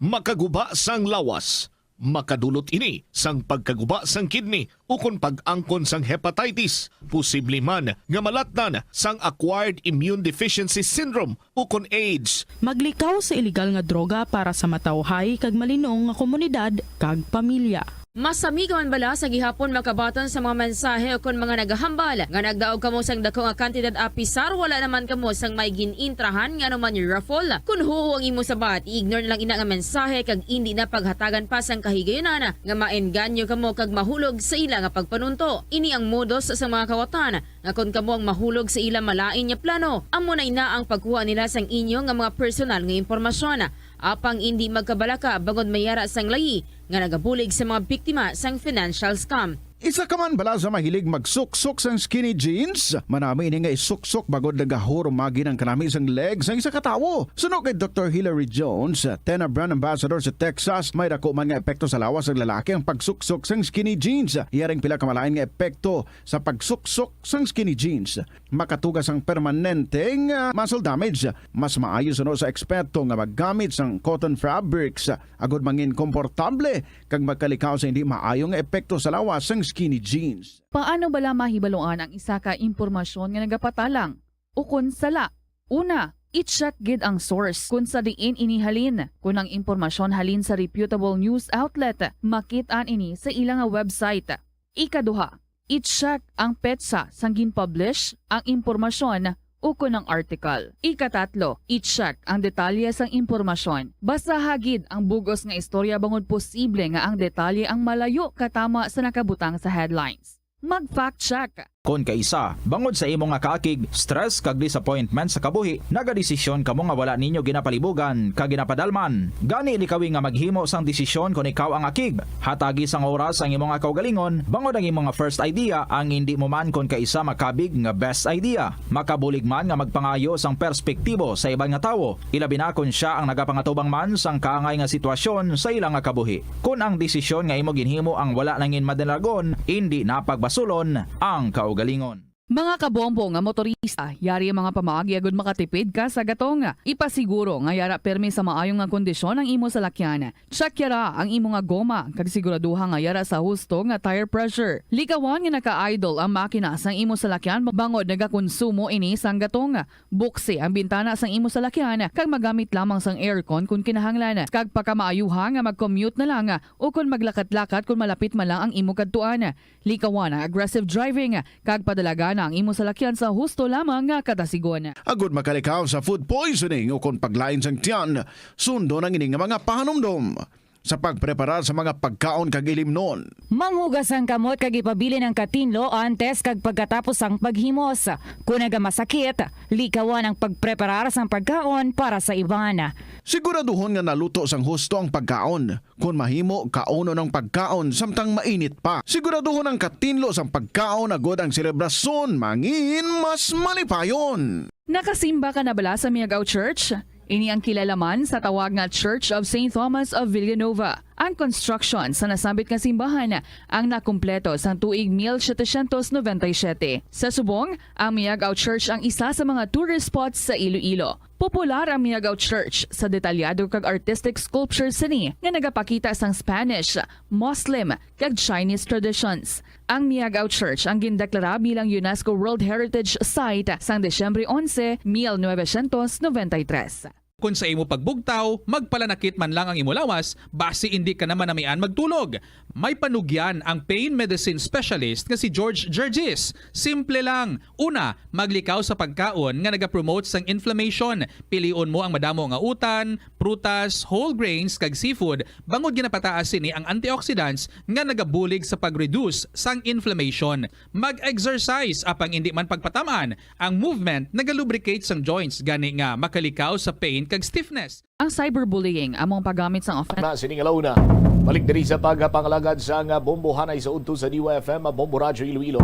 Makaguba sang lawas. Makadulot ini sang pagkaguba sang kidney ukon pag-angkon sang hepatitis. Posible man nga malatnan sang acquired immune deficiency syndrome ukon AIDS. Maglikaw sa iligal nga droga para sa matawhay kag malinong nga komunidad kag pamilya. Masami ka man bala sa gihapon makabaton sa mga mensahe ukon mga nagahambal nga nagdaog kamo sang dako nga kantidad apisar wala naman kamo sang may gin-intrahan nga anuman raffle? Kon huo ang imo sabat, i-ignore na lang ina nga mensahe kag indi na paghatagan pa sang kahigayunan nga maengganyo kamo kag mahulog sa ila nga pagpanunto. Ini ang modus sa mga kawatan nga kon kamo ang mahulog sa ila malain nga plano, amo na ina ang pagkuha nila sang inyo nga mga personal nga impormasyon. Apang indi magkabalaka bangod may yara sang layi nga nagabulig sa mga biktima sang financial scam. Isa ka man bala sa mahilig magsuksok sang skinny jeans? Manami ini nga isuksok bangod nagahurumagi ang kanami sang leg sang isa ka tawo. Suno kay Doktor Hilary Jones, Tena brand ambassador sa Texas, may dako man nga epekto sa lawas sang lalaki ang pagsuksok sang skinny jeans. Iya ring pila ka malain nga epekto sa pagsuksok sang skinny jeans. Makatuga sang permanente nga muscle damage. Mas maayo suno sa eksperto nga maggamit sang cotton fabrics agod mangin komportable kag magkalikaw sa hindi maayo nga epekto sa lawas sang skinny jeans. Paano bala mahibaluan ang isa ka impormasyon nga nagapatalang ukon sala? Una, i-check gid ang source kon sa diin ini halin. Kon ang impormasyon halin sa reputable news outlet, makit-an ini sa ila nga website. Ikaduha, i-check ang petsa sang gin-publish ang impormasyon ukon ang article. Ikatatlo, i-check ang detalye sang impormasyon. Basaha gid ang bug-os nga istorya bangod posible nga ang detalye ang malayo katama sa nakabutang sa headlines. Mag-fact check. Kon kaisa, bangod sa imo nga kaakig, stress kag disappointment sa kabuhi, nagadesisyon kamo nga wala ninyo ginapalibugan kag ginapadalman. Gani likawi nga maghimo sang desisyon kon ikaw ang akig. Hatagi sang oras ang imo nga kaugalingon, bangod ang imo nga first idea ang indi mo man kon kaisa makabig nga best idea. Makabulig man nga magpangayo sang perspektibo sa iban nga tawo, ilabi na kon sia ang nagapangatubang man sang kaangay nga sitwasyon sa ila nga kabuhi. Kon ang desisyon nga imo ginhimo ang wala nangin madalagon, indi na pagbasulon ang kaugalingon. Mga kabombo nga motorista, yari ang mga pamaagi agud makatipid ka sa gatong. Ipasiguro nga yara permi sa maayo nga kondisyon ang imo salakyan. Check yara ang imo nga goma kag siguraduha nga yara sa husto nga tire pressure. Likawan nga naka-idle ang makina sang imo salakyan bangod nagakonsumo ini sang gatong. Buksi ang bintana sang imo salakyan kag magamit lamang sang aircon kon kinahanglan. Kag pakamaayuha nga mag-commute na lang o kon maglakat-lakat kon malapit man lang ang imo kadtuan. Likawan ang aggressive driving kag padalagana ang imo salakyan sa husto lamang nga kadasigon. Agud makalikaw sa food poisoning ukon paglain sang tiyan, sundon ang ini nga mga pahanumdom sa pagpreparar sa mga pagkaon kag ilimnon. Manghugas ang kamot kag ipabilin ang katinlo antes kag pagkatapos sang paghimos. Kon nagamasakit, likawan ang pagpreparar sang pagkaon para sa iban. Siguraduhon nga naluto sang husto ang pagkaon. Kon mahimo, kaunon ang pagkaon samtang mainit pa. Siguraduhon ang katinlo sang pagkaon agod ang selebrasyon mangin mas malipayon. Nakasimba ka na bala sa Miagao Church? Ini ang kilalaman sa tawag nga Church of Saint Thomas of Villanova. Ang construction sa nasambit nga simbahan ang nakumpleto sang tuig mil setecientos noventa y siete. Sa subong, ang Miagao Church ang isa sa mga tourist spots sa Iloilo. Popular ang Miagao Church sa detalyado kag artistic sculpture sini nga nagapakita sang Spanish, Muslim, kag Chinese traditions. Ang Miagao Church ang gindeklara bilang UNESCO World Heritage Site sang Disyembre onse, mil novecientos noventa y tres. Kon sa imo pagbugtaw, magpalanakit man lang ang imo lawas, basi indi ka na manamian magtulog. May panugyan ang pain medicine specialist nga si George Gergis. Simple lang. Una, maglikaw sa pagkaon nga nagapromote sang inflammation. Pilion mo ang madamo nga utan, prutas, whole grains, kag seafood, bangod ginapataas sini ang antioxidants nga nagabulig sa pag-reduce sang inflammation. Mag-exercise, apang indi man pagpataman, ang movement nagalubricate sang joints, gani nga makalikaw sa pain kag stiffness. Ang cyberbullying amo ang paggamit sang offense. Na sini nga launa. Balik diri sa pagpangalagad sa nga Bombo Hanay sa udto sa D Y F M, Bombo Radyo Iloilo.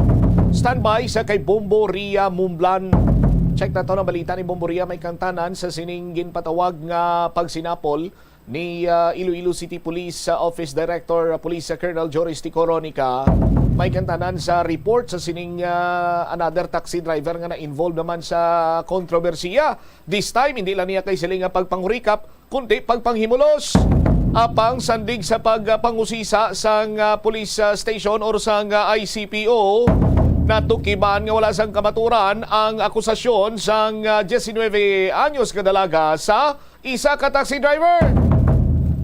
Standby sa kay Bombo Ria Mumblan. Check naton ang balita ni Bombo Ria. May kantanan sa sining ginpatawag nga pagsinapol ni, ah, Iloilo City Police, ah, Office Director, ah, Police, ah, Colonel Joris T. Coronica. May kantanan sa report sa sining, ah, another taxi driver nga na-involve naman sa kontrobersiya. This time, hindi lang niya kay sila nga pagpangurikap, kundi pagpanghimulos. Apang sandig sa pagpangusisa sang, ah, police, ah, station or sang, ah, I C P O, natukiban nga wala sang kamaturan ang akusasyon sang, ah, diecinuebe anyos nga dalaga sa isa ka taxi driver.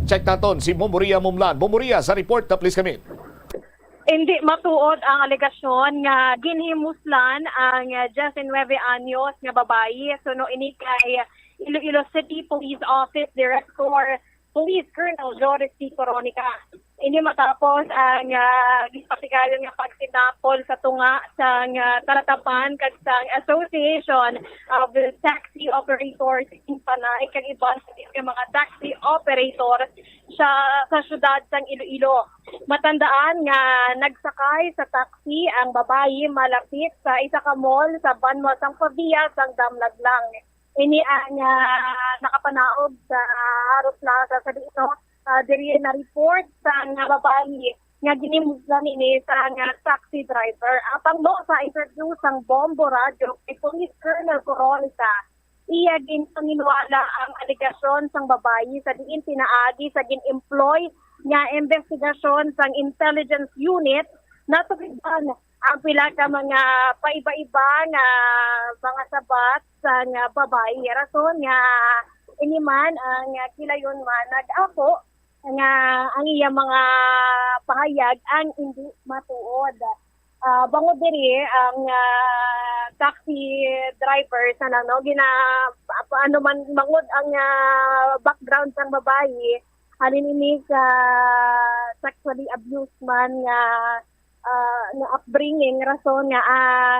Check naton si Bombo Ria Mumlan. Bombo Ria, sa report na, please come in. Hindi matuod ang alegasyon nga ginhimuslan ang diecinuebe anyos nga babayi. Suno ini kay Iloilo City Police Office Director Police Colonel Joris T. Coronica. Ini matapos ang, ah, ginpatigayon nga pagsinapol sa tunga sang, ah, talatapan kag sang Association of the Taxi Operators in Panay kag iban sa mga taxi operators sa, sa siyudad sang Iloilo. Matandaan nga nagsakay sa taxi ang babayi malapit sa isa ka mall sa Banwa sang Pavia sang Damlaglang. Ini ang, ah, nakapanaog sa Haros Plaza sa Dino. Ah, diri na-report sa nga babayi nga ginhimuslan ini sa nga taxi driver. Apang no, sa interview sang Bombo Radyo kay Police Colonel Coronica, iya ginpanginwala ang alegasyon sang babayi sa diin pinaagi sa gin-employ nga investigasyon sang intelligence unit, natukiban ang pila ka mga paiba-iba nga mga sabat sang babayi. Rason nga ini man ang kilayon man nag-ako nga ang iya mga pahayag ang indi matuod. Ah, bangod diri, ang, ah, taxi driver sa nang, no, gina-, pa-, ano man, bangod ang, ah, background sang babayi, halin ini sa sexually abused man nga, ah, nga upbringing, rason nga, ah,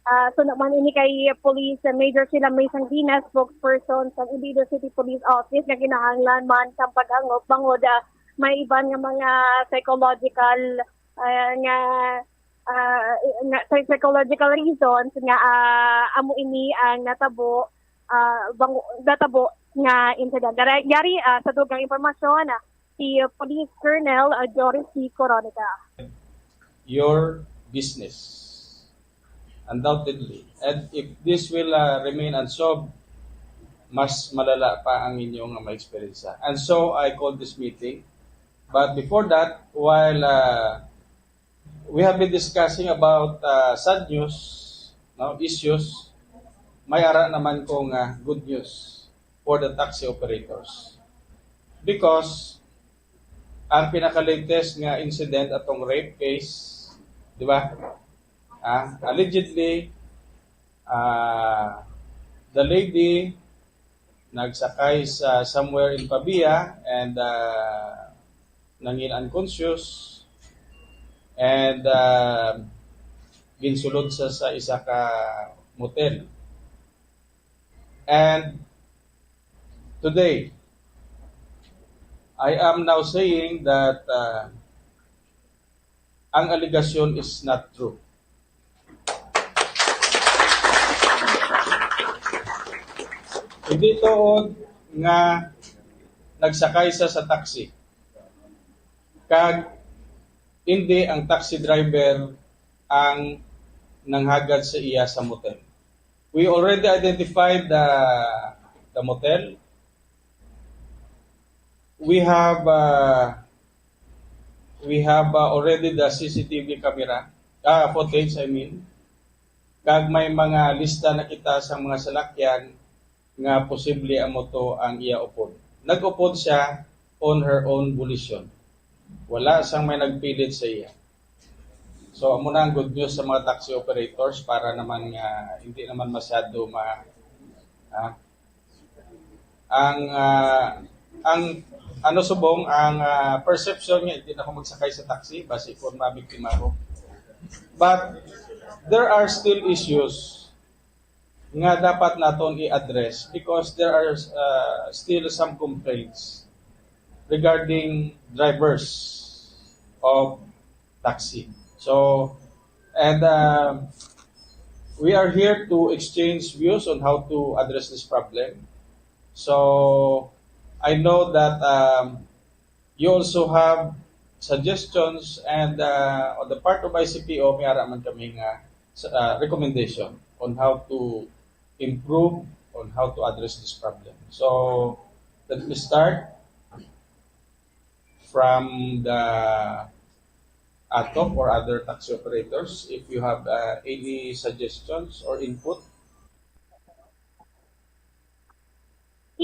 ah, suno man ini kay Police Major Sheila May Sanguina, spokesperson sa Iloilo City Police Office, nga kinahanglan man sang paghangop bangod, ah, may iban nga mga psychological, ah, nga, ah, nga psy-, psychological reasons nga, ah, amo ini ang natabo, ah, bang-, natabo nga insidente. Yari, yari, ah, sa dugang impormasyon, ah, si Police Colonel, ah, Joris T. Coronica. Your business. Undoubtedly. And if this will, uh, remain unsolved, mas malala pa ang inyo nga maeksperiensya. And so, I called this meeting. But before that, while, uh, we have been discussing about, uh, sad news, no, issues, may ara naman kong, uh, good news for the taxi operators. Because ang pinaka-latest nga incident atong rape case, di ba? Ah, allegedly, ah, the lady nagsakay sa somewhere in Pavia and, ah, nangin unconscious and, ah, ginsulod sa, sa isa ka motel. And today, I am now saying that, uh, ang alegasyon is not true. Hindi tuod nga nagsakay sa, sa taxi. Kag hindi ang taxi driver ang nanghagad sa iya sa motel. We already identified the, the motel. We have, uh, we have, uh, already the C C T V camera, ah, footage, I mean. Kag may mga lista na kita sa mga salakyan nga posible amo to ang iya upod. Nag-upod siya on her own volition. Wala sang may nagpilit sa iya. So, amo na ang good news sa mga taxi operators para naman nga hindi naman masyado ma-, ah, ang, ah, ang, ano, subong, ang, ah, perception nga hindi na ako magsakay sa taxi, basi kung mabiktima ko. But there are still issues nga dapat naton i-address because there are, uh, still some complaints regarding drivers of taxi. So, and, uh, we are here to exchange views on how to address this problem. So, I know that, um, you also have suggestions and, uh, on the part of I C P O, may ara man kami nga, uh, recommendation on how to improve, on how to address this problem. So, let me start from the ATOP or other taxi operators. If you have, uh, any suggestions or input,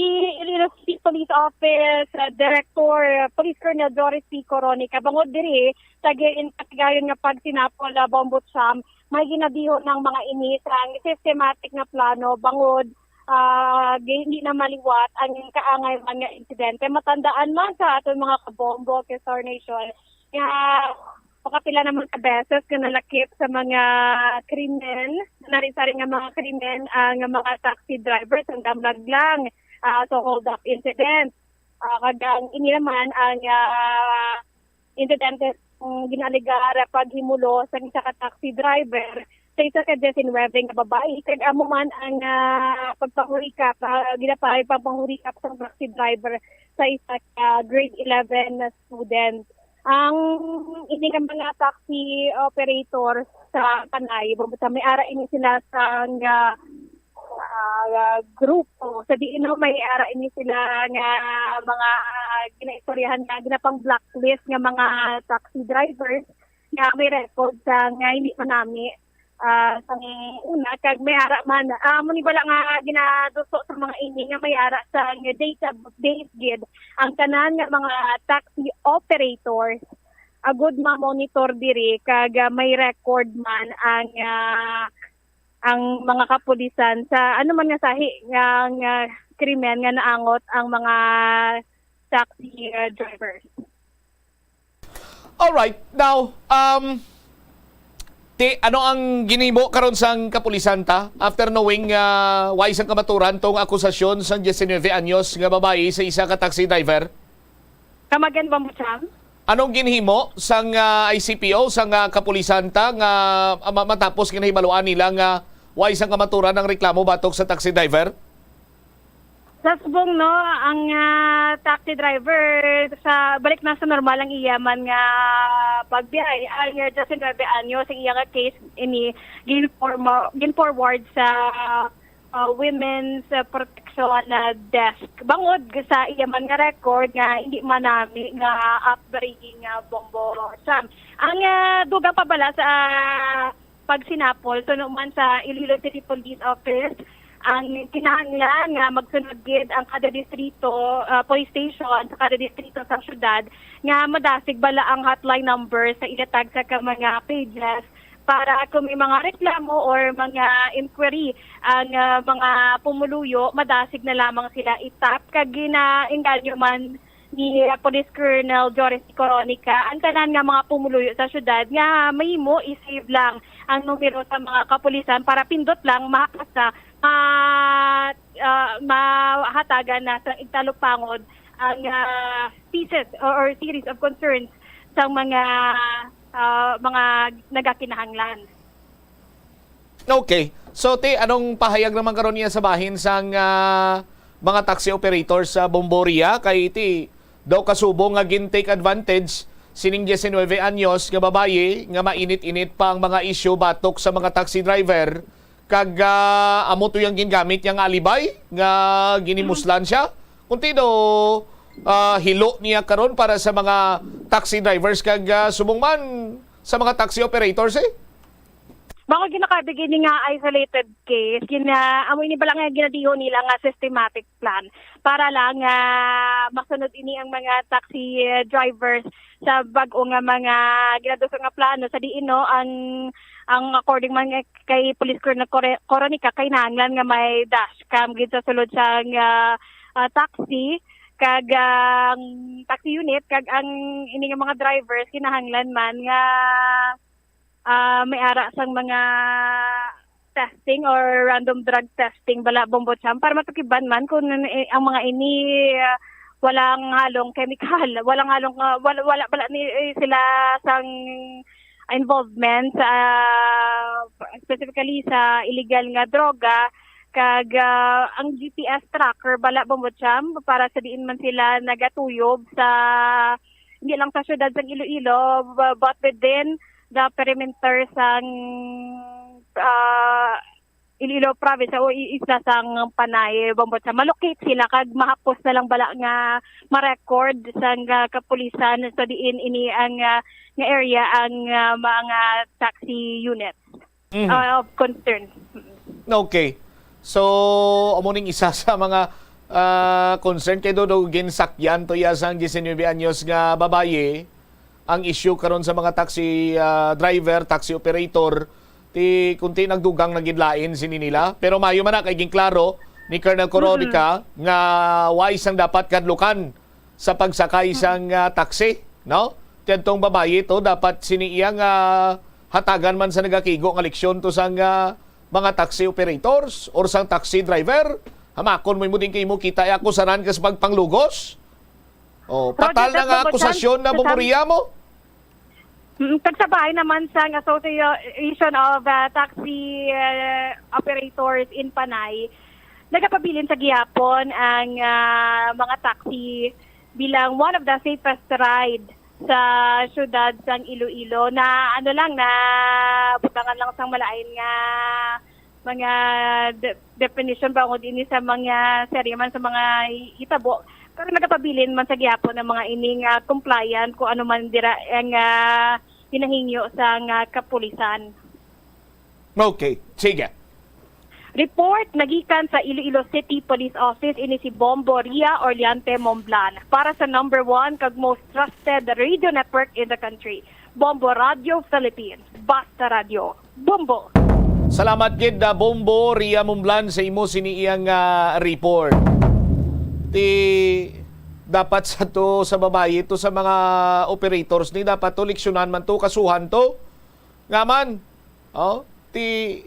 I Iloilo City Police Office, uh, Director, uh, Police Colonel Doris P. Coronica, bangod diri sa ginkatigayon nga pagsinapol, uh, Bombo Cham, may ginadiho ng mga ini sang systematic nga plano bangod, uh, gi-, hindi na maliwat ang kaangay man nga insidente. Matandaan man sa aton mga kabombo, Kistar Nation, nga makapila naman ka beses nga nalakip sa mga krimen, nari-sari nga mga krimen ang mga taxi drivers ang damlag lang, ah, sa hold-up incident. Ah, kag ang ini naman ang, ah, insidente, mm, ginaalegar paghimulo sa isa ka taxi driver sa isa ka diecinuebe nga babayi, kag amo man ang, ah, pagpahurikap, ah, ginapahayag pagpahurikap sa taxi driver sa isa ka grade eleven na student. Ang ini nga mga taxi operator sa Panay, basta may ara ini sila sa nga, ah, grupo. Sa diin, no, may ara ini sila nga mga ginaistoryahan nga ginapang blacklist nga mga taxi drivers nga may record sa nga hindi manami, ah, sang una, kag may ara man. Ah, amo ni bala nga ginaduso sa mga ini nga may ara sa database gid ang tanan nga mga taxi operators, agud ma-monitor diri kag, ah, may record man ang, ah, ang mga kapulisan sa ano man nga sahi nga, nga krimen nga naangot ang mga taxi, ah, drivers. Alright. Now, um, ti, ano ang ginhimo karon sang kapulisan ta after knowing, ah, way sang kamaturan tong akusasyon sang diecinuebe anyos nga babayi sa isa ka taxi driver? Come again, Bombo Cham? Anong ginhimo sang, ah, I C P O, sang, ah, kapulisan ta nga, ah, ma-, matapos nga nahibaluan nila nga way sang kamaturan ang reklamo batok sa taxi driver? Sa subong, no, ang, ah, taxi driver sa balik na sa normal ang iya man nga pagbiyahe, ang, ah, diecinuebe anyos ang iya nga case ini ginforma-, ginforward sa, ah, Women's, ah, Protection, ah, Desk. Bangod sa iya man nga record nga hindi manami nga upbringing nga Bombo Cham. Ang, ah, dugang pa bala sa, ah, pagsinapol, suno man sa Iloilo City Police Office, ang kinahanglan nga magsunod gid ang kada distrito, ah, police station sa kada distrito sa syudad nga madasig bala ang hotline number sa ilatag sa ka mga pages para kung may mga reklamo or mga inquiry ang, ah, mga pumuluyo, madasig na lamang sila i-tap. Kag ginainganyo man ni, ah, Police Colonel Joris Coronica ang tanan nga mga pumuluyo sa syudad nga mahimo i-save lang ang numero sa mga kapulisan para pindot lang makasa ma-, ah, mahatagan na sa igtalupangod ang, ah, pieces or, or series of concerns sa mga, ah, mga nagakinahanglan. Okay. So, ti, anong pahayag naman karon niya sa bahin sang, ah, mga taxi operators sa Bomboria? Kay ti, daw kasubong nga gin-take advantage sining diecinuebe anyos nga babayi nga mainit-init pa ang mga isyu batok sa mga taxi driver. Kag, ah, amo to yang gingamit niya nga alibay nga ginimuslan siya. Kung ti daw, ah, hilo niya karon para sa mga taxi drivers kag, ah, subong man sa mga taxi operators, eh. Bako ginakabig ini nga isolated case, gina-, amo ini bala nga ginadiho nila nga systematic plan para lang nga masunod ini ang mga taxi, eh, drivers sa bag-o nga mga ginaduso nga plano sa diin, no, ang, ang according man nga kay Police Colonel Core-, Coronica, kinahanglan nga may dash cam gid sa sulod sang, ah, ah, taxi kag ang taxi unit kag ang ini nga mga drivers kinahanglan man nga ah, may ara sang mga testing or random drug testing bala, Bombo Cham, para matukiban man kung ano, eh, ang mga ini, ah, walang halong chemical, walang halong, ah, wala, wala bala ni, eh, sila sang involvement sa, ah, specifically sa illegal nga droga, kag, ah, ang G P S tracker bala, Bombo Cham, para sa diin man sila nagatuyob sa, hindi lang sa siyudad sang Iloilo, bu-, but within the perimeter sang, ah, Iloilo province o i-, isla sang Panay, Bombo Cham. Ma-locate sila kag mahapos na lang bala nga ma-record sang, ah, kapulisan sa diin ini ang, ah, nga area ang, ah, mga taxi units, Mhm. ah, of concern. Okay. So, amo ning isa sa mga, ah, concern kay do, do ginsakyan to iya sang diecinuebe anyos nga babayi ang issue karon sa mga taxi, ah, driver, taxi operator. Ti kunti nagdugang na gid lain sini nila. Pero maayo man na kay ginklaro ni Colonel Coronica nga wala sang dapat kahadlukan sa pagsakay sang, ah, taxi, no? Ti adtong babayi to, dapat sini iya nga hatagan man sa nagakigo nga leksyon to sang, ah, mga taxi operators or sang taxi driver. Hamakon mo, imo din kay mo kita, eh, akusaran ka sa pagpanglugos. Oh, Roger, patal na nga akusasyon na bumuriya mo. Mm, kag sa bahin naman sang Association of, ah, Taxi, ah, Operators in Panay, nagapabilin sa gihapon ang, ah, mga taxi bilang one of the safest ride sa siyudad sang Iloilo na ano lang, na butangan lang sang malain nga mga de-, definition ba, o ini sa mga serye man sa mga hitabo, pero nagapabilin man sa gihapon ang mga ini nga compliant kung ano man dira ang, ah, hinahingyo sa nga kapulisan. Okay, sige. Report nagikan sa Iloilo City Police Office, ini si Bombo Ria Orleante Momblan para sa number one kag most trusted radio network in the country, Bombo Radio Philippines. Basta Radio. Bombo. Salamat gid, ah, Bombo Ria Mumblan, sa imo sini iyang, ah, report. Ti dapat sa to, sa babayi to, sa mga operators ni, dapat to leksyonan man to, kasuhan to. Nga man, oh, ti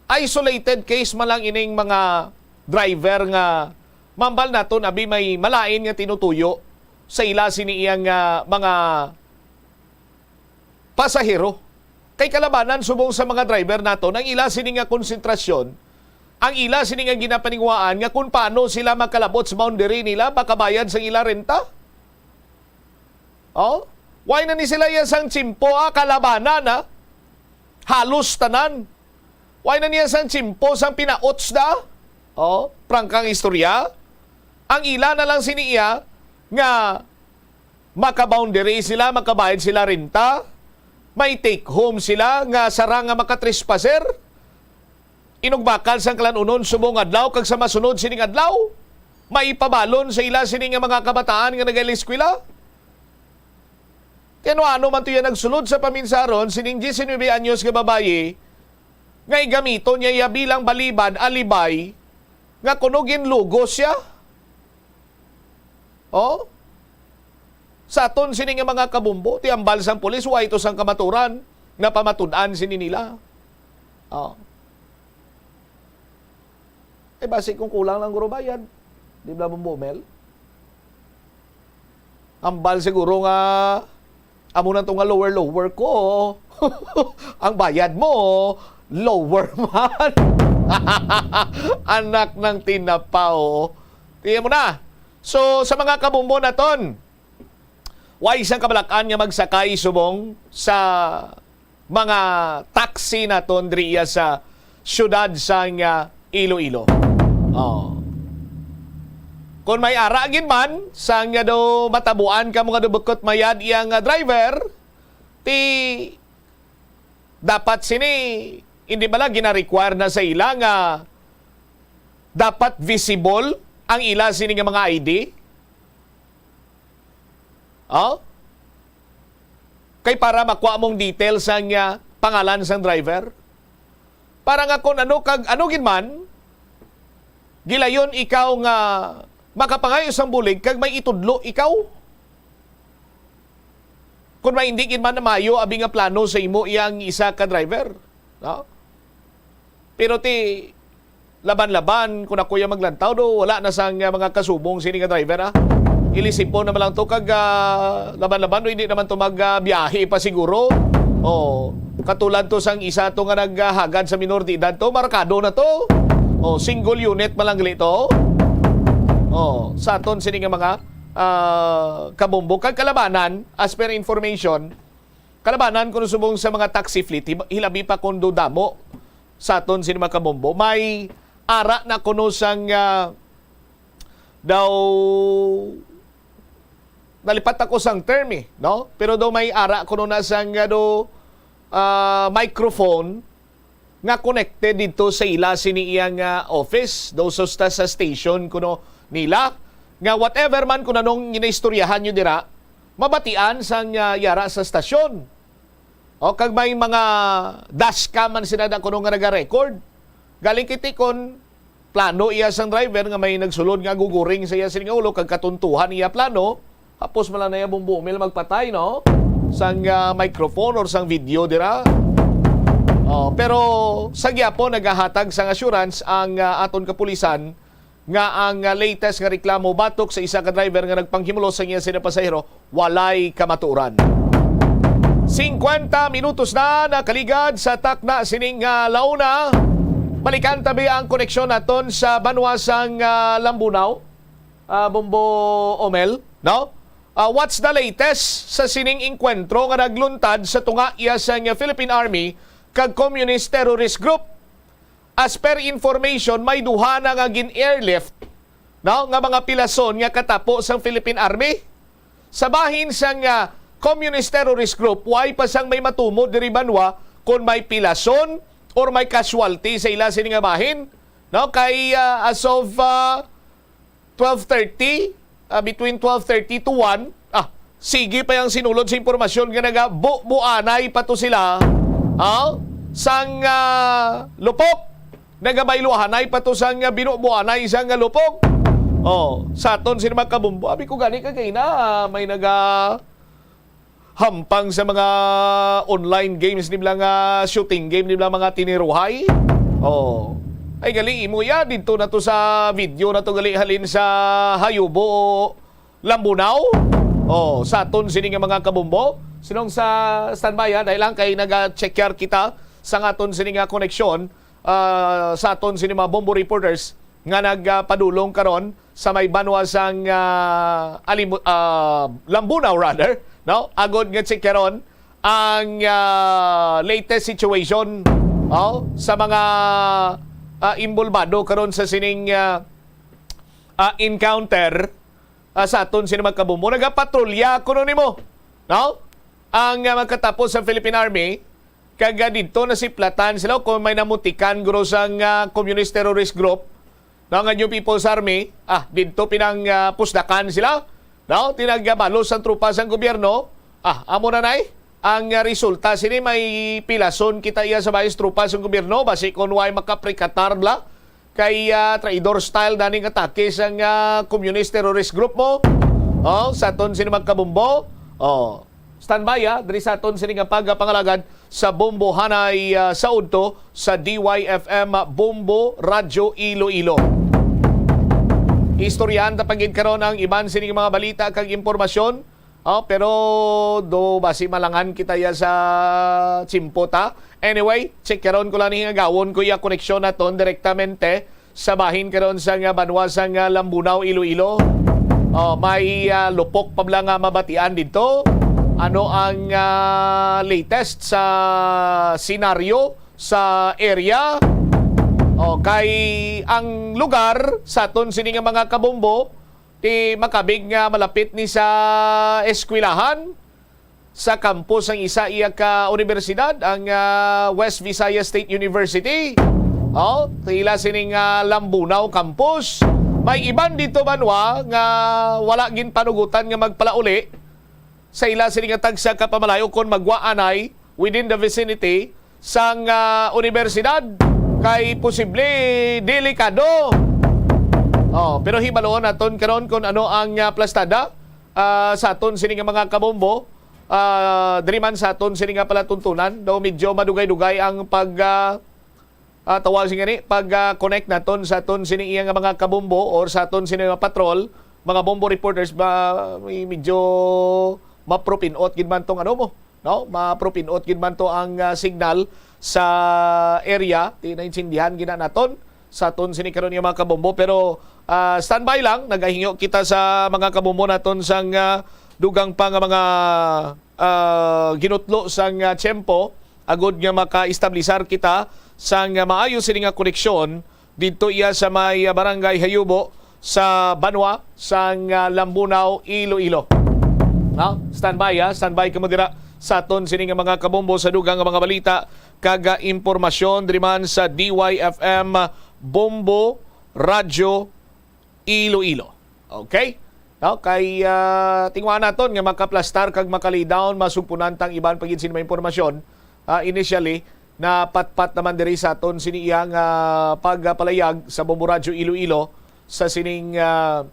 isolated case man lang ining mga driver nga mambal naton abi may malain nga tinutuyo sa ila sini iyang, ah, mga pasahero. Kay kalabanan subong sa mga driver naton ang ila sini nga konsentrasyon, ang ila sini nga ginapaninguhaan nga kung paano sila makalabot sa boundary nila, makabayad sa ila renta. Oh? Why na ni sila iya sang tiyempo, ah, kalabanan, ah? Halos tanan. Why na niya sang tiyempo sang pinaots da? Oh, prangkang istorya. Ang ila na lang sini iya nga maka-boundary sila, makabayad sila renta, may take home sila nga sarang nga makatrespasser. Inugbakal sang kalanunon subong adlaw kag sa masunod sining adlaw, maipabalon sa ila sini nga mga kabataan nga nagaeskwela. Kay ano-ano man to iya nagsulod sa paminsaron sining diecinuebe anyos nga babayi nga igamiton niya iya bilang balibad, alibay, nga kuno ginlugos siya. Oh? Sa aton sini nga mga kabumbo, ti ambal sang pulis, wa ito sang kamaturan nga pamatud-an sini nila. Oh. Eh, basi kung kulang lang guro bayad, di ba, Bombo Mel? Ambal siguro nga, amo na to nga lower, lower ko. Ang bayad mo, lower man. Anak ng tinapaw. Tingnan mo na. So, sa mga kabumbo naton, way sang kabalak-an nga magsakay subong sa mga taxi naton diri iya sa siyudad sang, ah, Iloilo. Oh. Kung may ara gid man, sang nga daw matabuan ka mo nga daw bukot mayad iya nga driver, ti dapat sini Hindi bala gina-require na sa ila nga dapat visible ang ila sini nga mga I D? Oh? Kay para makuha mong details ang, ah, pangalan sang driver. Para nga kung ano kag ano gid man, gilayon ikaw nga makapangayo sang bulig kag may itudlo ikaw. Kung may hindi gid man na maayo abi nga plano sa imo iyang isa ka driver, no? Pero ti, laban-laban, kung ako yung maglantaw, do, wala na sang, ah, mga kasubong sini nga driver, ah. Ilisipon naman lang to, kag, ah, laban-laban, do, hindi naman to mag, ah, biyahe pa siguro. Oh, katulad to sang isa to nga naghagad sa minor de edad to, markado na to. Oh, single unit man lang gali to. Oh, sa aton sini nga mga, ah, kabombo. Kag kalabanan, as per information, kalabanan kuno subong sa mga taxi fleet, hib-, hilabi pa kuno damo sa aton sini mga kabombo. May ara na kuno sang, ah, daw nalipat ako sang term eh, no? Pero daw may ara kuno na sang, ah, do, ah, microphone nga connected dito sa ila sini iyang, ah, office, daw susta sa station kuno nila, nga whatever man kung anong ginaistoryahan nyo dira, mabatian sang, ah, yara sa stasyon. O, kag may mga dashcam man sila na kuno nga naga-record. Galing kiti kon plano iya sang driver nga may nagsulod nga guguring sa iya sini nga ulo kag katuntuhan iya plano, hapos man lang na iya bumbuomil magpatay, no? Sang, ah, microphone or sang video dira. Oh, pero sa gyapon nagahatag sang assurance ang, ah, aton kapulisan nga ang, ah, latest nga reklamo batok sa isa ka driver nga nagpanghimulos sa iya sini pasahero walay kamatuoran. Singkwenta minutos na nakaligad sa takna sining, ah, launa. Balikan tabi ang koneksyon naton sa banwa sang, ah, Lambunao, ah, Bombo Omel, no? Ah, what's the latest sa sining engkwentro nga nagluntad sa tunga iya sang Philippine Army kag Communist Terrorist Group? As per information, may duha na nga gin-airlift, no, nga mga pilason nga katapo sang Philippine Army. Sa bahin sang, ah, Communist Terrorist Group, way pa sang may matumo diri banwa kon may pilason or may casualty sa ila sini nga bahin, no? Kay, ah, as of, ah, twelve thirty, ah, between twelve thirty to one, ah, sige pa yang sinulod sa impormasyon nga nagabubuanay pa to sila, ah, sang, ah, lupok. Nagabayluhanay pa to sang, ah, binubuanay sang, ah, lupok. Oh, sa aton sini mga kabumbo, abi ko gani kagay na, ah, may naga hampang sa mga online games nila nga shooting game nila mga tiniruhay. Oh. Ay gali imo ya didto na to sa video na to gali halin sa Hayubo, Lambunao. Oh, sa aton sini nga mga kabumbo. Sinong sa standby ha, dahil lang kay naga-check kita sa aton sini nga koneksyon, ah, sa aton sini mga bombo reporters nga nagpadulong karon sa may banwa sang, ah, Alimu-, ah, Lambunao rather, no? Agod nga check karon ang, ah, latest situation, oh, sa mga, ah, involbado karon sa sining, ah, ah, encounter, ah, sa aton sini mga kabumbo. Nagapatrolya kuno nimo, no? Ang, ah, magkatapo sa Philippine Army, kag, ah, didto nasiplatan sila kung may namutikan guro sang, ah, Communist Terrorist Group, no, nga New People's Army, ah, didto pinang, ah, pusdakan sila, no? Tinagabalos ang tropa sang gobyerno, ah, amo na nay. Ang, ah, resulta sini may pilason kita iya sa bayis tropa sang gobyerno, basi kon way makaprikatar bla. Kay, ah, traidor style daning atake sang, ah, Communist Terrorist Group mo. Oh, sa aton sini magkabumbo. Oh, standby, ah, diri sa aton sini nga pagapangalagad sa Bombo Hanay, ah, sa udto sa D Y F M Bombo Radyo Iloilo. Istoryahan ta pa gid karon ang iban sini nga mga balita kag impormasyon. Oh, pero do basi malangan kita ya sa tiyempo ta. Anyway, check karon ko lang ni nga gawon ko ya koneksyon naton direktamente sa bahin karon sa nga banwa sa nga Lambunao, Iloilo. Oh, may, ah, lupok pa bala nga mabatian didto. Ano ang, ah, latest sa senaryo sa area? Oh, kay ang lugar sa aton sini nga mga kabombo, ti makabig nga malapit ni sa eskwelahan. sa campus sang isa iya ka unibersidad, ang, ah, West Visayas State University. Oh, sa ila sining, ah, Lambunao campus. May iban dito, banwa, nga wala ginpanugutan nga magpalauli sa ila sini nga tagsa ka pamalayo kon magwaanay within the vicinity sang, ah, unibersidad kay posible delikado. Oh, pero hibaluon naton karon kung ano ang, ah, plastada, ah, sa aton sini nga mga kabombo, ah, diri man sa aton sini nga palatuntunan, daw medyo madugay-dugay ang pag, ah, ah, tawag sini gani, pag, ah, connect naton sa aton sini iya nga mga kabombo or sa aton sini nga patrol, mga bombo reporters ba, may medyo mapropinot gid man tong ano mo, no? Mapropinot gid man to ang, ah, signal sa area. Di naintindihan gina naton sa aton sini karon nga mga kabombo, pero, ah, standby lang, nagahingyo kita sa mga kabombo naton sang, ah, dugang pa nga mga, ah, ginutlo sang, ah, tiyempo agud nga makaestablisar kita sang, ah, maayo sini nga koneksyon didto iya sa may, ah, Barangay Hayubo sa banwa sang, ah, Lambunao, Iloilo. Ha? Standby, ha? Standby kamo dira sa aton sini nga mga kabombo sa dugang nga mga balita kag, ah, impormasyon diri man sa D Y F M Bombo Radyo Iloilo. Okay? No? Kay, ah, tingwa naton nga makaplastar kag makalay down, masugpunan tang iban pa gid sini mga impormasyon. Ah, initially, napatpat naman diri sa aton sini iya nga pagpalayag sa Bombo Radyo Iloilo sa sining, ah,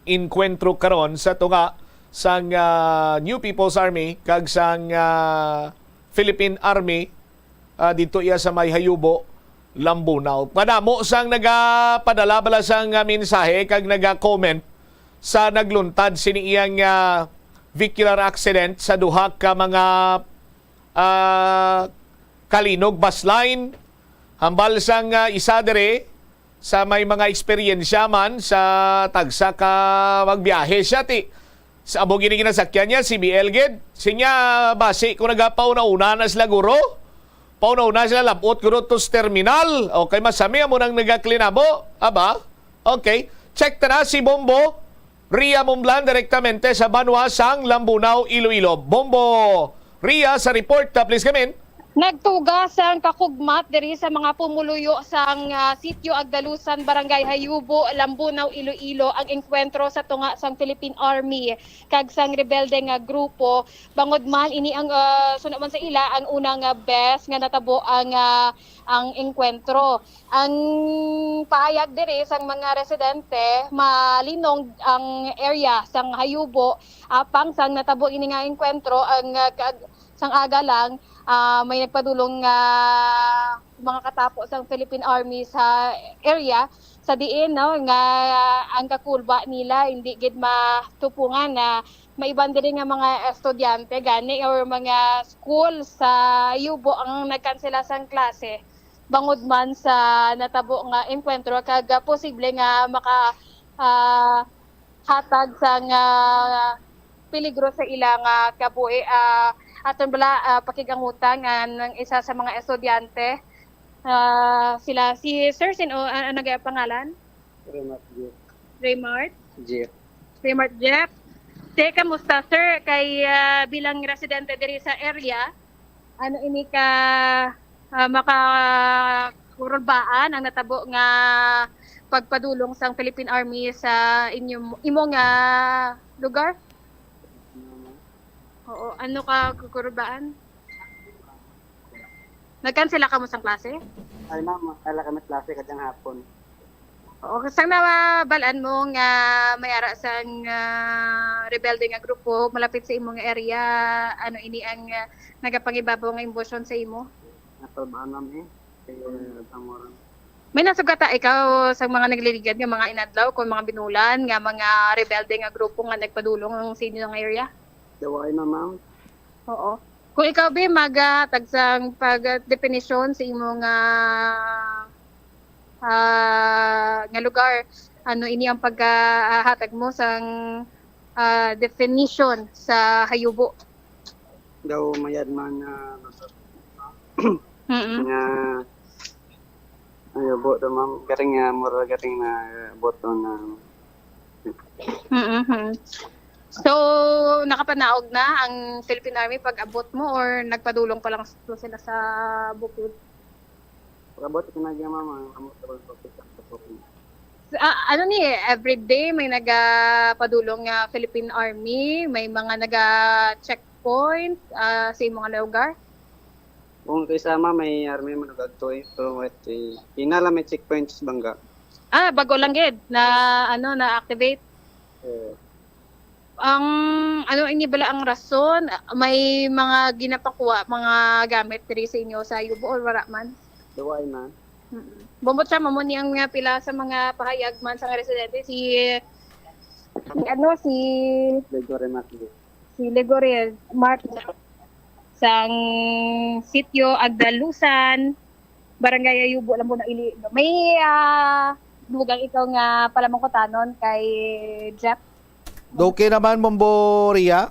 enkwentro karon sa tunga sang, ah, New People's Army kag sang, ah, Philippine Army, ah, didto iya sa may Hayubo, Lambunao. Madamo sang nagapadala bala sang, ah, mensahe kag naga-comment sa nagluntad sini iyang, ah, vehicular accident sa duha ka mga, ah, Calinog bus line. Hambal sang, ah, isa diri sa may mga eksperyensya man sa tagsa ka magbiyahe siya, ti. Sa amo gini ginasakyan niya, C B L gid. Sinya, basi kung nagapauna-una na sila, guro. Pauna-una sila, labot guro to sa terminal. Okay, masami amo nang nagaklinabo. Aba? Okay. Check ta na si Bombo Ria Mumblan direktamente sa banwa sang Lambunao, Iloilo. Bombo Ria sa report, ah, please come in. Nagtuga sang kakugmat diri sa mga pumuluyo sang, ah, Sitio Agdalusan, Barangay Hayubo, Lambunao, Iloilo ang engkwentro sa tunga sang Philippine Army kag sang rebelde nga grupo. Bangod man ini ang, ah, suno man sa ila, ang unang, ah, bes nga natabo ang, ah, ang engkwentro. Ang pahayag diri sang mga residente, malinong ang area sang Hayubo apang sang natabo ini nga engkwentro, ang, ah, kag-, sang aga lang, ah, may nagpadulong nga mga katapo sang Philippine Army sa area, sa diin, no, nga ang kakulba nila hindi gid matupungan na may iban diri nga mga estudyante gani or mga school sa Yubo ang nagkansela sang klase bangod man sa natabo nga engkwentro kag, ah, posible nga maka, ah, hatag sang, ah, peligro sa ila nga kabuhi. Ah, aton bala, ah, pakigangutan ang isa sa mga estudyante. Ah, sila si Sir, sin-o, ah, ano gaya pangalan? Remark Jeff. Remark? Jeff. Remark Jeff. Te, kamusta, sir? Kay, ah, bilang residente diri sa area, ano ini ka, ah, makakurulbaan ang natabo nga pagpadulong sang Philippine Army sa inyo, imo nga lugar? Oo, ano ka kukurulbaan? Nagkansela kamo sang klase? Ay, ma'am, wala kami klase kadyang hapon. Oo, sang nabal-an mo nga may ara sang, ah, rebelde nga grupo malapit sa imong area, ano ini ang, ah, nagapangibabaw nga emosyon sa imo? Natalbaan, ma'am, eh. Kaya, ang oras. May nasugata ikaw sa mga nagliligad nga mga inadlaw kung mga binulan nga mga rebelde nga grupo nga nagpadulong ang sa inyo nga area? Daway na, ma'am. Oo. Kung ikaw, Bi, maghatag sang pag-, definisyon sa imo nga, ah, nga lugar, ano ini ang pagkahatag mo sang, ah, definition sa hayubo? Daw mayad man, ah, Mm-mm. nga hayubo daw, ma'am. Garing nga, mura garing na buto na. Mm-hmm. So, nakapanaog na ang Philippine Army pag-abot mo, or nagpadulong pa lang sila sa bukid? Pag-abot ko na dyan, ma'am, ang amo sa pagpapit sa pagpapit. Ah, ano ni, everyday may nagapadulong nga Philippine Army, may mga naga-checkpoint ah, sa imong lugar? Kung kaysa, ma'am, may army mo nag-agto eh. Pero wait, eh, ina lang may checkpoints bangga. Ah, bago lang gid na ano na activate. Eh, Ang ano ini bala ang rason? May mga ginapakuha, mga gamit diri sa inyo sa Yubo, or wala man? Duway, ma'am. Mm. Bumbot siya, mamo ni ang nga pila sa mga pahayag man sa nga residente, si, si ano, si Gregory Martin. si Legoria Martin sang sitio Agdalusan, Barangay Ayubo, Lambunao, Iloilo. May ah, dugang ikaw nga palamangkutanon kay Jeff? Okay naman, Bombo Ria?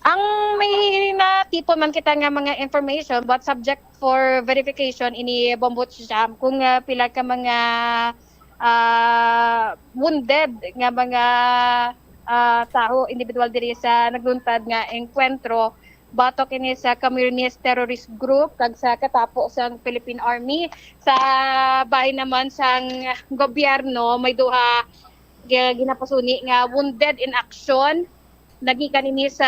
Ang may natipon man kita nga mga information, but subject for verification ini, Bombo Jam, kung ah, pila ka mga ah, wounded nga mga ah, tawo, individual diri sa nagluntad nga engkwentro batok ini sa Camoranese terrorist group kag sa katapo sang Philippine Army. Sa bahin naman sang gobyerno, may duha gi- ginapasuni nga wounded in action. Nagikan ini sa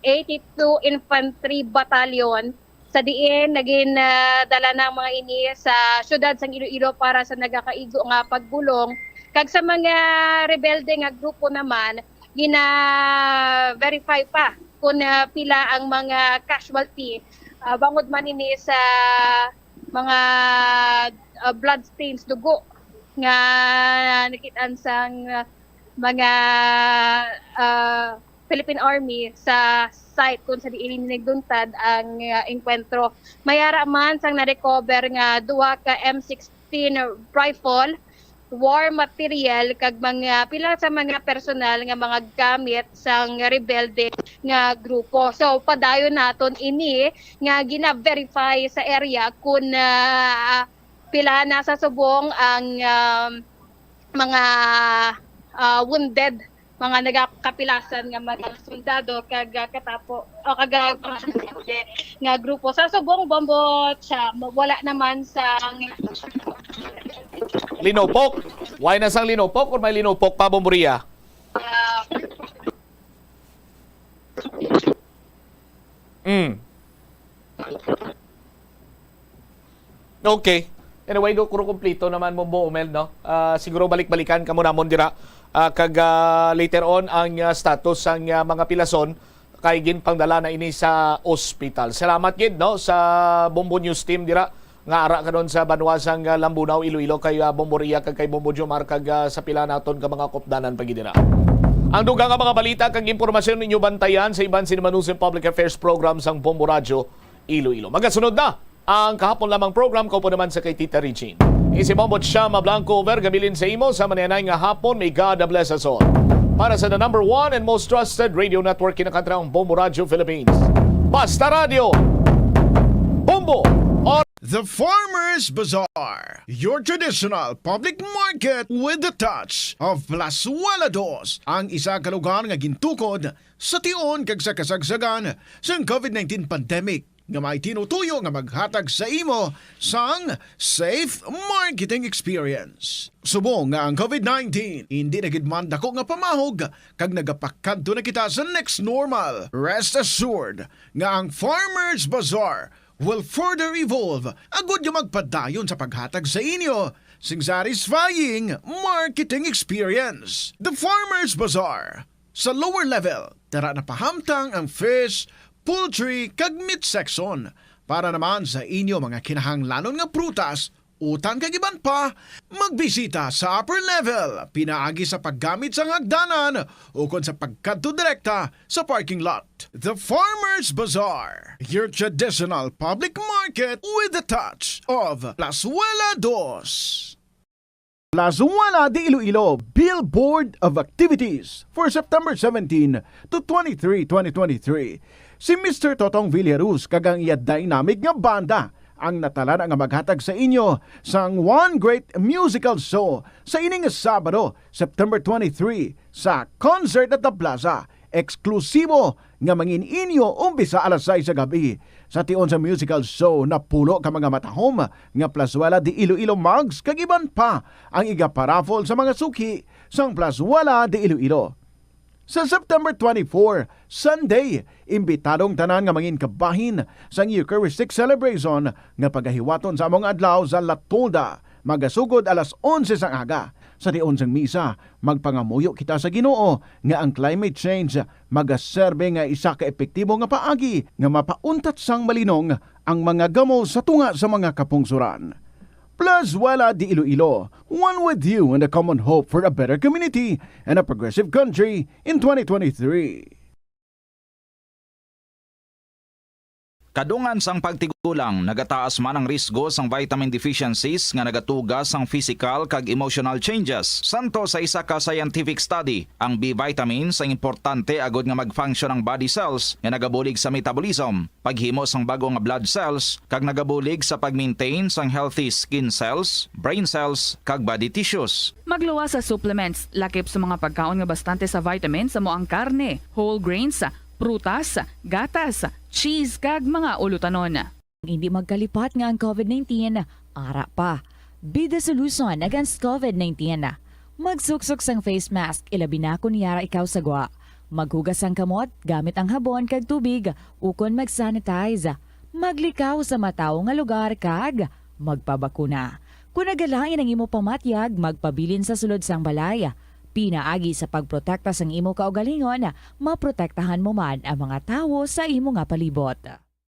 eighty-two Infantry Battalion, sa diin nagin ah, dala na ang mga ini sa siyudad sang Iloilo para sa nagakaigo nga pagbulong. Kag sa mga rebelde nga grupo naman, gina-verify pa kung ah, pila ang mga casualty. Ah, bangod man ini sa mga ah, blood stains, dugo nga nakit-an sang ah, mga ah, Philippine Army sa site kung sa diin nagluntad ang ah, engkwentro. May ara man sang na-recover nga duha ka M sixteen rifle, war material, kag mga pila sa mga personal nga mga gamit sang rebelde nga grupo. So, padayon naton ini nga gina-verify sa area kung ah, pila na sa subong ang um, mga ah, wounded, mga nagakapilasan nga mga sundalo kag ah, katapo o kag ah, mga nga grupo. Sa subong, Bombo Jam, wala naman sa Linupok? Why na sang linupok? Or may linupok pa, Bombo Ria? ah, Mm. Okay. Anyway, do kuro kumplito naman mo, Bombo Omel, no? Ah, siguro balik-balikan kamo namon dira. Ah, kag ah, later on ang ah, status sang ah, mga pilason kay ginpangdala na ini sa ospital. Salamat gid, no, sa Bombo News team dira nga ara karon sa banwa sang ah, Lambunao, Iloilo, kay ah, Bombo Ria kag kay Bombo Jomar kag ah, sa pila naton ka mga kopdanan pa gid dira. Ang dugang nga mga balita kag impormasyon ninyo bantayan sa iban sini Manusin Public Affairs Program sang Bombo Radyo Iloilo. Magasunod na ang kahapon lamang program ko po naman sa kay Tita Regine. Isi Bombo Chama Blanco over gabilin sa imo sa mananay nga hapon. May God bless us all. Para sa the number one and most trusted radio network, kinakantrang Bombo Radyo Philippines. Basta Radyo, Bombo, or The Farmers Bazaar, your traditional public market with the touch of Plazuela Dos, ang isa ka lugar nga gintukod sa tion kag sa kasagsagan sang COVID nineteen pandemic nga may tinutuyo nga maghatag sa imo sang safe marketing experience. Subong nga ang COVID nineteen hindi na gid man dako nga pamahog kag nagapakadto na kita sa next normal, rest assured nga ang Farmers Bazaar will further evolve agud nga magpadayon sa paghatag sa inyo sing satisfying marketing experience. The Farmers Bazaar. Sa lower level, dara na pahamtang ang fish, poultry, kag meat section. Para naman sa inyo mga kinahanglanon nga prutas, utan kag iban pa, magbisita sa upper level pinaagi sa paggamit sang hagdanan ukon sa pagkadto direkta sa parking lot. The Farmers Bazaar, your traditional public market with the touch of Plazuela Dos. Plazuela de Iloilo Billboard of Activities for September seventeen to twenty-three, twenty twenty-three. Si Mister Totong Villaruz kag ang iya dynamic nga banda ang natalana nga maghatag sa inyo sang One Great Musical Show sa ining Sabado, September twenty-three, sa Concert at the Plaza. Eksklusibo nga mangin inyo umpisa alas sais sa gabi. Sa tion sa musical show, napulo ka mga matahom nga plazuela de Iloilo mugs kag iban pa ang igaparaffle sa mga suki sang plazuela de Iloilo. Sa September twenty-four, Sunday, imbitado ang tanan nga mangin kabahin sang Eucharistic Celebration nga pagahiwaton sa among adlaw sa La Tolda, magasugod alas onse sang aga. Sa tion sang misa, magpangamuyo kita sa Ginoo nga ang climate change magaserbe nga isa ka epektibo nga paagi nga mapauntat sang malinong ang mga gamo sa tunga sa mga kapungsoran. Plazuela de Iloilo, one with you and a common hope for a better community and a progressive country in twenty twenty-three. Kadungan sang pagtigulang, nagataas man ang risgo sang vitamin deficiencies nga nagatuga sang physical kag emotional changes. Santo sa isa ka scientific study, ang B vitamins ang importante agud nga mag-function ang body cells nga nagabulig sa metabolism, paghimo sang bag-o nga blood cells, kag nagabulig sa pag-maintain sang healthy skin cells, brain cells, kag body tissues. Magluwas sa supplements, lakip sa mga pagkaon nga bastante sa vitamins amo ang karne, whole grains, prutas, gatas, cheese, kag mga ulutanon. Hindi magkalipat nga ang COVID nineteen ara pa. Be the solution against COVID nineteen. Magsuksok sang face mask, ilabi na kon yara ikaw sa gwa. Maghugas sang kamot gamit ang habon kag tubig ukon mag-sanitize. Maglikaw sa matawo nga lugar kag magpabakuna. Kon nagalain ang imo pamatyag, magpabilin sa sulod sang balay. Pinaagi sa pagprotekta sang imo kaugalingon, maprotektahan mo man ang mga tawo sa imo nga palibot.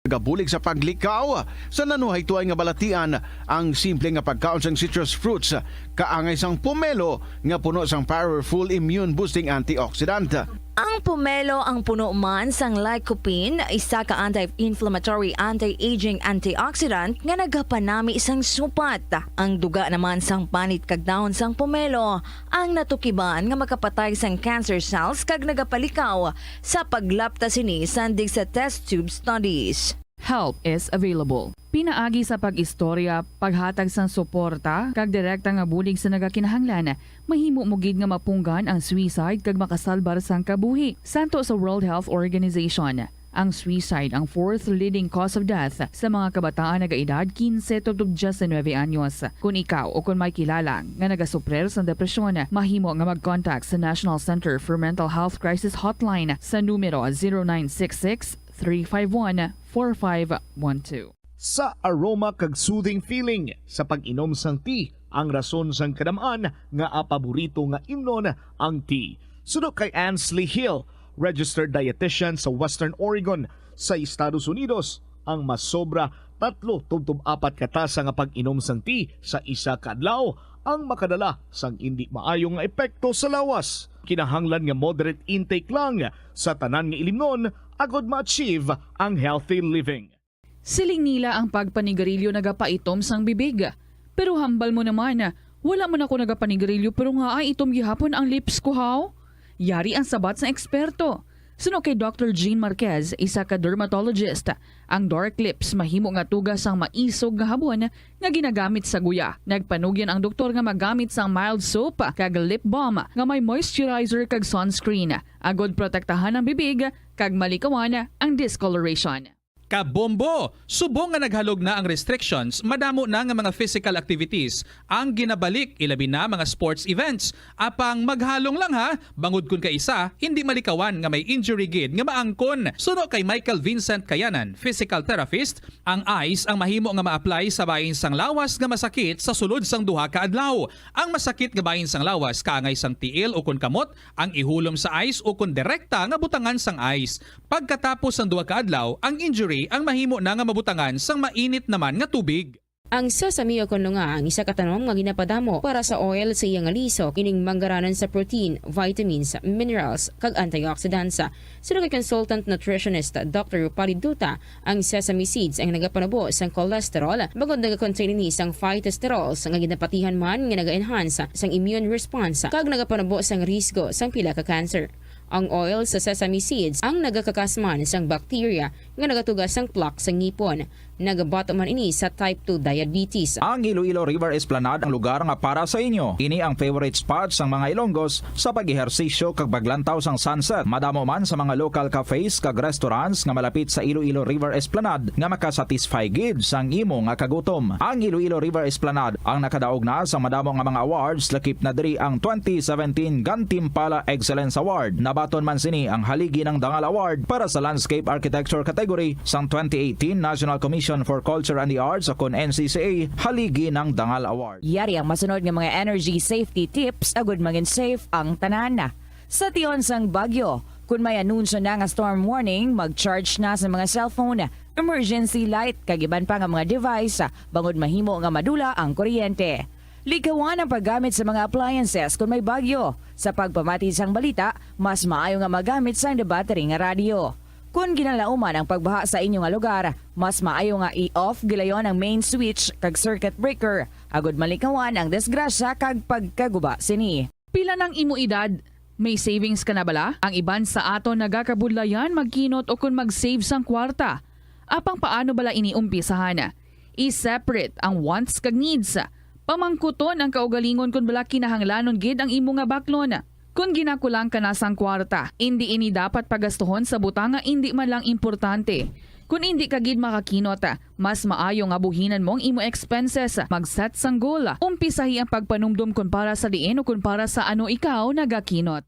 Nagabulig sa paglikaw sa nanuhaytoay nga balatian ang simple nga pagkaon sang citrus fruits, kaangay sang pomelo nga puno sang powerful immune boosting antioxidant. Ang pomelo ang puno man sang lycopene, isa ka anti-inflammatory, anti-aging antioxidant nga nagapanami sang supat. Ang duga naman sang panit kag dahon sang pomelo ang natukiban nga makapatay sang cancer cells kag nagapalikaw sa paglapta sini sandig sa test tube studies. Help is available. Pinaagi sa pag-istorya, paghatag sang suporta, kag direkta nga bulig sa nagakinahanglan, mahimo mo gid nga mapunggan ang suicide kag makasalbar sang kabuhi. Santo sa World Health Organization, ang suicide ang fourth leading cause of death sa mga kabataan nagaedad kinse tubtob diyes nuebe anyos. Kon ikaw o kon may kilala nga nagasuprir sang depresyon, mahimo nga mag-contact sa National Center for Mental Health Crisis Hotline sa numero zero nine six six, three five one, four five one two. Sa aroma kag soothing feeling sa pag-inom sang tea ang rason sang kadam-an nga paborito nga imnon ang tea. Suno kay Ansley Hill, registered dietitian sa Western Oregon sa Estados Unidos, ang masobra tatlo tubtob apat ka tasa nga pag-inom sang tea sa isa ka adlaw ang makadala sang indi maayo nga epekto sa lawas. Kinahanglan nga moderate intake lang sa tanan nga ilimnon agod ma-achieve ang healthy living. Siling nila ang pagpanigarilyo nagapaitom sang bibig. Pero hambal mo naman, wala man ako nagapanigarilyo pero ngaay itom gihapon ang lips ko, haw? Yari ang sabat sang eksperto. Suno kay Doctor Jean Marquez, isa ka dermatologist, ang dark lips mahimo nga tuga sang maisog nga habon nga ginagamit sa guya. Nagpanugyan ang doktor nga magamit sang mild soap kag lip balm nga may moisturizer kag sunscreen, agod protektahan ang bibig kag malikawan ang discoloration. Kabombo! Subong nga naghalog na ang restrictions, madamo na nga mga physical activities ang ginabalik, ilabi na mga sports events. Apang maghalong lang ha, bangod kon kaisa hindi malikawan nga may injury gid nga maangkon. Suno kay Michael Vincent Kayanan, physical therapist, ang ice ang mahimo nga ma-apply sa bahin sang lawas nga masakit sa sulod sang duha ka adlaw. Ang masakit nga bahin sang lawas kaangay sang tiil ukon kamot ang ihulom sa ice ukon direkta nga butangan sang ice. Pagkatapos sang duha ka adlaw, ang injury ang mahimo na nga mabutangan sang mainit naman nga tubig. Ang sesame o kon lunga ang isa ka tanom nga ginapadamo para sa oil sa iya nga lisok ining manggaranon sa protein, vitamins, minerals, kag antioxidants. Suno kay consultant nutritionist Doctor Rupali Duta, ang sesame seeds ang nagapanubo sang cholesterol bangod nagakontain ini sang phytosterols nga ginapatihan man nga naga-enhance sang immune response kag nagapanubo sang risgo sang pila ka cancer. Ang oil sa sesame seeds ang nagakakasman sang bacteria nga nagatuga sang plaque sa ngipon. Nagabato man ini sa type two diabetes. Ang Iloilo River Esplanade ang lugar nga para sa inyo. Ini ang favorite spot sang mga Ilonggos sa pag-ehersisyo kag paglantaw sang sunset. Madamo man sa mga local cafes kag restaurants nga malapit sa Iloilo River Esplanade nga makasatisfy gid sang imo nga kagutom. Ang Iloilo River Esplanade ang nakadaog na sa madamo nga mga awards, lakip na diri ang twenty seventeen Gantimpala Excellence Award. Nabaton man sini ang Haligi ng Dangal Award para sa Landscape Architecture category sang twenty eighteen National Commission for Culture and the Arts, o kon N C C A Haligi ng Dangal Award. Yari ang masunod nga mga energy safety tips agud mangin safe ang tanan. Sa tion sang bagyo, kun may anunsyo na nga storm warning, mag-charge na sa mga cellphone, emergency light, kag iban pa nga mga device, bangod mahimo nga madula ang kuryente. Likawan ang paggamit sa mga appliances kun may bagyo. Sa pagpamati sang balita, mas maayo nga magamit sang battery nga radyo. Kun ginalauman ang pagbaha sa inyo nga lugar, mas maayo nga i-off gilayon ang main switch kag circuit breaker, agud malikawan ang disgrasya kag pagkaguba sini. Pila nang imo edad? May savings ka na bala? Ang iban sa aton nagakabudlayan magkinot o kon mag-save sang kwarta. Apang paano bala ini umpisahan? I-separate ang wants kag needs. Pamangkuton ang kaugalingon kon bala kinahanglanon gid ang imo nga baklon. Kon ginakulang ka na sang kwarta, indi ini dapat pagastuhon sa butang nga indi man lang importante. Kon indi ka gid makakinot, mas maayo nga buhinan mo ang imo expenses. Mag-set sang goal. Umpisahi ang pagpanumdom kon para sa diin o kon para sa ano ikaw nagakinot.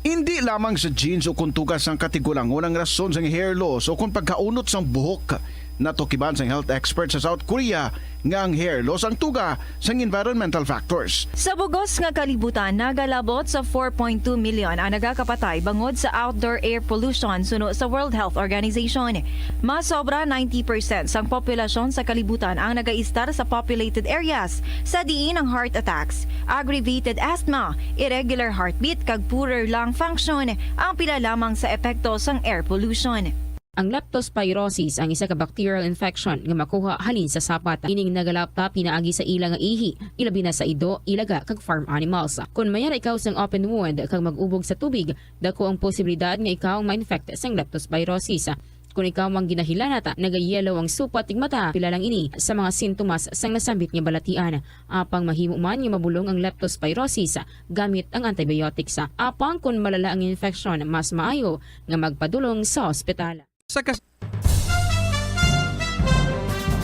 Indi lamang sa genes o kon tuga sang katigulangon ang rason sang hair loss o kon pagkaunot sang buhok. Natukiban sang health expert sa South Korea nga ang hair loss ang tuga sang environmental factors. Sa bugos nga kalibutan, nagalabot sa four point two million ang nagakapatay bangod sa outdoor air pollution, suno sa World Health Organization. Mas sobra ninety percent sang populasyon sa kalibutan ang nagaistar sa populated areas, sa diin ang heart attacks, aggravated asthma, irregular heartbeat, kag poorer lung function ang pila lamang sa epekto sang air pollution. Ang leptospirosis ang isa ka bacterial infection nga makuha halin sa sapat. Ining nagalapta pinaagi sa ila nga ihi, ilabi na sa ido, ilaga, kag farm animals. Kon may ara ikaw sang open wound kag mag-ubog sa tubig, dako ang posibilidad nga ikaw ma-infect sang leptospirosis. Kon ikaw ang ginahilanat, nagayellow ang supat ning mata, pila lang ini sa mga sintomas sang nasambit nga balatian. Apang mahimo man nga mabulong ang leptospirosis gamit ang antibiotics. Apang kon malala ang infeksyon, mas maayo nga magpadulong sa ospital. Sa kas-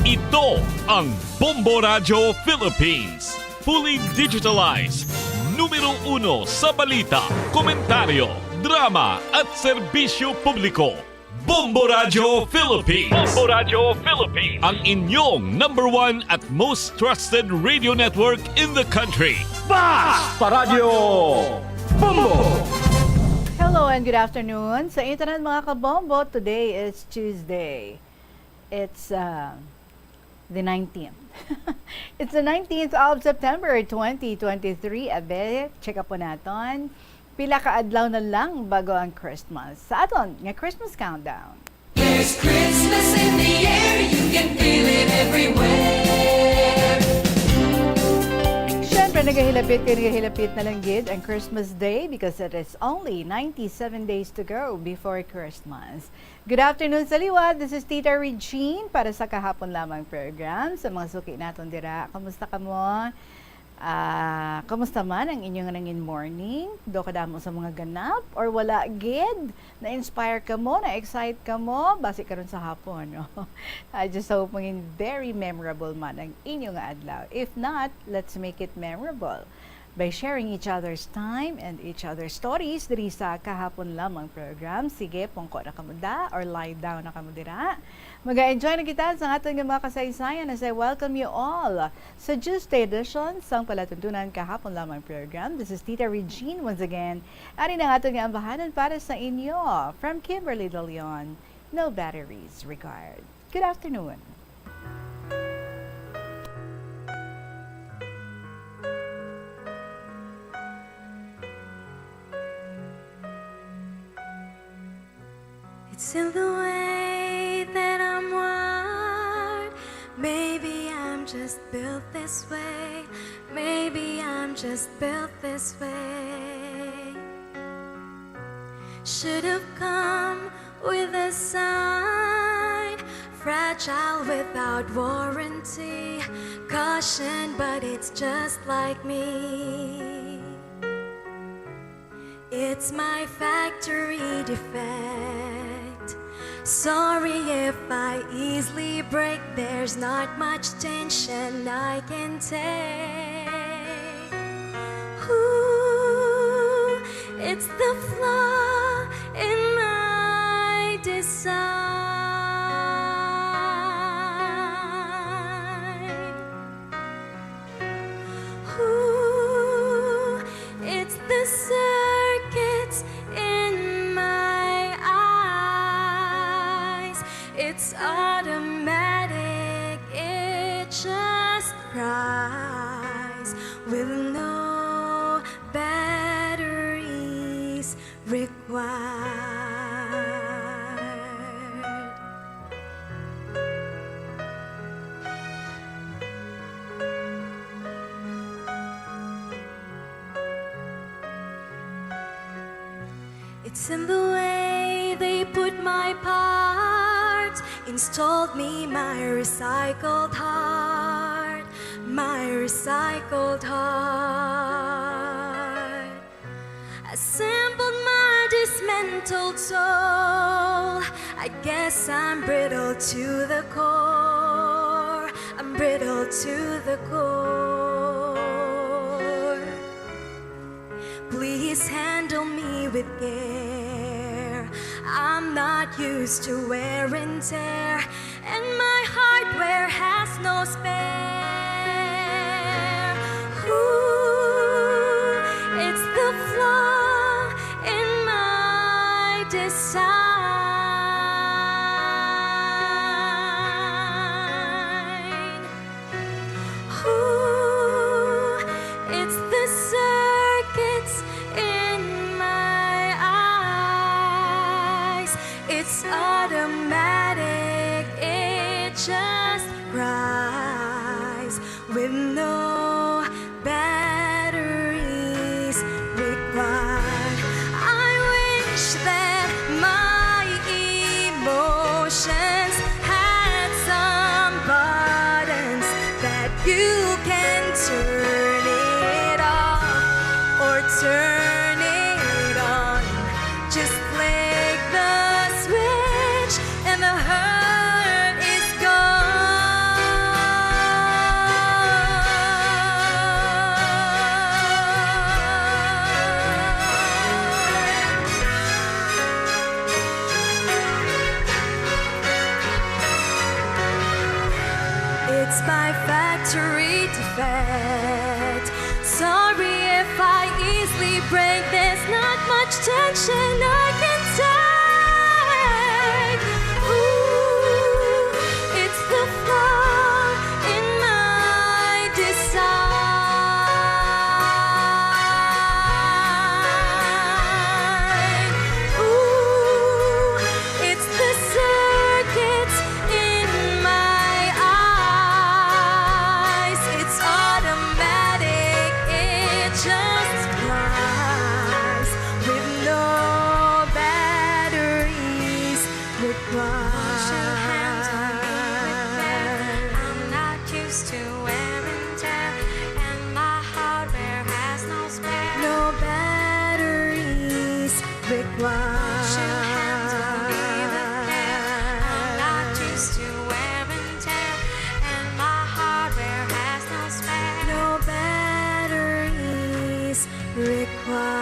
Ito ang Bombo Radyo Philippines. Fully digitalized. Numero uno sa balita, komentaryo, drama, at serbisyo publiko. Bombo Radyo Philippines. Bombo Radyo Philippines. Ang inyong number one at most trusted radio network in the country. Basta Radyo Bombo! Hello and good afternoon. Sa inyo tanan, mga kabombo, today is Tuesday. It's uh, the nineteenth. It's the nineteenth of September, twenty twenty-three. Abe, check up po naton. Pila ka adlaw na lang bago ang Christmas. Sa aton nga Christmas countdown. There's Christmas in the air, you can feel it everywhere. Siyempre, nagahilapit kay nagahilapit na lang gid ang Christmas Day because it is only ninety-seven days to go before Christmas. Good afternoon sa liwat. This is Tita Regine para sa Kahapon Lamang program. Sa mga suki naton dira, kamusta kamo? Ah, kamusta man ang inyong nangin morning? Do kadamo sa mga ganap or wala gid? Na-inspire kamo, na-excite kamo, basi karon sa hapon, no? I just hope mangin very memorable man ang inyo nga adlaw. If not, let's make it memorable by sharing each other's time and each other's stories diri sa Kahapon Lamang program. Sige, pungko na kamo da or lie down na kamo dira. Mag-enjoy na kita sa aton nga mga kasaysayan as I welcome you all sa Tuesday edition sang Palatuntunan Kahapon Lamang program. This is Tita Regine once again. Ari na ang aton nga ambahanan para sa inyo. From Kimberly De Leon, no batteries required. Good afternoon. It's in the way that I'm wired. Maybe I'm just built this way. Maybe I'm just built this way. Should have come with a sign, fragile without warranty, caution, but it's just like me. It's my factory defect. Sorry if I easily break, there's not much tension I can take. Ooh, it's the flaw in my design. Ooh, it's the circuits in my eyes. It's automatic, it just cries with no batteries required. It's in the way they put my parts, installed me my recycled heart, my recycled heart. Assembled my dismantled soul. I guess I'm brittle to the core. I'm brittle to the core. Please handle me with care. I'm not used to wear and tear, and my hardware has no spare. Ooh, it's the flaw in my design. Ooh, it's the circuits in my eyes. It's automatic, it just cries with no batteries required. I wish that my emotions had some buttons that you can turn it off or turn it on. Just flick the switch and the hurt is gone. It's my factory defect. Sorry if I easily break. There's not much tension I can take. Ooh, it's the flaw in my design. Ooh, it's the circuits in my eyes. It's automatic, it just flies with no batteries required. Who shall handle me with care? I'm not used to wear and tear, and my hardware has no spare. No batteries required. Who shall handle me with care? I'm not used to wear and tear, and my hardware has no spare. No batteries required.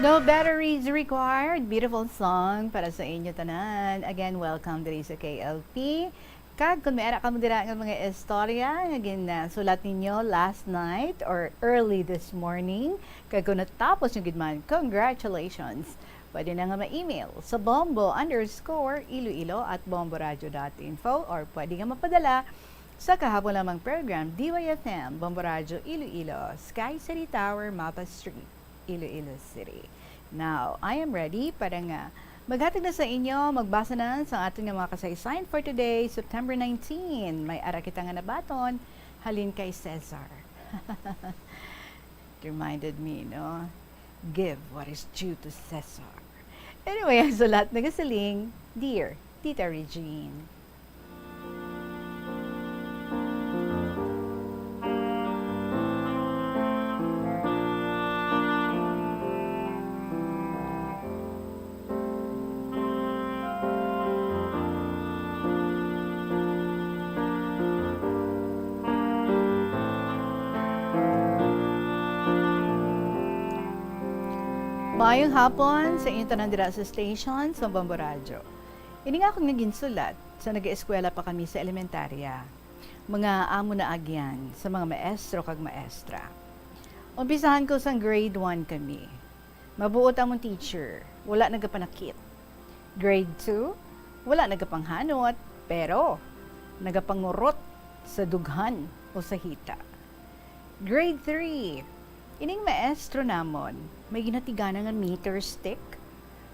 No batteries required. Beautiful song para sa inyo tanan. Again, welcome diri sa K L P. Kag kung may ara kamo dira nga mga istorya nga ginsulat ninyo last night or early this morning, kag kung natapos nyo gid man, congratulations! Pwede na nga ma-email sa bombo underscore iloilo at bomboradio dot info, or pwede nga mapadala sa kahapon lamang program, D Y F M, Bombo Radio Iloilo, Sky City Tower, Mapa Street, Iloilo City. Now, I am ready para nga maghatag na sa inyo, magbasa na sa aton nga mga kasaysayan for today, September nineteen. May ara kita nga nabaton, halin kay Cesar. Reminded me, no? Give what is due to Cesar. Anyway, ang sulat nagasiling, "Dear Tita Regine." Maayong hapon sa inyo tanan dira sa station sa Bombo Radyo. Ini nga akong naginsulat sa nag-eskwela pa kami sa elementarya. Mga amo na agyan sa mga maestro kag maestra. Umpisahan ko sang grade one kami. Mabuot amon teacher, wala nagapanakit. Grade two, wala nagapanghanot, pero nagapangurot sa dughan o sa hita. Grade three, ining maestro namon, may ginatigana nga meter stick.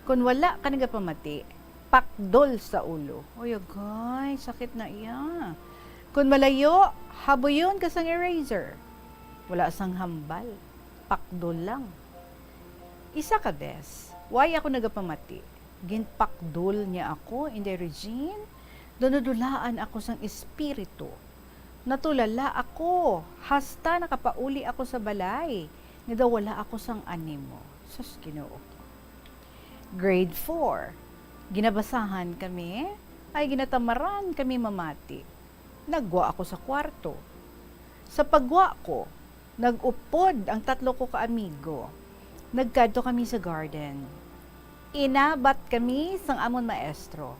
Kon wala ka nagapamati, pakdol sa ulo. Oy, agay, sakit na iya. Kon malayo, habuyon ka sang eraser. Wala sang hambal, pakdol lang. Isa ka bes, way ako nagapamati. Ginpakdol niya ako, Inday Regine. Daw nadulaan ako sang espiritu. Natulala ako, hasta nakapauli ako sa balay, nga daw wala ako sang animo. Sus, Ginoo ko. Grade four, ginabasahan kami, ay ginatamaran kami mamati. Naggwa ako sa kwarto. Sa paggwa ko, nag-upod ang tatlo ko ka amigo. Nagkadto kami sa garden. Inabat kami sang amon maestro.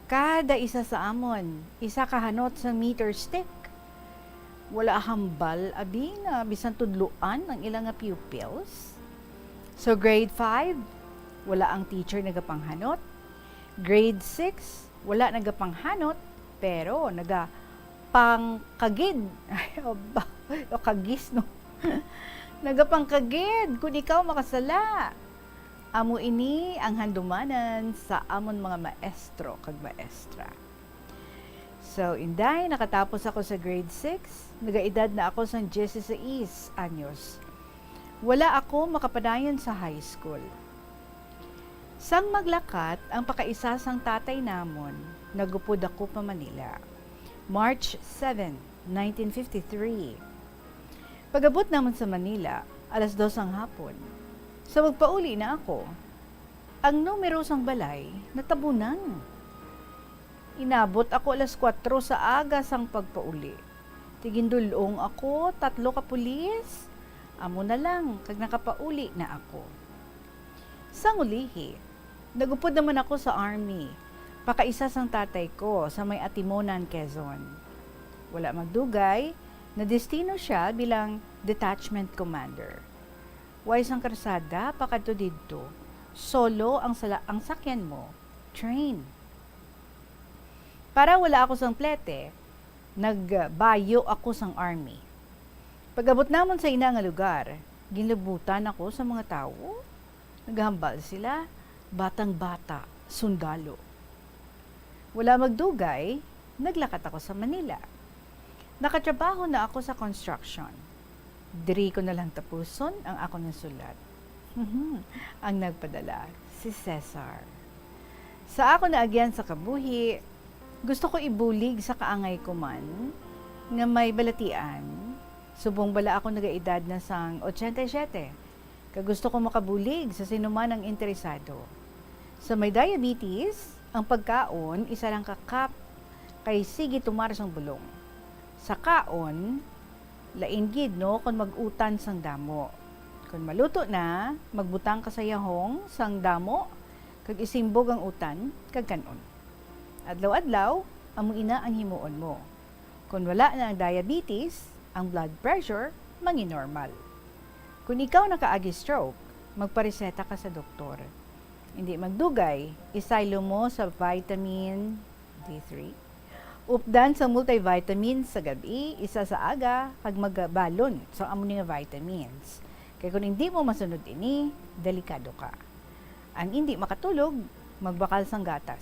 Kada isa sa amon, isa ka hanot sang meter stick. Wala hambal, abi, nga bisan tudloan ang ila nga pupils. So, grade five, wala ang teacher nagapanghanot. Grade six, wala nagapanghanot, pero nagapangkagid. Ay, aba, o kagis, no? Nagapangkagid kung ikaw makasala. Amo ini ang handumanan sa amon mga maestro kag maestra. So, Inday, nakatapos ako sa grade six, nagaedad na ako sang dieciséis anyos. Wala ako makapadayon sa high school. Sang maglakat ang pakaisa sang tatay namon, nagupod ako pa Manila. March seven, nineteen fifty-three. Pag-abot namon sa Manila, alas dos ang hapon. Sa magpauli na ako, ang numero sang balay natabunan. Inabot ako alas kuwatro sa aga sang pagpauli. Ti gindul-ong ako, tatlo ka pulis, amo na lang, kag nakapauli na ako. Sang ulihi, nagupod naman ako sa army, pakaisa sang tatay ko sa may Atimonan, Quezon. Wala magdugay, nadestino siya bilang detachment commander. Way sang karsada pakadto didto, solo ang sala-, ang sakyan mo, train. Para wala ako sang plete, nagbayo ako sang army. Pag-abot namon sa ina nga lugar, ginlubutan ako sa mga tawo. Naghambal sila, batang-bata, sundalo. Wala magdugay, naglakat ako sa Manila. Nakatrabaho na ako sa construction. Diri ko na lang tapuson ang akon nga sulat. Mhm. Ang nagpadala, si Cesar. Sa akon naagyan sa kabuhi, gusto ko ibulig sa kaangay ko man nga may balatian, subong bala ako nagaedad na sang ochenta y siete, kag gusto ko makabulig sa sino man ang interesado. Sa may diabetes, ang pagkaon isa lang ka cup kay sige tumar sang bulong. Sa kaon, lain gid, no, kon mag-utan sang damo. Kon maluto na, magbutang ka sa yahong sang damo kag isimbog ang utan kag kan-on. Adlaw-adlaw, amo ina ang himuon mo. Kon wala na ang diabetes, ang blood pressure manginormal. Kon ikaw nakaagi stroke, magpareseta ka sa doktor. Indi magdugay, isaylo mo sa vitamin D three. Updan sa multivitamin sa gab-i, isa sa aga, kag magbalon sa amo ni nga vitamins. Kay kon indi mo masunod ini, delikado ka. Ang indi makatulog, magbakal sang gatas,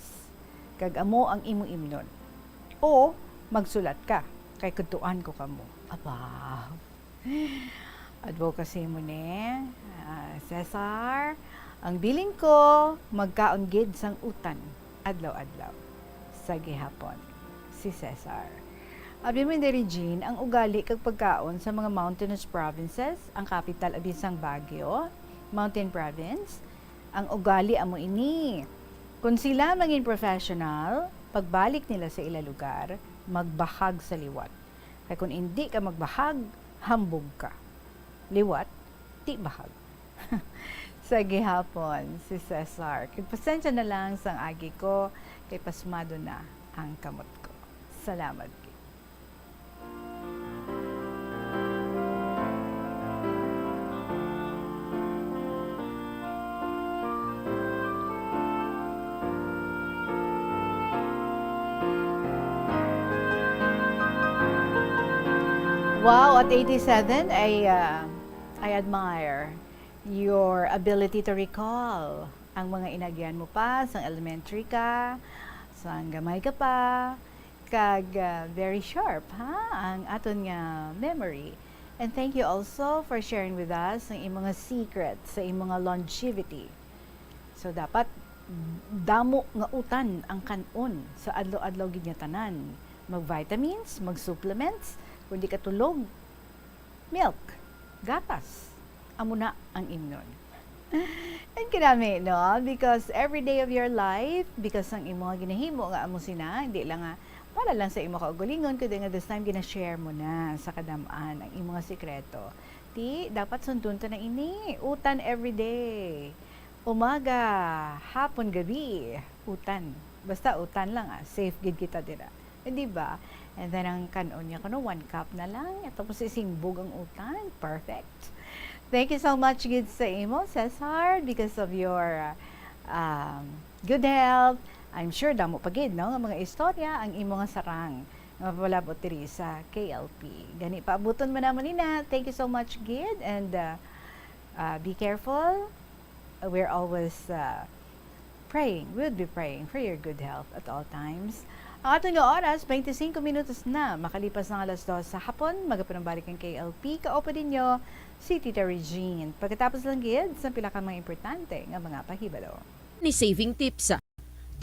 kag amo ang imo imnon. O magsulat ka, kay kudtuan ko kamo. Aba. Advocacy mo ni, ah, Cesar. Ang bilin ko, magkaon gid sang utan adlaw-adlaw sa gihapon si Cesar. Abi mo, Inday Regine, ang ugali kag pagkaon sa mga mountainous provinces, ang capital abi sang Baguio, mountain province, ang ugali amo ini. Kung sila mangin professional, pagbalik nila sa ila lugar, magbahag sa liwat. Kay kung indi ka magbahag, hambog ka. Liwat, di bahag. Sa gihapon, si Cesar. Kag pasensya na lang sang agi ko, kay pasmado na ang kamot ko. Salamat gid. Wow, at eighty-seven, I, uh, I admire your ability to recall ang mga inagyan mo pa sang elementary ka, sang gamay ka pa, kag, uh, very sharp, ha, ang aton nga memory. And thank you also for sharing with us ang imong nga secret sa imong nga longevity. So, dapat damo nga utan ang kan-on sa adlaw-adlaw gid nga tanan. Mag-vitamins, mag-supplements, kung di ka tulog, milk, gatas. Amo na ang imnon. And kinami, no? Because every day of your life, because ang imo nga ginahimo nga amo sina, hindi lang nga para lang sa imo kaugalingon, kundi nga this time gina-share mo na sa kadam-an ang imo nga sikreto. Ti, dapat sundon ta na ini. Utan every day. Umaga, hapon, gabi, utan. Basta utan lang, ah. Safe gid kita dira. Eh, di ba? And then, ang kan-on niya kuno, one cup na lang. Tapos, isimbog ang utan. Perfect. Thank you so much gid sa imo, Cesar, because of your, um, good health. I'm sure damo pa gid, no, nga mga istorya ang imo nga sarang nga mapalabot diri sa K L P. Gani, paabuton mo naman nina. Thank you so much gid, and, uh, uh, be careful. We're always, uh, praying. We'll be praying for your good health at all times. Ang aton nga oras, twenty-five minutos na makalipas ang alas dos sa hapon. Magapanumbalik ang K L P. Kaupo ninyo si Tita Regine. Pagkatapos lang gid sa pila ka mga importante nga mga pahibalo. Ni saving tips.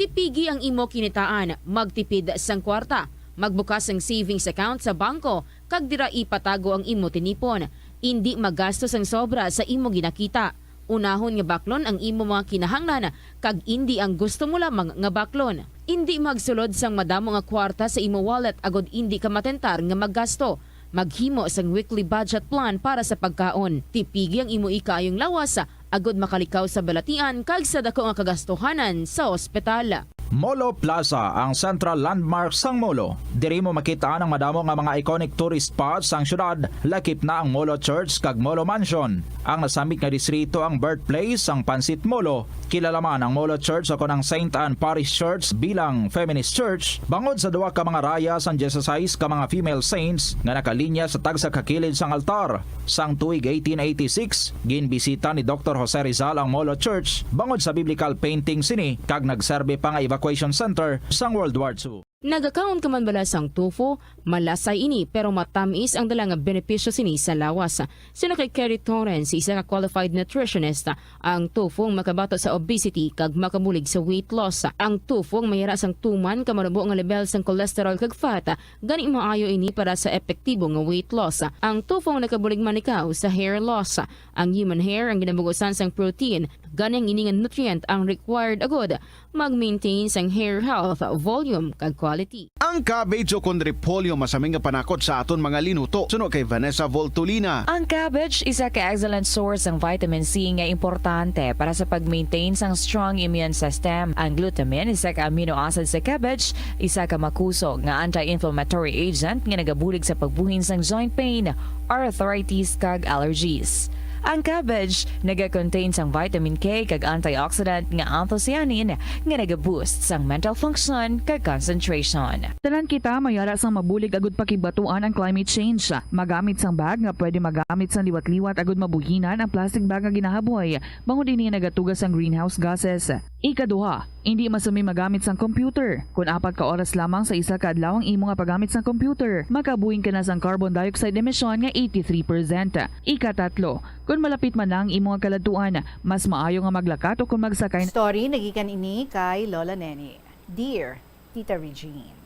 Tipigi ang imo kinitaan, magtipid sang kwarta, magbukas sang savings account sa bangko, kag dira ipatago ang imo tinipon. Indi magasto sang sobra sa imo ginakita. Unahon nga baklon ang imo mga kinahanglan, kag indi ang gusto mo lamang nga baklon. Indi magsulod sang madamo nga kwarta sa imo wallet agod indi ka matentar nga maggasto. Maghimo sang weekly budget plan para sa pagkaon. Tipigi ang imo ikaayong lawas, agod makalikaw sa balatian kag sa dako nga kagastuhanan sa ospital. Molo Plaza, ang central landmark sang Molo. Diri mo makit-an ang madamo nga mga iconic tourist spots sang syudad, lakip na ang Molo Church kag Molo Mansion. Ang nasambit nga distrito ang birthplace sang Pansit Molo. Kilala man ang Molo Church, o kon ang Saint Anne Parish Church, bilang feminist church, bangod sa duha ka mga raya sang dieciséis ka mga female saints nga nakalinya sa tagsa ka kilid sang altar. Sang tuig eighteen eighty-six, ginbisita ni Doktor Jose Rizal ang Molo Church bangod sa biblical painting sini, kag nagserbi pa nga evacuation center sang World War Two. Nagakaon ka man bala sang tofu? Malasay ini, pero matamis ang dala nga benepisyo sini sa lawas. Suno kay Kerry Torrens, isa ka qualified nutritionist, ang tofu ang makabato sa obesity kag makabulig sa weight loss. Ang tofu ang mayara sang tuman ka manubo nga lebel sang cholesterol kag fat, gani maayo ini para sa epektibo nga weight loss. Ang tofu ang nakabulig man ikaw sa hair loss. Ang human hair ang ginabugusan sang protein, gani ang ini nga nutrient ang required agud mag-maintain sang hair health, volume, kag quality. Ang cabbage o kon repolyo masami nga panakot sa aton mga linuto, suno kay Vanessa Voltolina. Ang cabbage isa ka excellent source sang vitamin C nga importante para sa pag-maintain sang strong immune system. Ang glutamine, isa ka amino acid sa cabbage, isa ka makusog nga anti-inflammatory agent nga nagabulig sa pagbuhin sang joint pain, arthritis, kag allergies. Ang cabbage naga-contain sang vitamin K kag antioxidant nga anthocyanin nga naga-boost sang mental function kag concentration. Tanan kita mayara sang mabulig agud pakigbatuan ang climate change. Magamit sang bag nga pwede magamit sang liwat-liwat agud mabuhinan ang plastic bag nga ginahaboy, bangod ini nagatuga sang greenhouse gases. Ikaduha, Indi masumi magamit sang computer. Kon apat ka oras lamang sa isa ka adlaw ang imo nga paggamit sang computer, makabuing ka na sang carbon dioxide emission nga eighty-three percent. Ikatatlo, kon malapit man na ang imo nga kaladtuan, mas maayo nga maglakat o kon magsakay. Story nagikan ini kay Lola Neni. Dear Tita Regine.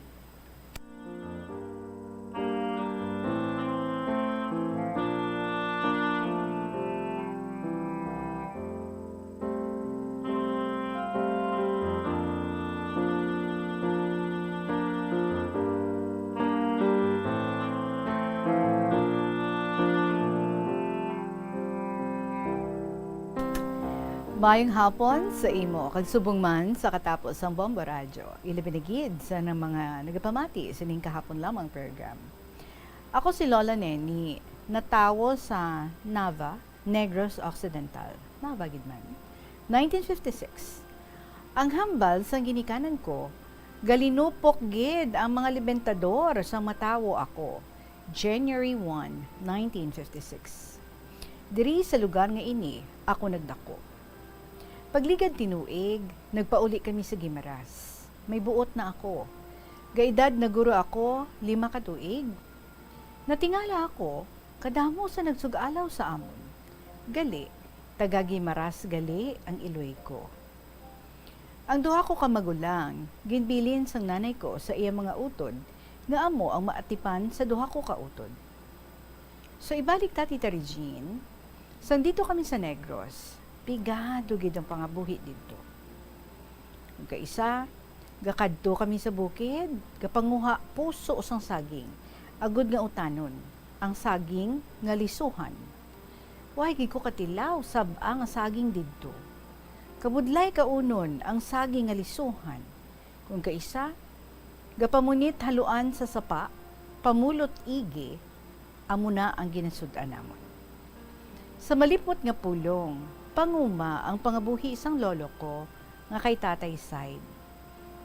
Maayong hapon sa imo, kag subong man sa katapos sang Bombo Radyo. Ilabi na gid sa nang mga nagapamati sining kahapon lamang program. Ako si Lola Neni, natawo sa Nava, Negros Occidental. Nava gid man. Nineteen fifty-six. Ang hambal sang ginikanan ko, galinupok gid ang mga libentador sang matawo ako. January one, nineteen fifty-six. Diri sa lugar nga ini ako nagdako. Pagligad tinuig, nagpauli kami sa Guimaras. May buot na ako. Gaedad na guro ako, lima ka tuig. Natingala ako, kadamo sa nagsug-alaw sa amon. Gali, taga Guimaras gali ang iloy ko. Ang duha ko ka magulang, ginbilin sang nanay ko sa iya mga utod nga amo ang maatipan sa duha ko ka utod. So, ibalik ta, Tita Regine, sang dito kami sa Negros, pigado gid ang pangabuhi didto. Ang kaisa, gakadto kami sa bukid, gapanguha puso sang saging, agud nga utanon, ang saging nga lisuhan. Way gid ko katilaw sab-a nga saging didto. Kabudlay kaunon ang saging nga lisuhan. Kon kaisa, gapamunit haluan sa sapa, pamulot igi, amo na ang ginasud-an namon. Sa malipot nga pulong, panguma ang pangabuhi sang lolo ko nga kay Tatay Said.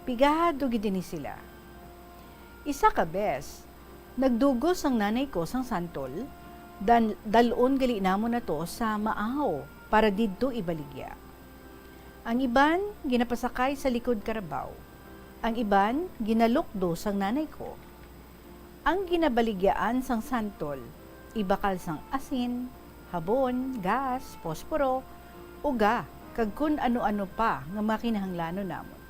Pigado gid ini sila. Isa ka bes, nagdugos ang nanay ko sang santol, dan-, dal-on gali namon nato sa Maaw para didto ibaligya. Ang iban ginapasakay sa likod karabaw. Ang iban ginalukdo sang nanay ko. Ang ginabaligyaan sang santol, ibakal sang asin, habon, gas, posporo, uga, kag kun ano-ano pa nga mga kinahanglanon namon.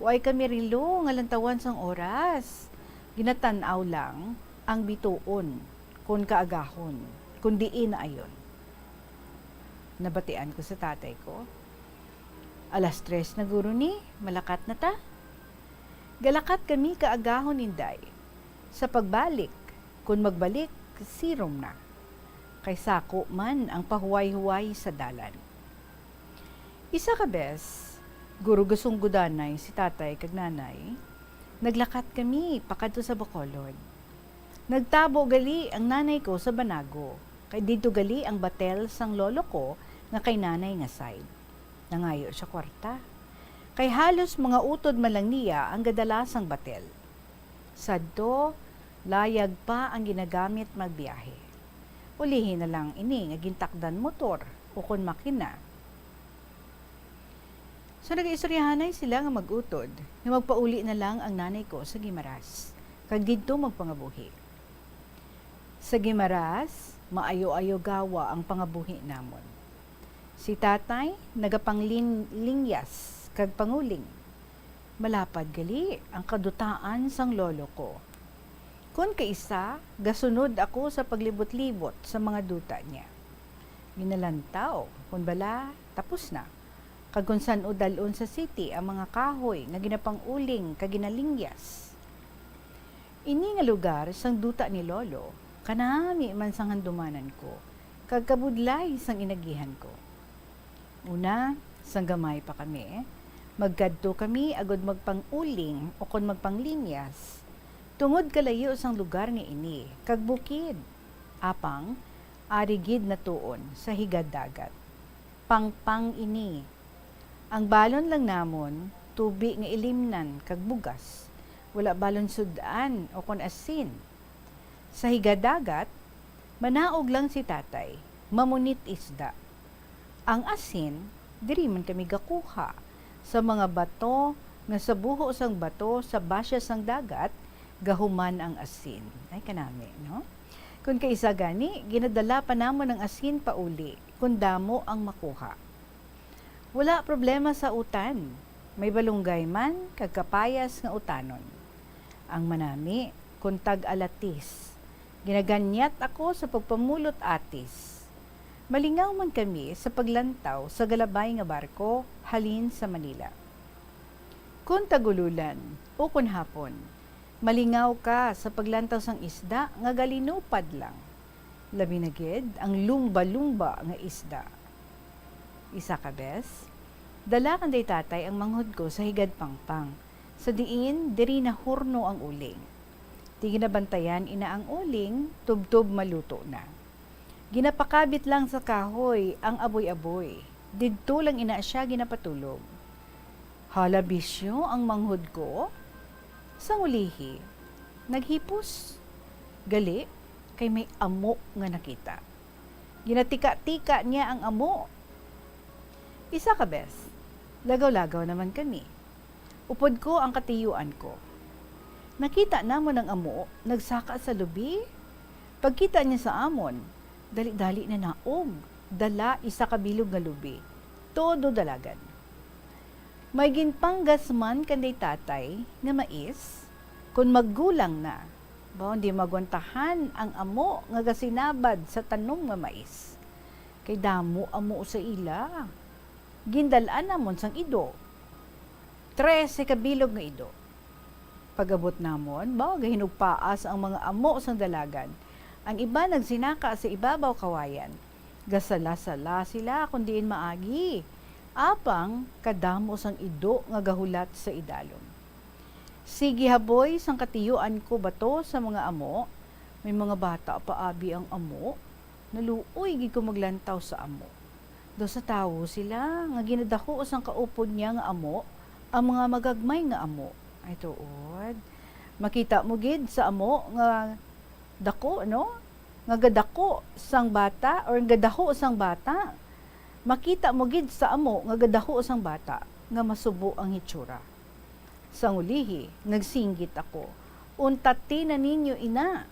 Way kami relo nga lantawan sang oras. Ginatan-aw lang ang bituon kon kaagahon, kon diin naayon. Nabatian ko sa tatay ko, "Alas tres na guro ni, malakat na ta." Galakat kami kaagahon, Inday. Sa pagbalik, kon magbalik, sirom na. Kay sako man ang pahuway-huway sa dalan. Isa ka bes, guro gasunggodanay si tatay kag nanay, naglakat kami pakadto sa Bacolod. Nagtabo gali ang nanay ko sa Banago, kay didto gali ang batel sang lolo ko nga kay nanay nga side. Nangayo sia kwarta. Kay halos mga utod man lang niya ang gadala sang batel. Sadto, layag pa ang ginagamit magbiyahe. Ulihi na lang ini nga gintakdan motor ukon makina. So, nagaistoryahanay sila nga mag-utod nga magpauli na lang ang nanay ko sa Guimaras, kag didto magpangabuhi. Sa Guimaras, maayo-ayo gawa ang pangabuhi namon. Si tatay nagapanglin-, lingyas kag panguling. Malapad gali ang kadutaan sang lolo ko. Kon kaisa, gasunod ako sa paglibot-libot sa mga duta niya. Ginalantaw, kon bala, tapos na. Kag kon san-o dal-on sa city ang mga kahoy nga ginapang-uling kag ginalingyas. Ini nga lugar sang duta ni Lolo, kanami man sang handumanan ko, kag kabudlay sang inagihan ko. Una, sang gamay pa kami, magkadto kami agud magpang-uling ukon magpanglinyas, tungod kalayo sang lugar nga ini kag bukid. Apang, ari gid natuon sa higad dagat. Pangpang ini. Ang balon lang namon, tubi nga ilimnan kag bugas. Wala balon sud-an ukon asin. Sa higad dagat, manaog lang si tatay, mamunit isda. Ang asin, diri man kami gakuha, sa mga bato nga sa buho sang bato sa basya sang dagat gahuman ang asin. Ay, kanami, no? Kon kaisa gani, ginadala pa namon ang asin pauli kon damo ang makuha. Wala problema sa utan. May balunggay man kag kapayas nga utanon. Ang manami, kon tag-alatis. Ginaganyat ako sa pagpamulot atis. Malingaw man kami sa paglantaw sa galabay nga barko halin sa Manila. Kon tag-ululan ukon hapon, malingaw ka sa paglantaw sang isda nga galinupad lang. Labi na gid ang lumba-lumba nga isda. Isa ka bes, dala kanday tatay ang manghod ko sa Higad Pangpang, sa diin diri nahurno ang uling. Di ginabantayan ina ang uling, tubtob maluto na. Ginapakabit lang sa kahoy ang aboy-aboy. Didto lang ina sia ginapatulog. Hala, bisyo ang manghod ko. Sang ulihi, naghipos. Gali, kay may amo nga nakita. Ginatika-tika niya ang amo. Isa ka bes, lagaw-lagaw naman kami. Upod ko ang katiyuan ko. Nakita namon ang amo nagsaka sa lubi. Pagkita niya sa amon, dali-dali na naog, dala isa ka bilog nga lubi, todo dalagan. May ginpanggas man kanday tatay nga mais, kon maggulang na, baw hindi magwantahan ang amo nga gasinabad sa tanom nga mais. Kay damo amo sa ila. Gindal-an namon sang ido. Trese ka bilog nga ido. Pag-abot namon, baw gahinugpaas ang mga amo sang dalagan. Ang iban nagsinaka sa ibabaw kawayan. Gasala-sala sila kon diin maagi. Apang kadamo sang ido nga gahulat sa idalom. Sige haboy sang katiyuan ko bato sa mga amo. May mga bata pa abi ang amo. Naluoy gid ko maglantaw sa amo. Daw sa tawo sila nga ginadaho sang kaupod niya nga amo ang mga magagmay nga amo. Ay tuod. Makita mo gid sa amo nga dako, no? Nga gadako sang bata or gadaho sang bata. Makita mo gid sa amo nga gadaho sang bata nga masubo ang hitsura. Sang ulihi, nagsinggit ako, "Untati na ninyo ina."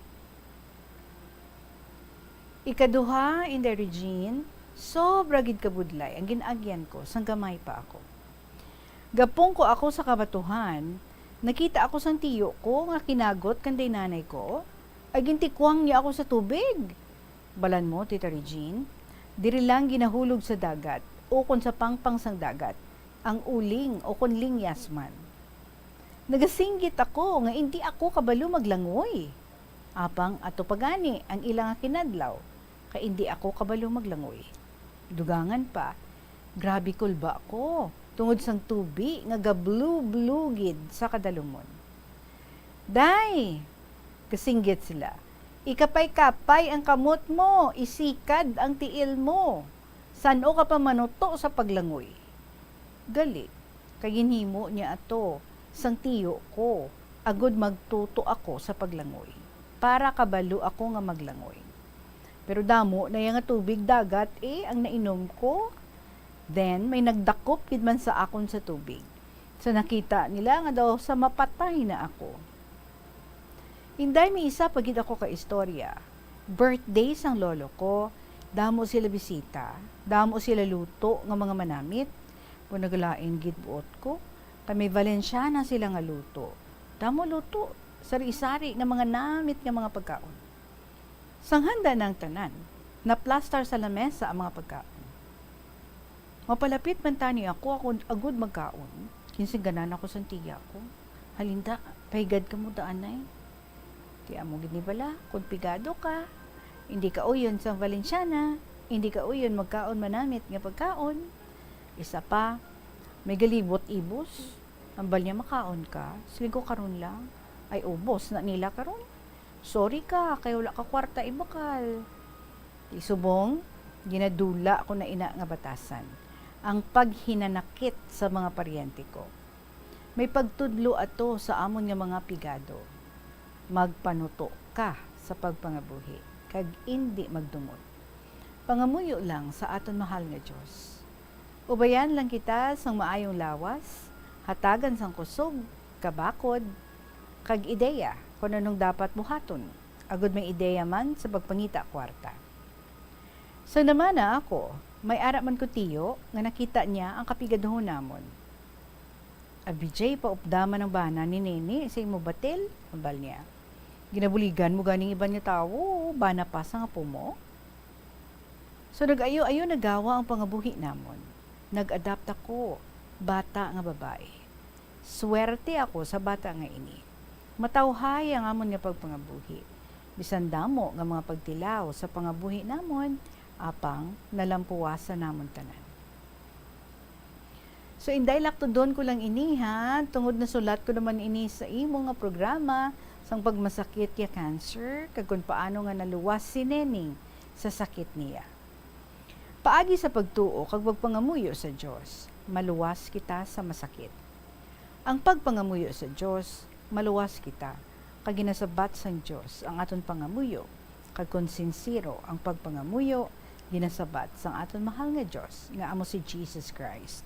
Ikaduha, Inday Regine, sobra gid kabudlay ang gin-agyan ko sang gamay pa ako. Gapungko ako sa kabatuhan, nakita ako sang tiyo ko nga kinagot kanday nanay ko, ay gintikwang niya ako sa tubig. Balan mo, Tita Regine, diri lang ginahulog sa dagat, ukon sa pangpang sang dagat, ang uling ukon lingyas man. Nagasinggit ako nga indi ako kabalo maglangoy. Apang ato pa gani ang ila nga kinadlaw, kay indi ako kabalo maglangoy. Dugangan pa, grabe kulba ko tungod sang tubi nga gablu-blu gid sa kadalumon. "Day," kasinggit sila, "ikapay-kapay ang kamot mo, isikad ang tiil mo. San-o ka pa manuto sa paglangoy?" Gali, kay ginhimo niya ato sang tiyo ko, agod magtuto ako sa paglangoy, para kabalo ako nga maglangoy. Pero damo na iya nga tubig dagat, eh, ang nainom ko. Then, may nagdakop gid man sa akon sa tubig. Sa nakita nila nga daw sa mapatay na ako. Inday, may isa pa gid ako ka istorya. Birthday sang lolo ko, damo sila bisita, damo sila luto nga mga manamit. Kung nagalain gid buot ko, kay may Valenciana sila nga luto. Damo luto, sari-sari nga mga namit nga mga pagkaon. Sang handa na ang tanan, naplastar sa lamesa ang mga pagkaon. Mapalapit man tani ako, ako agud magkaon, ginsingganan ako sang tiya ko. "Halinda, pahigad kamo da anay. Ti amo gid ni bala, kon pigado ka, indi ka uyon sang Valenciana, indi ka uyon magkaon manamit nga pagkaon. Isa pa, may galibot ibos. Ambal niya makaon ka, siling ko karon lang. Ay, ubos na nila karon. Sorry ka, kay wala ka kwarta ibakal." Ti subong, ginadula ko na ina nga batasan ang paghinanakit sa mga paryente ko. May pagtudlo ato sa amon nga mga pigado. Magpanuto ka sa pagpangabuhi, kag indi magdumot. Pangamuyo lang sa aton mahal nga Dios. Ubayan lang kita sang maayong lawas, hatagan sang kusog, kabakod, kag ideya kon anong dapat buhaton, agud may ideya man sa pagpangita kwarta. Sang namana ako, may ara man ko tiyo nga nakita niya ang kapigaduhon namon. "Abi, Jay, paupdaman ang bana ni Nene sa imo batil," hambal niya. "Ginabuligan mo ganing iban nga tawo, bana pa sang apo mo?" So, nag-ayo-ayo nagawa ang pangabuhi namon. Nag-adapt ako, bata nga babayi. Swerte ako sa bata nga ini. Matawhay ang amon nga pagpangabuhi. Bisan damo nga mga pagtilaw sa pangabuhi namon, apang nalampuwasan namon tanan. So, Inday, laktudon ko lang ini, ha, tungod nasulat ko naman ini sa imo nga programa sang pagmasakit ya cancer, kag kon paano nga naluwas si Neneng sa sakit niya. Paagi sa pagtuo kag pagpangamuyo sa Dios, maluwas kita sa masakit. Ang pagpangamuyo sa Dios, maluwas kita, kag ginasabat sang Dios ang aton pangamuyo, kag kon sinsero ang pagpangamuyo, ginasabat sang aton mahal nga Dios, nga amo si Jesus Christ.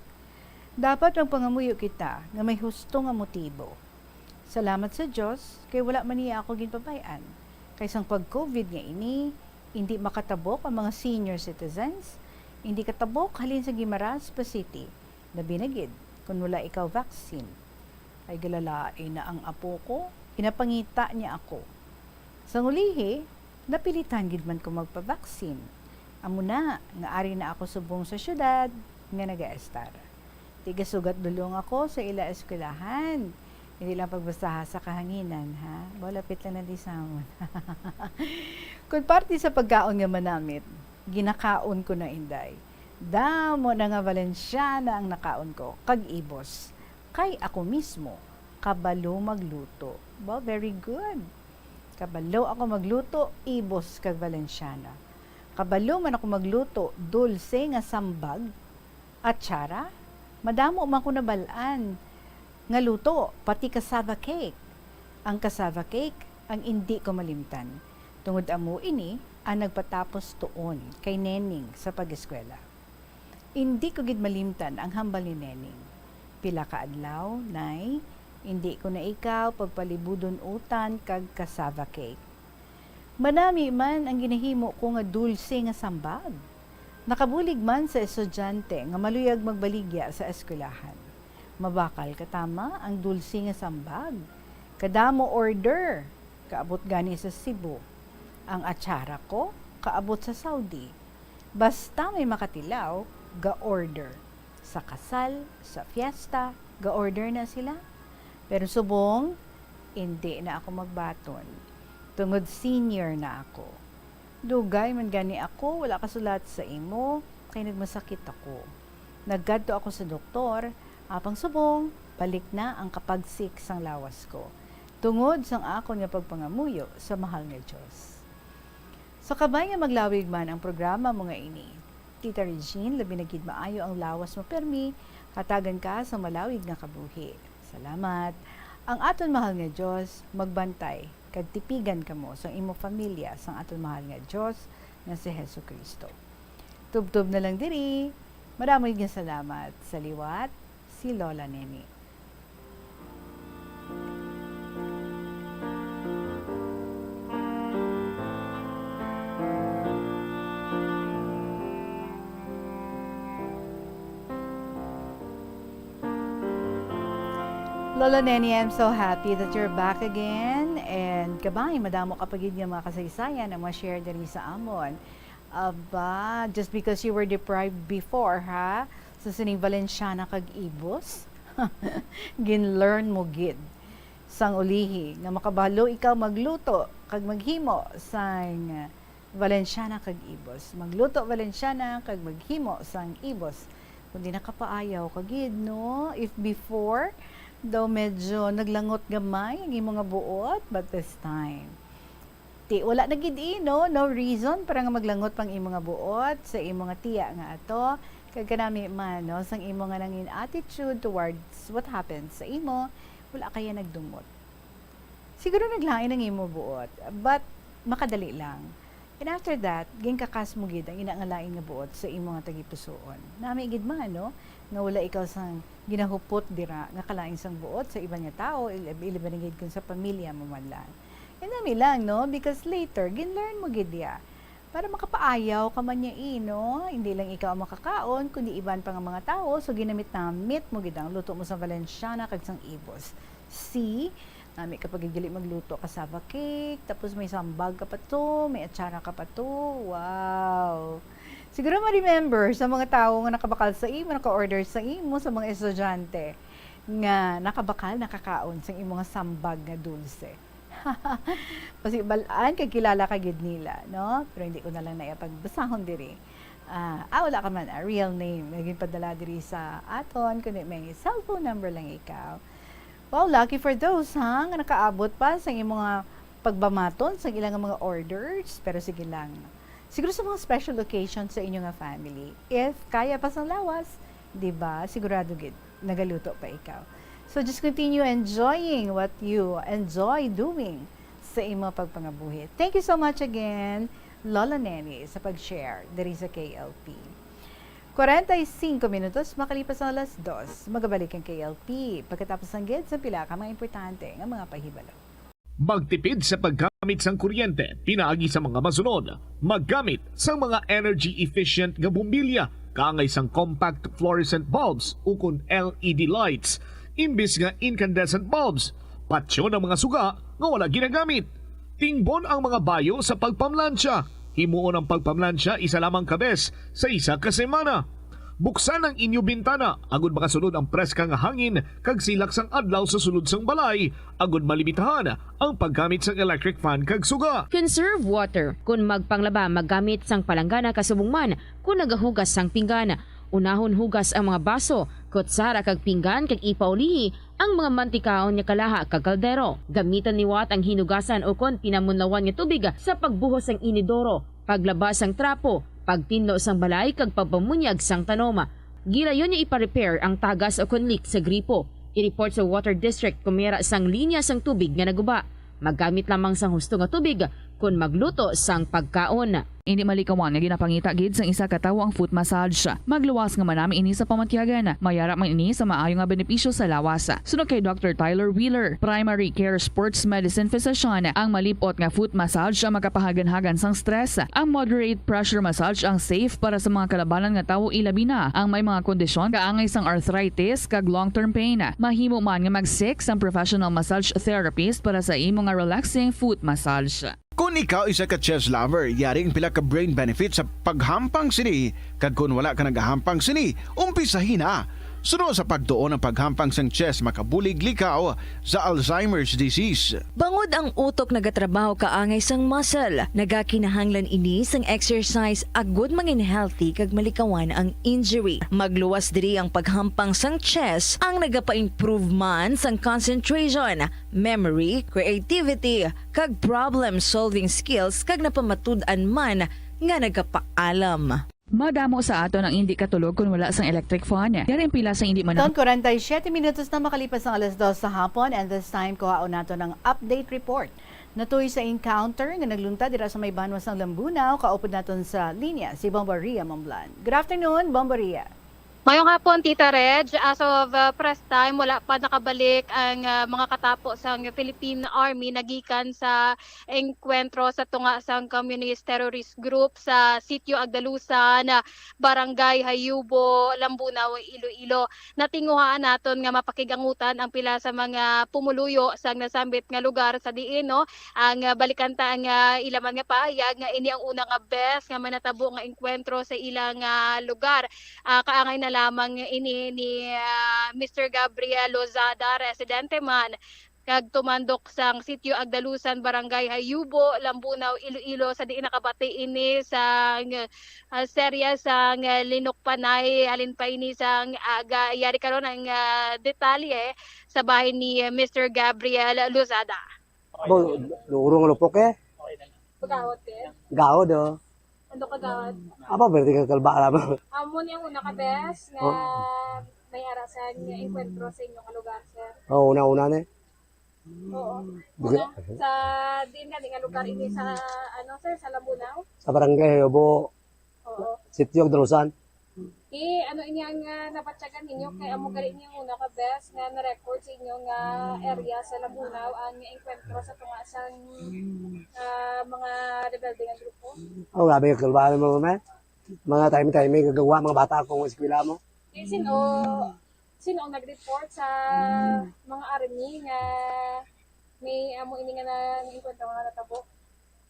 Dapat magpangamuyo kita nga may husto nga motibo. Salamat sa Dios, kay wala man niya ako ginpabay-an. Kay sang pag-covid nga ini, indi makatabok ang mga senior citizens, indi katabok halin sa Guimaras pa City, labi na gid kon wala ikaw vaccine. Ay, galalain na ang apo ko, ginapangita niya ako. Sang ulihi, napilitan gid man ko magpabaksin. Amo na nga ari na ako subong sa syudad nga nagaestar. Tigasugat dulong ako sa ila eskwelahan. Hindi lang pagbasaha sa kahanginan, ha? Malapit lang na di sa amon. Kung parte sa pagkaon nga manamit, ginakaon ko na, Inday. Damo na nga Valenciana ang nakaon ko, kag ibos. Kay ako mismo, kabalo magluto. Ba, very good. Kabalo ako magluto, ibos kag Valenciana. Kabalo man ako magluto, dulse nga sambag, atsara. Madamo man ko nabal-an nga luto, pati cassava cake. Ang cassava cake ang indi ko malimtan. Tungod amo ini ang nagpatapos tuon kay Neneng sa pag-eskwela. Indi ko gid malimtan ang hambal ni Neneng. "Pila ka adlaw, Nay, indi ko na ikaw pagpalibudon utan kag cassava cake." Manami man ang ginahimo ko nga dulse nga sambag. Nakabulig man sa estudyante nga maluyag magbaligya sa eskwelahan. Mabakal ka tama ang dulse nga sambag. Kadamo order, kaabot gani sa Cebu. Ang atsara ko, kaabot sa Saudi. Basta may makatilaw, ga-order. Sa kasal, sa fiesta, ga-order na sila. Pero subong, indi na ako magbaton, tungod senior na ako. Dugay man gani ako wala kasulat sa imo, kay nagmasakit ako. Nagkadto ako sa doktor, apang subong, balik na ang kapagsik sang lawas ko, tungod sang akon nga pagpangamuyo sa mahal nga Dios. So, kabay nga maglawig man ang programa mo nga ini, Tita Regine, labi na gid maayo ang lawas mo, permi hatagan ka sa malawig nga kabuhi. Salamat. Ang aton mahal nga Dios magbantay kag tipigan kamo sang imo pamilya sang aton mahal nga Dios nga si Jesu-Cristo. Tubtob na lang diri. Madamo gid nga salamat. Sa liwat, si Lola Neni. Lola Neni, I'm so happy that you're back again. And kabay, madamo ka pa gid nga mga kasaysayan ang ma-share diri sa amon. Aba, just because you were deprived before, ha? Sa sining Valenciana kag ibos, gin-learn mo gid. Sang ulihi, nga makabalo ikaw magluto kag maghimo sang Valenciana kag ibos. Magluto Valenciana kag maghimo sang ibos. Kundi nakapaayaw ka gid, no? If before, daw medyo naglangot gamay ang imo nga buot, but this time, ti, wala na gid, eh, no? No reason para nga maglangot pang imo nga buot sa imo nga tiya nga ato. Kag kanami man, no, sang imo nga nangin attitude towards what happened sa imo, wala kaya nagdumot. Siguro naglain ang imo buot, but makadali lang. And after that, ginkakas mo gid ang ina nga lain nga buot sa imo nga tagipusoon. Nami gid man, no, nga wala ikaw sang ginahupot dira nga kalain sang buot sa iban nga tawo, il-, ilabi na gid kung sa pamilya mo man lang. And nami lang, no, because later, gin-learn mo gid diya. Para makapaayaw ka man niya, eh, no? Hindi lang ikaw ang makakaon, kundi iban pa nga mga tawo. So, ginamit-namit mo gid ang luto mo sa Valenciana kag sang Imus. See? Nami ka pa gid gali magluto, cassava cake, tapos may sambag ka pa to, may atsara ka pa to. Wow! Siguro ma-remember sa mga tawo nga nakabakal sa imo, naka-order sa imo, sa mga estudyante nga nakabakal, nakakaon sa imo nga sambag nga dulce. Basi bal-an kag kilala ka gid nila, no? Pero hindi ko na lang na pagbasahon diri. Ah, ah, wala ka man, ah, real name nga ginpadala diri sa aton, kundi may cellphone number lang ikaw. Wow, lucky for those, ha, nga nakaabot pa sa imo nga pagbamaton sa ilang mga orders. Pero sige lang. Siguro sa mga special occasion sa inyo nga family, if kaya pa sang lawas, di ba? Sigurado gid, nagaluto pa ikaw. So just continue enjoying what you enjoy doing sa imo pagpangabuhi. Thank you so much again, Lola Neni, sa pag-share diri sa K L P. Kwarenta y cinco minutos makalipas ang alas dos, magabalik ang K L P pagkatapos sang gid sa pila ka mga importante nga mga pahibalo. Magtipid sa paggamit sang kuryente pinaagi sa mga masunod: maggamit sang mga energy efficient nga bombilya kaangay sang compact fluorescent bulbs ukon L E D lights imbis nga incandescent bulbs. Patyon ang mga suga nga wala ginagamit. Tingbon ang mga bayo sa pagpamlansya. Himuon ang pagpamlansya isa lamang ka bes sa isa ka semana. Buksan ang inyo bintana agud makasulod ang preska nga hangin kag silak sang adlaw sa sulod sang balay, agud malimitahan ang paggamit sang electric fan kag suga. Conserve water. Kon magpanglaba, maggamit sang palanggana kasubong man kon nagahugas sang pinggan. Unahon hugas ang mga baso, kutsara kag pinggan kag ipaulihi ang mga mantikaon nga kalaha kag kaldero. Gamitan liwat ang hinugasan ukon pinamunlawan nga tubig sa pagbuhos sang inidoro, paglaba sang trapo, pagtinlo sang balay kag pagpamunyag sang tanom. Gilayon nga ipa-repair ang tagas ukon leak sa gripo. I-report sa Water District kon may ara sang linya sang tubig nga naguba. Maggamit lamang sang husto nga tubig kon magluto sang pagkaon. Indi malikawan nga ginapangita gid sang isa ka tawo ang foot massage. Magluwas nga manami ini sa pamatyagan. May ara man ini sa maayo nga benepisyo sa lawas. Suno kay Doctor Tyler Wheeler, primary care sports medicine physician, ang malip-ot nga foot massage ang makapahaganhagan sang stress. Ang moderate pressure massage ang safe para sa mga kalabanan nga tawo, ilabi na ang may mga kondisyon kaangay sang arthritis kag long-term pain. Mahimo man nga mag-seek sang professional massage therapist para sa imo nga relaxing foot massage. Kon ikaw isa ka chess lover, yari ang pila ka brain benefits sa paghampang sini, kag kon wala ka nagahampang sini, umpisahi na. Suno sa pagtuon, ang paghampang sang chess makabulig likaw sa Alzheimer's disease. Bangod ang utok nagatrabaho kaangay sang muscle, nagakinahanglan ini sang exercise agud mangin healthy kag malikawan ang injury. Magluwas diri ang paghampang sang chess, ang nagapa-improve man sang concentration, memory, creativity, kag problem-solving skills, kag napamatud-an man nga nagapaalam. Madamo sa aton ang indi katulog kon wala sang electric fan. Yari ang pila sang indi man. Kon kwarenta y siyete minutos na makalipas ang alas dos sa hapon, and this time, kuhaon naton ang update report. Natuy sa encounter nga naglunta dira sa may banwa sang Lambunao, kaupod naton sa linya si Bombo Ria Momblan. Good afternoon, Bombo Ria. Mayong hapon, Tita Reg. As of, uh, press time, wala pa nakabalik ang, uh, mga katapo sang Philippine Army nagikan sa engkwentro sa tunga sang communist terrorist group sa Sitio Agdalusan, uh, Barangay Hayubo, Lambunao, Iloilo. Natinguhaan naton nga mapakigangutan ang pila sa mga pumuluyo sang nasambit nga lugar sa diin, no, ang, uh, balikan ta ang, uh, ila man nga pahayag nga ini ang una nga bes nga may natabo nga engkwentro sa ilang, uh, lugar. Ah, kaangay na lamang ini ni, ah, Mister Gabriel Lozada, residente man kag tumandok sang Sitio Agdalusan, Barangay Hayubo, Lambunao, Iloilo, sa diin nakabati ini sang, ah, serya sang, ah, linukpanay. Halin pa ini sang aga. Yari karon ang, ah, detalye sa bahin ni, ah, Mister Gabriel Lozada. Bo, lurong lupok eh. Pagawat eh. Gawad oh. Ano ka gawad? Apa, berarti ka kalba alam. Amo ni ang una ka bes nga Oh. may arasan nga enkwentro sa inyong lugar, sir? Oh, una-una ni. Oo. Buga- Sa din gani nga lugar ini sa, ano, sir, sa Lambunao? Sa Barangay Hayobo, Oo. Sitio Dalusan. Eh, ano ini ang, ah, nabatyagan ninyo? Kay amo gali ini ang una ka bes nga na-record sa inyo nga area sa Lambunao ang engkwentro sa tunga sang, ah, mga rebelde nga grupo. Oh, grabe ka kalbahan mo, man. Mga time-time gagawa, mga bata akong eskwela mo. Eh, sino, sino ang nag-report sa mga army nga may amo ini nga na-, engkwentro nga natabo?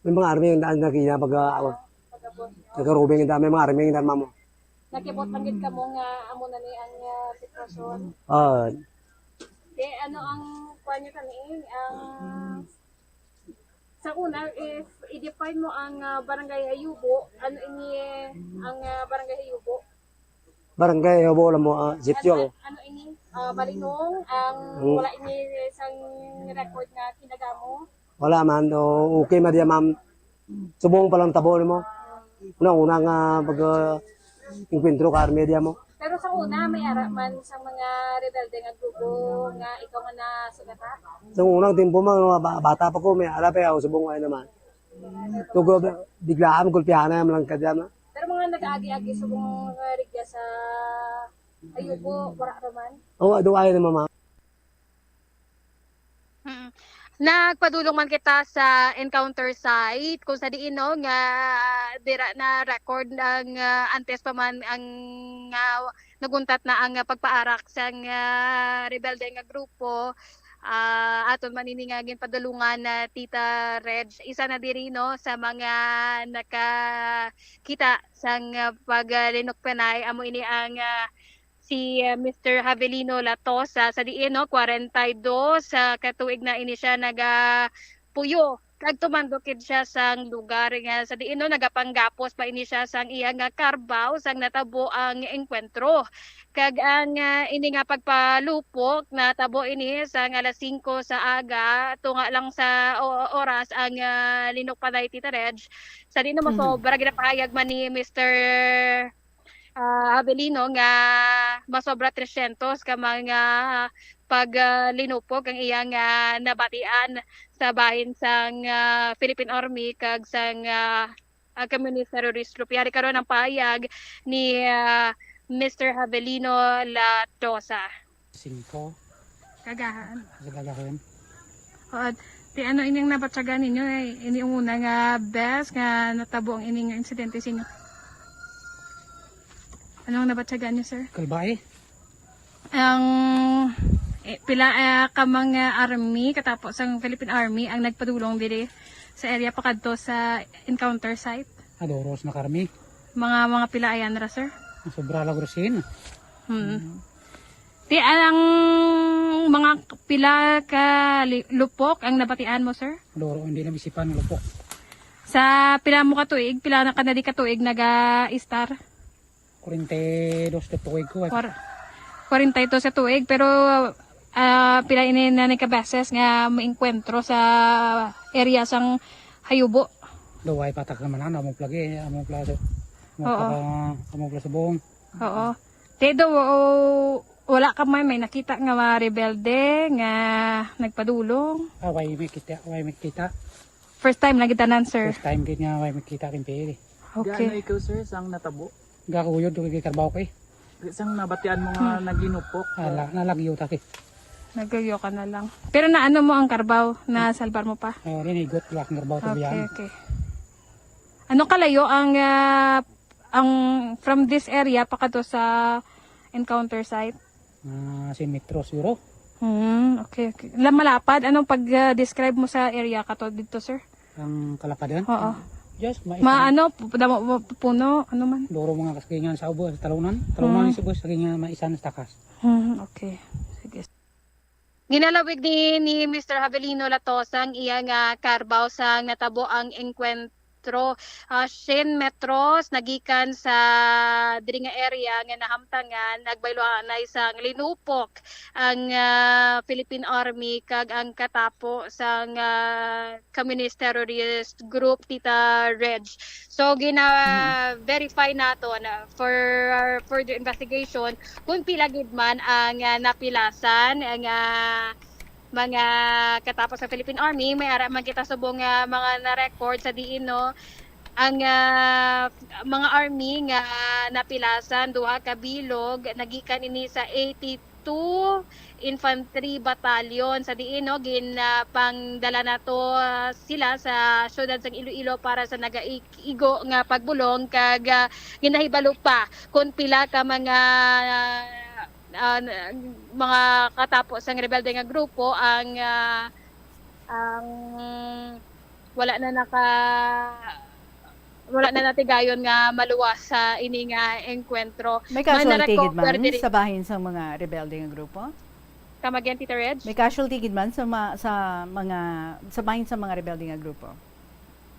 May mga army ang daan na kina pag, ah, Pagabot. Taga Rubing, may mga army ang daan, mamo. Nakibot man gid kamo nga amo na ni ang, ah, sitwasyon? Ah. Di, ano ang kuwan niyo kani? Ang, sa una, if i-define mo ang, ah, Barangay Hayubo, ano ini ang, ah, Barangay Hayubo? Barangay Hayubo lang mo, ah, sitio. Ano, ano ini? Ah, Malinong, ang Hmm. wala ini sang record nga kinagamo? Wala man. O, okay man diya, ma'am. Subong pa lang tabo nimo. Una-una nga pag, ah, engkwentro ka army diya mo. Pero sa una, may ara man sa mga rebelde nga grupo nga ikaw nga nasugata? Sa unang tempo, mga ba-, bata pa ko, may ara pa ako, subong ay naman. Tugo, biglaan, gulpihan na lang ka diyan, no? Pero mga nag-agi-agi subong mga rigya sa Ayubo, wala ra man? Oo, ado ay naman, ma'am. Mm. Nagpadulong man kita sa encounter site kung sa diin, no, nga dira na record ang, ah, antes pa man ang, ah, naguntat na ang, ah, pagpaarak sang, ah, rebelde nga grupo. Ah, aton man ini nga ginpadulungan na Tita Reg, isa na diri, no, sa mga nakakita sang, ah, paglinukpanay. Amo ini ang, ah, si, ah, Mister Havelino Latosa, sa diin, no, kwarenta y dos, ah, ka tuig na ini siya nagapuyo. Kag tumandok gid siya sang lugar nga sa diin, no, nagapanggapos pa ini siya sang iya nga karbaw sang natabo ang engkwentro. Kag ang, ah, ini nga pagpalupok natabo ini sang alas singko sa aga, tunga lang sa o-, oras ang, ah, linukpanay, Tita Reg. Sa diin, no, Mhm. masobra, ginapahayag man ni Mister ah, Avelino nga masobra tresyentos ka mga pag, ah, linupok ang iyang, ah, nabatian sa bahin sang, ah, Philippine Army kag sang, ah, ah, Communist Terrorist Group. Yari karon ang pahayag ni, ah, Mister Havelino Latosa. Singko. Kagahan. Sa Kagahan. Oo. Ti ano ining nabatyagan ninyo, eh, ini ang una nga bes nga natabo ang ining insidente sa inyo? Anong nabatyagan niyo, sir? Kalbae. Ang, eh, pila, eh, ka mga army, katapos ang Philippine Army, ang nagpadulong diri sa area pakadto sa encounter site? Adoros na karmi. Mga, mga pila ayan ra, sir? Ang sobra lang, Rosin. Hmm. Ti, ang mga pila ka li-, lupok ang nabatian mo, sir? Duro, hindi na misipan lupok. Sa pila mo ka tuig, pila na ka na di ka tuig naga-istar? Kwarenta y dos na tuig ko, eh. Kwar-, kwarenta y dos ka tuig, pero, ah, pila ini na ni ka beses nga maengkwentro sa area sang Hayubo? Daw ay patak naman, ano, amo plagi, amo plaso. Amo Oo. Plaka, amo plaso buong. Oo. Te, do, o, wala ka may, may nakita nga mga rebelde nga nagpadulong? Ah, way may kita, way may kita. First time na gid tanan, sir? First time gid nga way may kita kin pili. Okay. Gaano ikaw, sir, sang natabo? Gakuyod to kay karbaw kay. Sang nabatian mo nga Hmm. naginupok? Ah, la-, nalagyo ta kay. Nagkagyo ka na lang. Pero naano mo ang karbaw? Na salbar mo pa? Oh, rin igot la ang karbaw to Okay, biyan. Okay. Ano kalayo ang, ah, ang from this area pa kadto sa encounter site? Ah, cien metros siguro. Hmm, okay, okay. La-, malapad, anong pag, ah, describe mo sa area kato dito, sir? Ang kalapadan? Oo. Just ma-, Ma-, ano, pu-, damo, pu-, puno, ano man? Duro mga kasagingan sa ubos, talunan. Talunan Hmm. sa ubos, sagingan maisan sa takas. Hmm, okay. Sige. Ginalawig ni, ni Mister Havelino Latosa ang iya nga karbaw sang natabo ang engkwentro, ah, cien metros nagikan sa diri nga area nga nahamtangan, nagbaylohanay sang linupok ang, ah, Philippine Army kag ang katapo sang, ah, Communist Terrorist Group, Tita Reg. So, gina-, Mm. verify nato na for further investigation kung pila gid man ang, ah, napilasan nga mga katapos sa Philippine Army, may ara man kita subong nga mga na-record sa diin, no, ang, ah, mga army nga napilasan, duha ka bilog, nagikan ini sa eighty-two Infantry Battalion. Sa diin, no, gin, ah, pangdala nato, ah, sila sa siyudad sang Iloilo para sa nagaigo nga pagbulong, kag, ah, ginahibalo pa kung pila ka mga, ah, mga katapo sang rebelde nga grupo ang, ah, ang wala na naka-, wala na natigayon nga maluwas sa ini nga engkwentro. May casualty gid man diri sa bahin sang mga rebelde nga grupo? Come again, Tita Reg? May casualty gid man sa ma-, sa mga, sa bahin sa mga rebelde nga grupo?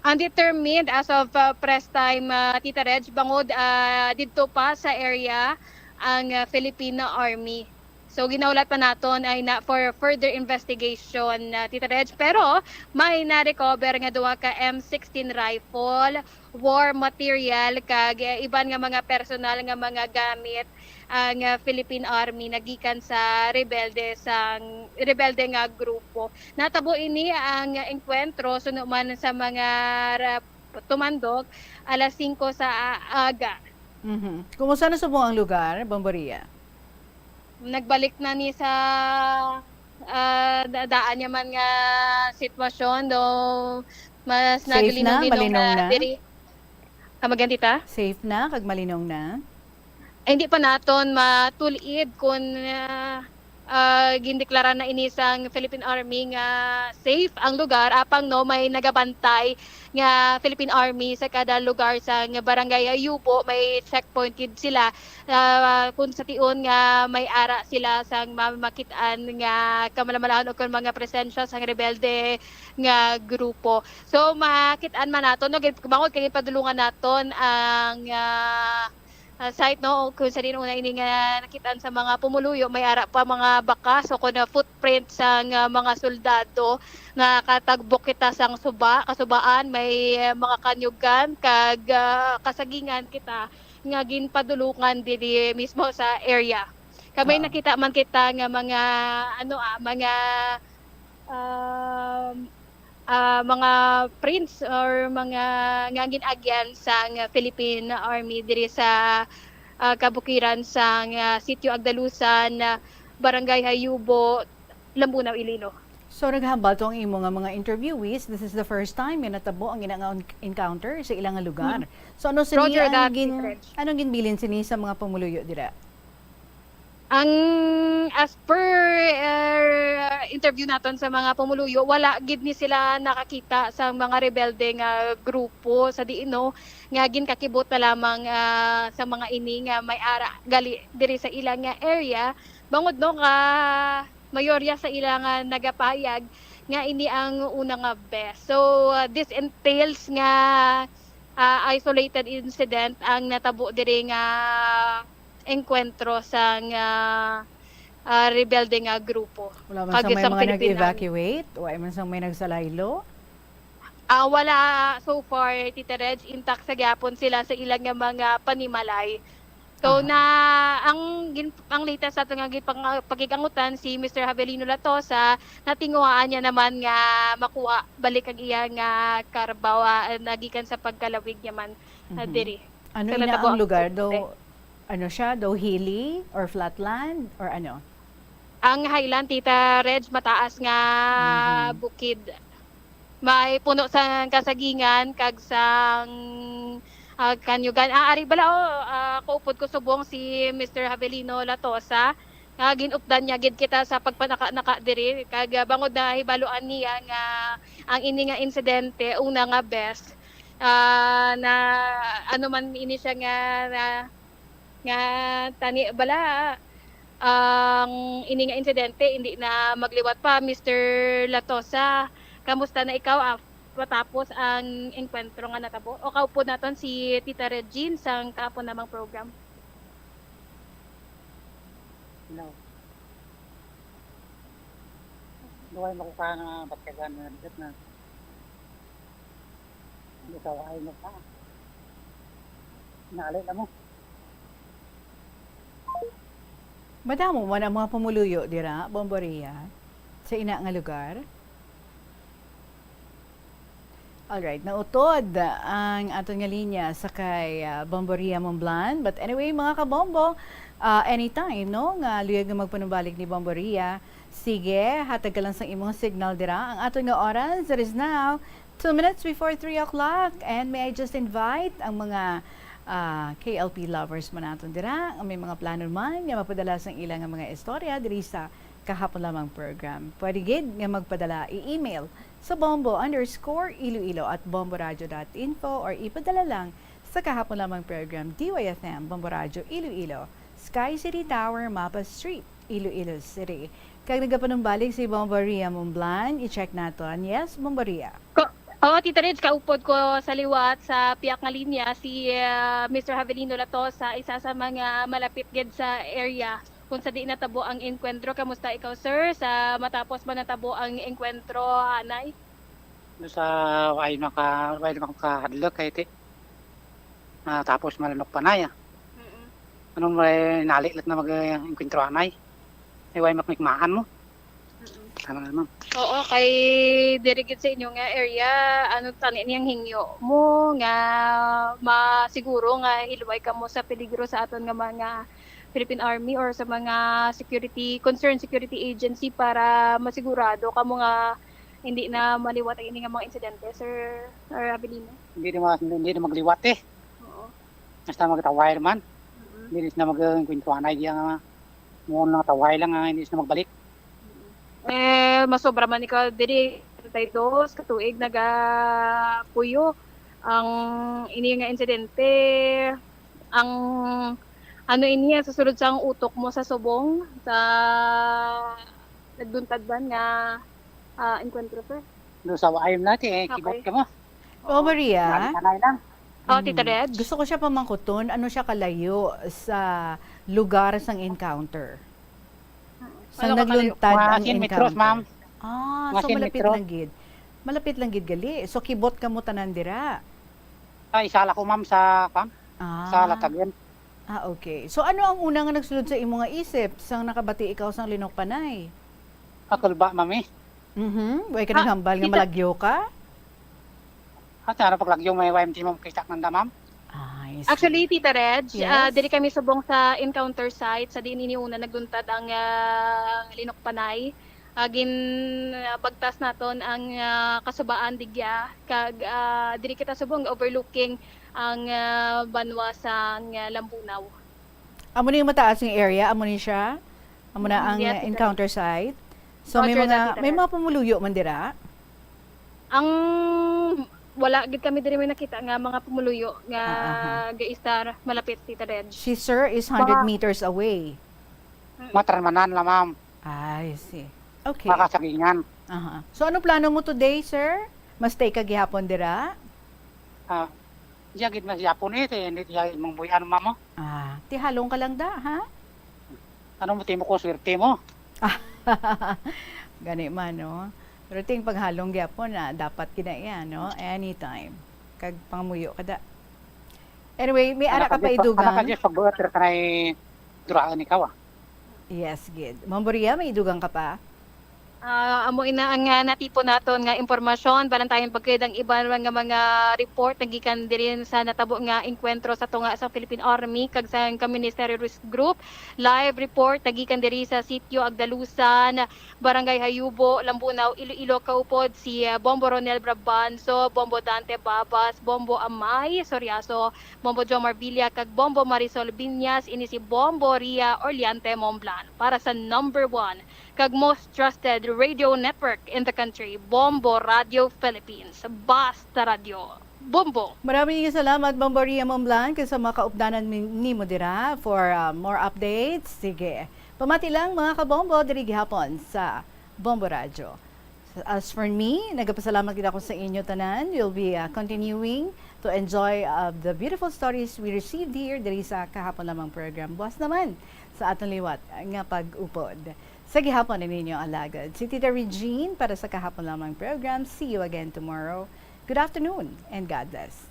Undetermined as of, uh, press time, uh, Tita Reg, bangod, uh, didto pa sa area ang, uh, Filipino Army. So, ginahulat pa naton ay na for further investigation, uh, Tita Reg. Pero may na-recover nga duha ka M sixteen rifle, war material, kag, uh, iban nga mga personal nga mga gamit ang, uh, Philippine Army nagikan sa rebelde sang, rebelde nga grupo. Natabo ini ang engkwentro suno man sa mga ra-, tumandok alas singko sa a-, aga. Mhm. Kumusta na subong ang lugar, Bomboria? Nagbalik na ni sa, ah, da-, daan niya man nga sitwasyon, do mas naglinong-linong na diri. Safe na? Malinong na? Come again, tita? Safe na kag malinong na? Ay, hindi pa naton matul-id kung, ah, ah, gindeklara na ini sang Philippine Army nga safe ang lugar. Apang, no, may nagabantay nga Philippine Army sa kada lugar sang barangay Yubo. May checkpoint gid sila, ah, kung sa tion nga may ara sila sang ma-, makit-an nga kamalamalahon o kung mga presensya sang rebelde nga grupo. So, makit-an man naton, no, gid-, bangod kay padulungan naton ang, ah, ah, site, no, kung sa diin una ini nga nakit-an sa mga pumuluyo, may ara pa mga bakas o kon footprint sang, ah, mga soldado nga katagbo kita sang suba, kasubaan, may, ah, mga kanyugan kag, ah, kasagingan kita nga ginpadulungan diri mismo sa area. Kag may nakita man kita nga mga, ano, ah, mga, um, ah, mga prints or mga nga gin-agyan sang Philippine Army diri sa, ah, kabukiran sang, ah, Sitio Agdalusan, ah, Barangay Hayubo, Lambunao, Iloilo. So, naghambal to ang imo nga mga interviewees, this is the first time nga natabo ang ina nga en-, encounter sa ilang nga lugar. Mm. So, ano sini ang gin-, anong ginbilin sini sa mga pumuluyo dira? Ang, as per, eh, interview naton sa mga pumuluyo, wala gid ni sila nakakita sa mga rebelde nga grupo sa diin, no, nga ginkakibot na lamang, ah, sa mga ini nga may ara gali diri sa ila nga area, bangod, no, nga mayorya sa ila nga nagapahayag nga ini ang una nga beses. So, ah, this entails nga, ah, isolated incident ang natabo diri nga engkwentro sang, ah, ah, rebelde nga grupo. Wala man sang may mga nag-evacuate? Wala man sang may nagsalaylo? Ah, wala so far, Tita Reg, intact sa gyapon sila sa ilang nga mga panimalay. So, na ang gin-, ang latest sa ato nga gipang-, pakig-angutan si Mister Javelino Latosa, natinguhaan niya naman nga makuha balik ang iya nga carabao, ah, nagikan sa pagkalawig niya man, ah, diri. Ano ina ang lugar daw? Ano siya? Daw hilly or flatland or ano? Ang highland, Tita Reg, mataas nga bukid. May puno sang kasagingan kag sang, ah, kanyugan. Ah, ari bala, oh, ah, kaupod ko subong si Mister Javelino Latosa, nga ginupdan niya gid kita sa pagpanaka-naka diri. Kag, ah, bangod nahibaluan niya nga ang ini nga insidente, una nga beses, ah, na ano man ini siya nga, na, nga tani bala, ang ini nga insidente, hindi na magliwat pa. Mister Latosa, kamusta na ikaw, ah, matapos ang engkwentro nga natabo? O kaupod naton si Tita Regine sang kahapon namang program. Hello. Duway makukuha nga batyagan nga bigat na. Ano sa wahay mo pa? Naalay na mo. Madamo man ang mga pumuluyo dira, Bomboria. Sa ina nga lugar? Alright, nautod ang aton nga linya sa kay, ah, Bombo Ria Momblan. But anyway, mga kabombo, ah, anytime, no, nga luyag nga magpanumbalik ni Bombo Ria, sige, hatag ka lang sa imong signal dira. Ang aton nga oras, it is now two minutes before three o'clock. And may I just invite ang mga, ah, K L P lovers man naton dira, nga may mga plano man nga mapadala sang ila nga mga istorya diri sa Kahapon Lamang Program. Pwede gid nga magpadala, i-email sa bombo underscore iloilo at bomboradio dot info or ipadala lang sa Kahapon Lamang Program, D Y F M, Bombo Radyo Iloilo, Sky City Tower, Mapa Street, Iloilo City. Kag nagapanumbalik si Bombo Ria Momblan, i-check naton. Yes, Bombo Ria. Ko-, oo, Tita Reg, kaupod ko sa liwat sa piyak nga linya si, ah, Mister Havelino Latosa, isa sa mga malapit gid sa area kung sa di natabo ang engkwentro. Kamusta ikaw, sir, sa matapos man natabo ang engkwentro, anay? Sa way maka-, way makahadlok kay ti-, ah, tapos malanok panay, ah. Mm-mm. Anong may nali lat na mag-, ah, engkwentro anay? Ay, way makmikmaan mo? Mm-mm. Tama naman. Oo, kay diri gid sa inyo nga area, ano tani niyang hingyo mo nga masiguro nga hilway kamo sa peligro sa aton nga mga Philippine Army or sa mga security, concerned security agency para masigurado kamo nga hindi na maliwat ang ini nga mga insidente, Sir Avelino? Hindi na ma-, hindi na magliwat, eh. Oo. Basta magtaway naman. Mm-mm. Hindi na mag-, kwentuhanay diya nga mo nang taway lang, ah, hindi na magbalik. Mm-mm. Eh, masobra man ikaw diri, treinta y dos ka tuig nagapuyo ang ini nga insidente. Ang ano ini, sa sulod sa ang utok mo sa subong, sa nagduntad man nga, ah, engkwentro, sir? No, sa waayom natin, eh, Okay. kibot ka mo. Oh, Maria? Nagtanay lang. Oh, Tita Mm. Reg? Gusto ko siya pamangkuton, ano siya kalayo sa lugar sang encounter? Mm. Sang Wala ka kalayo. nagluntad Mga ang cien metros, encounter? ma'am. Ah, Mga so cien malapit metros. lang gid. Malapit lang gid gali. So kibot kamo tanan dira? Ah, isa la ko, ma'am, sa, kwan? Ah. Sa Latagan. Ah, okay. So ano ang una nga nagsulod sa imo nga isip sang nakabati ikaw sang linok panay? Akulba, ma'am, eh. Mhm. Way ka Ah, naghambal nga Tita malagyo ka? Ate, ano paglagyo may Y M T mo makita man da, ma'am? Ah, I see. Actually, Tita Reg, Yes. ah, diri kami subong sa encounter site sa diin ini una nagduntad ang, ah, linok panay. Ah, gin, ah, bagtas naton ang, ah, kasubaan digya kag, ah, diri kita subong overlooking ang, ah, banwa sang, ah, Lambunaw. Amo ni yung mataas nga area, amo ni siya? Amo na Mm, ang yes, sir. encounter site? So, may Roger that, mga, Tita may Reg. mga pumuluyo man dira? Ang wala gid kami diri may nakita nga mga pumuluyo nga Ah, aha. gaistar malapit, Tita Reg. Si sir is hundred Mga meters away. Mm. Matarmanan la, ma'am. I see. Okay. Makasagingan. Aha. So, ano plano mo today, sir? Ma-stay ka gihapon dira? Ah, iya gid mas yapon eh, kay hindi iya mangbuy-an, ma'am, oh. Ah, ti halong ka lang da, ha? Ano mo, timo ko, swerte mo? Ah, gani man, no? Pero ting paghalong gyapon na dapat gid na iya, no? Anytime. Kag pangamuyo ka da. Anyway, may ara ka pa idugang? Anak ka Diyos, pagbuhat, pero kanay duraon ikaw, ah. Yes, gid. Ma'am Boria, may idugang ka pa? Ah, amo ina ang, ah, natipon naton nga impormasyon. Balantayon pagkayod ang iban nga mga report nagikan diri sa natabo nga engkwentro sa tunga sa Philippine Army kag sa Communist Terrorist Group. Live report nagikan diri sa sitio Agdalusan, Barangay Hayubo, Lambunaw, Iloilo, kaupod si, ah, Bombo Ronel Brabanzo, Bombo Dante Babas, Bombo Amay Soriaso, Bombo Jomar Villa, kag Bombo Marisol Biñas. Ini si Bombo Ria Orleante Momblan para sa number one kag most trusted radio network in the country, Bombo Radio Philippines. Basta Radyo, Bombo! Maraming salamat, Bombo Ria Momblan, kag sa mga kaupdanan mi-, nimo dira. For, uh, more updates, sige. Pamati lang, mga kabombo, diri gihapon sa Bombo Radyo. As for me, nagapasalamat gid ako sa inyo tanan. We'll be, uh, continuing to enjoy, uh, the beautiful stories we received here diri sa Kahapon Lamang Program. Buwas naman sa aton liwat nga pag-upod. Sa gihapon ang inyong alagad, si Tita Regine para sa Kahapon Lamang Program. See you again tomorrow. Good afternoon and God bless.